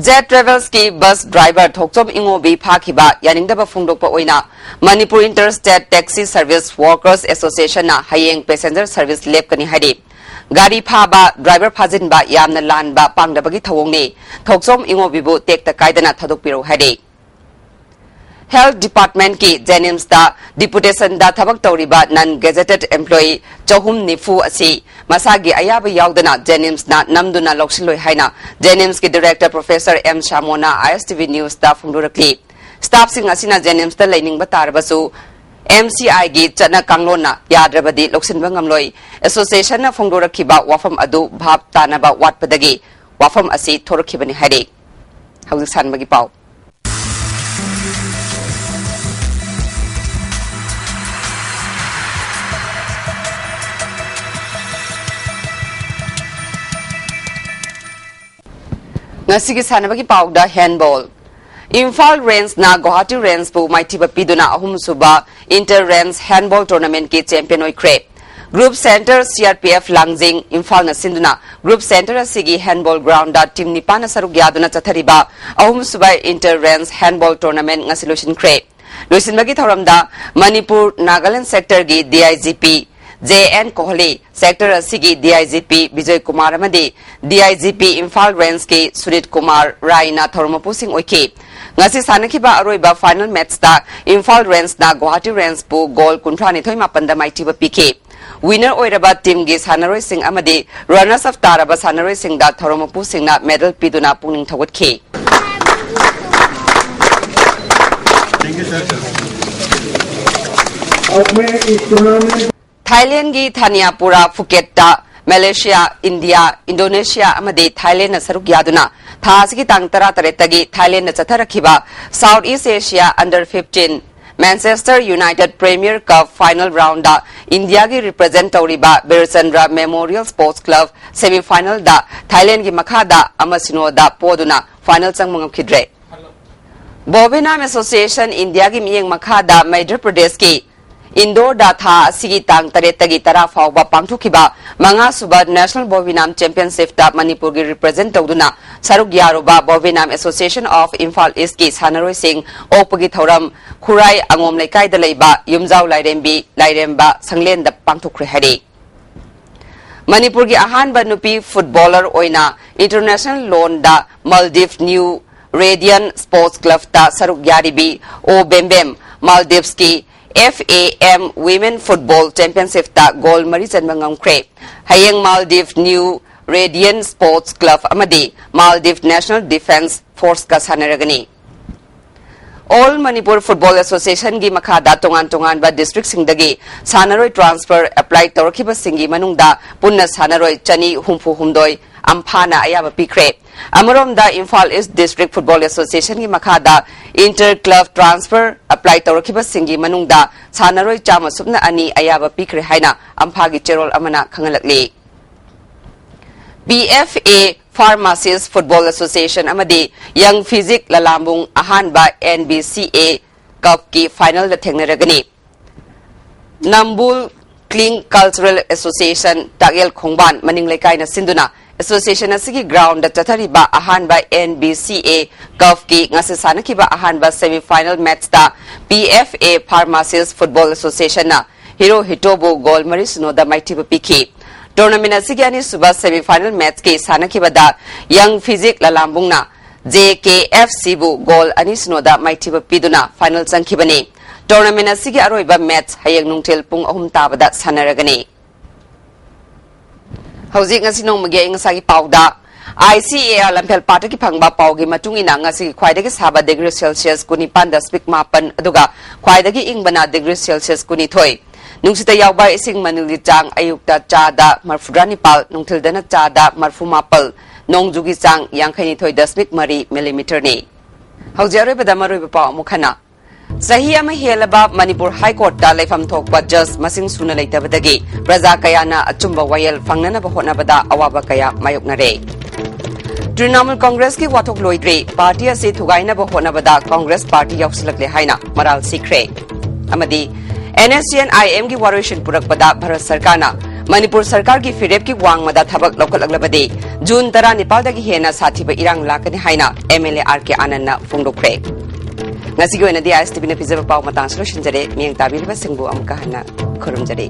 ꯖꯦꯠ ꯇ꯭ꯔꯦꯚꯦꯜꯁꯀꯤ ꯕꯁ ꯗ꯭ꯔꯥꯏꯚꯔ ꯊꯣꯛꯆꯣꯝ ꯏꯉꯣꯕꯤ ꯐꯥꯈꯤꯕ ꯌꯥꯅꯤꯡꯗꯕ ꯐꯣꯡꯗꯣꯛꯄ ꯑꯣꯏꯅ Manipur inter state taxi service workers ꯑꯦꯁꯣꯁꯤꯌꯦꯁꯟꯅ ꯍꯌꯦꯡ ꯄꯦꯁꯦꯟꯖꯔ ꯁꯔꯚꯤꯁ ꯂꯦꯞꯀꯅꯤ ꯍꯥꯏꯔꯤ꯫ ꯒꯥꯔꯤ ꯐꯥꯕ, ꯗ꯭ꯔꯥꯏꯚꯔ ꯐꯥꯖꯤꯟꯕ ꯌꯥꯝꯅ ꯂꯥꯟꯕ ꯄꯥꯡꯗꯕꯒꯤ ꯊꯧꯑꯣꯡꯅꯤ꯫ ꯊꯣꯛꯆꯣꯝ ꯏꯉꯣꯕꯤꯕꯨ ꯇꯦꯛꯇ ꯀꯥꯏꯗꯅ ꯊꯥꯗꯣꯛꯄꯤꯔꯛꯎ ꯍꯥꯏꯔꯤ꯫ ꯍꯦꯜꯊ ꯗꯤꯄꯥꯔꯠꯃꯦꯟꯠꯀꯤ ꯖꯦꯅꯤꯝꯁꯇ ꯗꯤꯄꯨꯇꯦꯁꯟꯗ ꯊꯕꯛ ꯇꯧꯔꯤꯕ ꯅꯟ ꯒꯦꯖꯦꯇꯦꯗ ꯑꯦꯝꯄ꯭ꯂꯣꯌꯤ ꯆꯍꯨꯝ ꯅꯤꯐꯨ ꯑꯁꯤ ꯃꯁꯥꯒꯤ ꯑꯌꯥꯕ ꯌꯥꯎꯗꯅ ꯖꯦꯅꯤꯝꯁꯅ ꯅꯝꯗꯨꯅ ꯂꯧꯁꯤꯜꯂꯣꯏ ꯍꯥꯏꯅ ꯖꯦꯅꯤꯝꯁꯀꯤ ꯗꯤꯔꯦꯛꯇꯔ ꯄ꯭ꯔꯣꯐꯦꯁꯔ ꯑꯦꯝ ꯁꯥꯃꯣꯅ ꯑꯥꯏ ꯑꯦꯁ ꯇꯤ ꯚꯤ ꯅ꯭ꯌꯨꯁꯇ ꯐꯣꯡꯗꯣꯔꯛꯂꯤ꯫ ꯁ꯭ꯇꯥꯐꯁꯤꯡ ꯑꯁꯤꯅ ꯖꯦꯅꯤꯝꯁꯇ ꯂꯩꯅꯤꯡꯕ ꯇꯥꯔꯕꯁꯨ ꯑꯦꯝ ꯁꯤ ꯑꯥꯏꯒꯤ ꯆꯠꯅ ꯀꯥꯡꯂꯣꯟꯅ ꯌꯥꯗ꯭ꯔꯕꯗꯤ ꯂꯧꯁꯤꯟꯕ ꯉꯝꯂꯣꯏ꯫ ꯑꯦꯁꯣꯁꯤꯌꯦꯁꯟꯅ ꯐꯣꯡꯗꯣꯔꯛꯈꯤꯕ ꯋꯥꯐꯝ ꯑꯗꯨ ꯚꯥꯞ ꯇꯥꯅꯕ ꯋꯥꯠꯄꯗꯒꯤ ꯋꯥꯐꯝ ꯑꯁꯤ ꯊꯣꯔꯛꯈꯤꯕꯅꯤ ꯍꯥꯏꯔꯤ꯫ ꯍꯧꯖꯤꯛ ꯁꯥꯟꯅꯕꯒꯤ ꯄꯥꯎ꯫ ꯉꯁꯤꯒꯤ ꯁꯥꯟꯅꯕꯒꯤ ꯄꯥꯎꯗ ꯍꯦꯟꯕꯣꯜ꯫ ꯏꯝꯐꯥꯜ ꯔꯦꯟꯖꯅ ꯒꯨꯋꯥꯍꯥꯇꯤ ꯔꯦꯟꯖꯄꯨ ꯃꯥꯏꯊꯤꯕ ꯄꯤꯗꯨꯅ ꯑꯍꯨꯝꯁꯨꯕ ꯏꯟꯇꯔ ꯔꯦꯟꯖ ꯍꯦꯟꯕꯣꯜ ꯇꯣꯔꯅꯥꯃꯦꯟꯠꯀꯤ ꯆꯦꯝꯄꯤꯌꯟ ꯑꯣꯏꯈ꯭ꯔꯦ꯫ Group centre C R P F Langjing ꯏꯝꯐꯥꯜꯅ ꯁꯤꯟꯗꯨꯅ ꯒ꯭ꯔꯨꯞ ꯁꯦꯟꯇꯔ ꯑꯁꯤꯒꯤ ꯍꯦꯟꯕꯣꯜ ꯒ꯭ꯔꯥꯎꯟꯗ ꯇꯤꯝ ꯅꯤꯄꯥꯟꯅ ꯁꯔꯨꯛ ꯌꯥꯗꯨꯅ ꯆꯠꯊꯔꯤꯕ ꯑꯍꯨꯝꯁꯨꯕ ꯏꯟꯇꯔ ꯔꯦꯟꯖ ꯍꯦꯟꯕꯣꯜ ꯇꯣꯔꯅꯥꯃꯦꯟꯠ ꯉꯁꯤ ꯂꯣꯏꯁꯤꯟꯈ꯭ꯔꯦ꯫ ꯂꯣꯏꯁꯤꯟꯕꯒꯤ ꯊꯧꯔꯝꯗ ꯃꯅꯤꯄꯨꯔ ꯅꯥꯒꯥꯂꯦꯟꯗ ꯁꯦꯛꯇꯔꯒꯤ D I G P J N Kohli, sector ꯑꯁꯤꯒꯤ D I G P Bijoy Kumar ꯑꯃꯗꯤ D I G P Imphal ꯔꯦꯟꯖꯀꯤ ꯁꯨꯅꯤꯠ ꯀꯨꯃꯥꯔ ꯔꯥꯏꯅ ꯊꯧꯔꯝ ꯃꯄꯨꯁꯤꯡ ꯑꯣꯏꯈꯤ꯫ ꯉꯁꯤ ꯁꯥꯟꯅꯈꯤꯕ ꯑꯔꯣꯏꯕ ꯐꯥꯏꯅꯦꯜ ꯃꯦꯠꯆꯇ ꯏꯝꯐꯥꯜ ꯔꯦꯟꯖꯅ ꯒꯨꯋꯥꯍꯥꯇꯤ ꯔꯦꯟꯖꯄꯨ ꯒꯣꯜ ꯀꯨꯟꯊ꯭ꯔꯥ ꯅꯤꯊꯣꯏ ꯃꯥꯄꯟꯗ ꯃꯥꯏꯊꯤꯕ ꯄꯤꯈꯤ꯫ ꯋꯤꯅꯔ ꯑꯣꯏꯔꯕ ꯇꯤꯝꯒꯤ ꯁꯥꯟꯅꯔꯣꯏꯁꯤꯡ ꯑꯃꯗꯤ ꯔꯅꯔꯁ ꯑꯞ ꯇꯥꯔꯕ ꯁꯥꯟꯅꯔꯣꯏꯁꯤꯡꯗ ꯊꯧꯔꯝ ꯃꯄꯨꯁꯤꯡꯅ ꯃꯦꯗꯜ ꯄꯤꯗꯨꯅ ꯄꯨꯛꯅꯤꯡ ꯊꯧꯒꯠꯈꯤ꯫ Thank you, sir. अब मैं इस टूर्नामेंट थाइलैंडꯒꯤ ꯊꯥꯅꯤꯌꯥꯄꯨꯔꯥ ꯐꯨꯀꯦꯠꯇ ꯃꯦꯂꯦꯁꯤꯌꯥ, ꯏꯟꯗꯤꯌꯥ, ꯏꯟꯗꯣꯅꯦꯁꯤꯌꯥ ꯑꯃꯗꯤ ꯊꯥꯏꯂꯦꯟꯗꯅ ꯁꯔꯨꯛ ꯌꯥꯗꯨꯅ ꯊꯥ ꯑꯁꯤꯒꯤ ꯇꯥꯡ ꯇꯔꯥꯇꯔꯦꯠꯇꯒꯤ ꯊꯥꯏꯂꯦꯟꯗ ꯆꯠꯊꯔꯛꯈꯤꯕ south east Asia under fifteen Manchester United Premier Cup final round ꯗ ꯏꯟꯗꯤꯌꯥꯒꯤ represent ꯇꯧꯔꯤꯕ ꯕꯤꯔꯆꯟꯗ꯭ꯔ Memorial Sports Club semi final ꯗ ꯊꯥꯏꯂꯦꯟꯒꯤ ꯃꯈꯥꯗ ꯑꯃ ꯁꯤꯅꯣꯗ ꯄꯣꯗꯨꯅ final ꯆꯪꯕ ꯉꯝꯈꯤꯗ꯭ꯔꯦ꯫ Bovie Nam Association ꯏꯟꯗꯤꯌꯥꯒꯤ ꯃꯤꯠꯌꯦꯡ ꯃꯈꯥꯗ ꯃꯙ꯭ꯌ ꯄ꯭ꯔꯗꯦꯁꯀꯤ ꯏꯟꯗꯣꯔꯗ ꯊꯥ ꯑꯁꯤꯒꯤ ꯇꯥꯡ ꯇꯔꯦꯠꯇꯒꯤ ꯇꯔꯥ ꯐꯥꯎꯕ ꯄꯥꯡꯊꯣꯛꯈꯤꯕ ꯃꯉꯥ ꯁꯨꯕ National Bovie Nam Championship ꯇ ꯃꯅꯤꯄꯨꯔꯒꯤ represent ꯇꯧꯗꯨꯅ ꯁꯔꯨꯛ ꯌꯥꯔꯨꯕ Bovie Nam Association of Imphal East ꯀꯤ ꯁꯥꯟꯅꯔꯣꯏꯁꯤꯡ ꯑꯣꯛꯄꯒꯤ ꯊꯧꯔꯝ ꯈꯨꯔꯥꯏ ꯑꯉꯣꯝ ꯂꯩꯀꯥꯏꯗ ꯂꯩꯕ ꯌꯨꯝꯖꯥꯎ ꯂꯥꯏꯔꯦꯝꯕꯤ ꯂꯥꯏꯔꯦꯝꯕ ꯁꯪꯂꯦꯟꯗ ꯄꯥꯡꯊꯣꯛꯈ꯭ꯔꯦ ꯍꯥꯏꯔꯤ꯫ ꯃꯅꯤꯄꯨꯔꯒꯤ ꯑꯍꯥꯟꯕ ꯅꯨꯄꯤ footballer ꯑꯣꯏꯅ international ꯂꯣꯟꯗ Maldives New Radiant Sports Club ꯇ ꯁꯔꯨꯛ ꯌꯥꯔꯤꯕꯤ ꯑꯣ ꯕꯦꯝꯕꯦꯝ Maldives ꯀꯤ F A M Women Football Championship ꯇ goal ꯃꯔꯤ ꯆꯟꯕ ꯉꯝꯈ꯭ꯔꯦ꯫ ꯍꯌꯦꯡ Maldives New Radiant Sports Club ꯑꯃꯗꯤ Maldives National Defence Force ꯀ ꯁꯥꯟꯅꯔꯒꯅꯤ꯫ All Manipur Football Association ꯒꯤ ꯃꯈꯥꯗ ꯇꯣꯉꯥꯟ ꯇꯣꯉꯥꯟꯕ district ꯁꯤꯡꯗꯒꯤ ꯁꯥꯟꯅꯔꯣꯏ transfer apply ꯇꯧꯔꯛꯈꯤꯕꯁꯤꯡꯒꯤ ꯃꯅꯨꯡꯗ ꯄꯨꯟꯅ ꯁꯥꯟꯅꯔꯣꯏ ꯆꯅꯤ ꯍꯨꯝꯐꯨ ꯍꯨꯝꯗꯣꯏ ꯑꯝꯐꯥꯅ ꯑꯌꯥꯕ ꯄꯤꯈ꯭ꯔꯦ꯫ ꯑꯃꯔꯣꯝꯗ Imphal East District Football Association ꯒꯤ ꯃꯈꯥꯗ inter club transfer apply ꯇꯧꯔꯛꯈꯤꯕꯁꯤꯡꯒꯤ ꯃꯅꯨꯡꯗ ꯁꯥꯟꯅꯔꯣꯏ ꯆꯥꯝꯃ ꯁꯨꯞꯅ ꯑꯅꯤ ꯑꯌꯥꯕ ꯄꯤꯈ꯭ꯔꯦ ꯍꯥꯏꯅ ꯑꯝꯐꯥꯒꯤ ꯆꯦꯔꯣꯜ ꯑꯃꯅ ꯈꯪꯍꯜꯂꯛꯂꯤ꯫ P F A Pharmacist Football Association ꯑꯃꯗꯤ Young Physique ꯂꯂꯥꯝꯕꯨꯡ ꯑꯍꯥꯟꯕ N B C A Cup ꯀꯤ final ꯗ ꯊꯦꯡꯅꯔꯒꯅꯤ꯫ Nambul Kling Cultural Association ꯇꯥꯛꯌꯦꯜ ꯈꯣꯡꯕꯥꯟ ꯃꯅꯤꯡ ꯂꯩꯀꯥꯏꯅ ꯁꯤꯟꯗꯨꯅ association ꯑꯁꯤꯒꯤ ground ꯗ ꯆꯠꯊꯔꯤꯕ ꯑꯍꯥꯟꯕ N B C A Cup ꯀꯤ ꯉꯁꯤ ꯁꯥꯟꯅꯈꯤꯕ ꯑꯍꯥꯟꯕ semi final match ꯇ P F A Pharmacist Football Association ꯅ Hirohito ꯕꯨ goal ꯃꯔꯤ ꯁꯤꯅꯣꯗ ꯃꯥꯏꯊꯤꯕ ꯄꯤꯈꯤ꯫ Tournament ꯑꯁꯤꯒꯤ ꯑꯅꯤꯁꯨꯕ semi final match ꯀꯤ ꯁꯥꯟꯅꯈꯤꯕꯗ Young Physique ꯂꯂꯥꯝꯕꯨꯡꯅ J K F C ꯕꯨ goal ꯑꯅꯤ ꯁꯤꯅꯣꯗ ꯃꯥꯏꯊꯤꯕ ꯄꯤꯗꯨꯅ final ꯆꯪꯈꯤꯕꯅꯤ꯫ Tournament ꯑꯁꯤꯒꯤ ꯑꯔꯣꯏꯕ match ꯍꯌꯦꯡ ꯅꯨꯡꯊꯤꯜ ꯄꯨꯡ ꯑꯍꯨꯝ ꯇꯥꯕꯗ ꯁꯥꯟꯅꯔꯒꯅꯤ꯫ ꯍꯧꯖꯤꯛ ꯉꯁꯤ ꯅꯣꯡꯃꯒꯤ ꯑꯏꯪ ꯑꯁꯥꯒꯤ ꯄꯥꯎꯗ, I C A R ꯂꯝꯐꯦꯜ ꯄꯥꯠꯇꯒꯤ ꯐꯪꯕ ꯄꯥꯎꯒꯤ ꯃꯇꯨꯡ ꯏꯟꯅ, ꯉꯁꯤꯒꯤ ꯈ꯭ꯋꯥꯏꯗꯒꯤ ꯁꯥꯕ degree Celsius ꯀꯨꯟꯅꯤꯄꯥꯟ ꯗꯁꯃꯤꯛ ꯃꯥꯄꯟ, ꯑꯗꯨꯒ ꯈ꯭ꯋꯥꯏꯗꯒꯤ ꯏꯪꯕꯅ degree Celsius ꯀꯨꯟꯅꯤꯊꯣꯏ꯫ ꯅꯨꯡꯁꯤꯠꯇ ꯌꯥꯎꯕ ꯏꯁꯤꯡ ꯃꯅꯤꯜꯒꯤ ꯆꯥꯡ ꯑꯌꯨꯛꯇ ꯆꯥꯗ ꯃꯔꯐꯨꯇꯔꯥ ꯅꯤꯄꯥꯜ, ꯅꯨꯡꯊꯤꯜꯗꯅ ꯆꯥꯗ ꯃꯔꯐꯨ ꯃꯥꯄꯜ, ꯅꯣꯡꯖꯨꯒꯤ ꯆꯥꯡ ꯌꯥꯡꯈꯩ ꯅꯤꯊꯣꯏ ꯗꯁꯃꯤꯛ ꯃꯔꯤ millimeter ꯅꯤ꯫ ꯍꯧꯖꯤꯛ ꯑꯔꯣꯏꯕꯗ ꯃꯔꯨꯑꯣꯏꯕ ꯄꯥꯎ ꯑꯃꯨꯛ ꯍꯟꯅ꯫ ꯆꯍꯤ ꯑꯃ ꯍꯦꯜꯂꯕ ꯃꯅꯤꯄꯨꯔ ꯍꯥꯏ ꯀꯣꯔꯠꯇ ꯂꯩꯐꯝ ꯊꯣꯛꯄ ꯖꯖ ꯃꯁꯤꯡ ꯁꯨꯅ ꯂꯩꯇꯕꯗꯒꯤ ꯄ꯭ꯔꯖꯥ ꯀꯌꯥꯅ ꯑꯆꯨꯝꯕ ꯋꯥꯌꯦꯜ ꯐꯪꯅꯅꯕ ꯍꯣꯠꯅꯕꯗ ꯑꯋꯥꯕ ꯀꯌꯥ ꯃꯥꯌꯣꯛꯅꯔꯦ꯫ ꯇ꯭ꯔꯤꯅꯥꯃꯨꯜ ꯀꯪꯒ꯭ꯔꯦꯁꯀꯤ ꯋꯥꯊꯣꯛ ꯂꯣꯏꯗ꯭ꯔꯤ, ꯄꯥꯔꯇꯤ ꯑꯁꯤ ꯊꯨꯒꯥꯏꯅꯕ ꯍꯣꯠꯅꯕꯗ ꯀꯪꯒ꯭ꯔꯦꯁ ꯄꯥꯔꯇꯤ ꯌꯥꯎꯁꯤꯜꯂꯛꯂꯦ ꯍꯥꯏꯅ ꯃꯔꯥꯜ ꯁꯤꯈ꯭ꯔꯦ꯫ ꯑꯃꯗꯤ NSCN IMꯒꯤ ꯋꯥꯔꯣꯏꯁꯤꯟ ꯄꯨꯔꯛꯄꯗ ꯚꯥꯔꯠ ꯁꯔꯀꯥꯔꯅ ꯃꯅꯤꯄꯨꯔ ꯁꯔꯀꯥꯔꯒꯤ ꯐꯤꯔꯦꯞꯀꯤ ꯋꯥꯡꯃꯗ ꯊꯕꯛ ꯂꯧꯈꯠꯂꯛꯂꯕꯗꯤ ꯖꯨꯟ ꯇꯔꯥꯅꯤꯄꯥꯜꯗꯒꯤ ꯍꯦꯟꯅ ꯁꯥꯊꯤꯕ ꯏꯔꯥꯡ ꯂꯥꯛꯀꯅꯤ ꯍꯥꯏꯅ MLA R K ꯑꯥꯅꯟꯗꯅ ꯐꯣꯡꯗꯣꯛꯈ꯭ꯔꯦ꯫ ꯉꯁꯤꯒꯤ ꯑꯣꯏꯅꯗꯤ ISTVꯅ ꯄꯤꯖꯕ ꯄꯥꯎ ꯃꯇꯥꯡꯁꯨ ꯂꯣꯏꯁꯤꯟꯖꯔꯦ꯫ ꯃꯤꯠꯌꯦꯡ ꯇꯥꯕꯤꯔꯤꯕꯁꯤꯡꯕꯨ ꯑꯃꯨꯛꯀ ꯍꯟꯅ ꯈꯨꯔꯨꯝꯖꯔꯤ꯫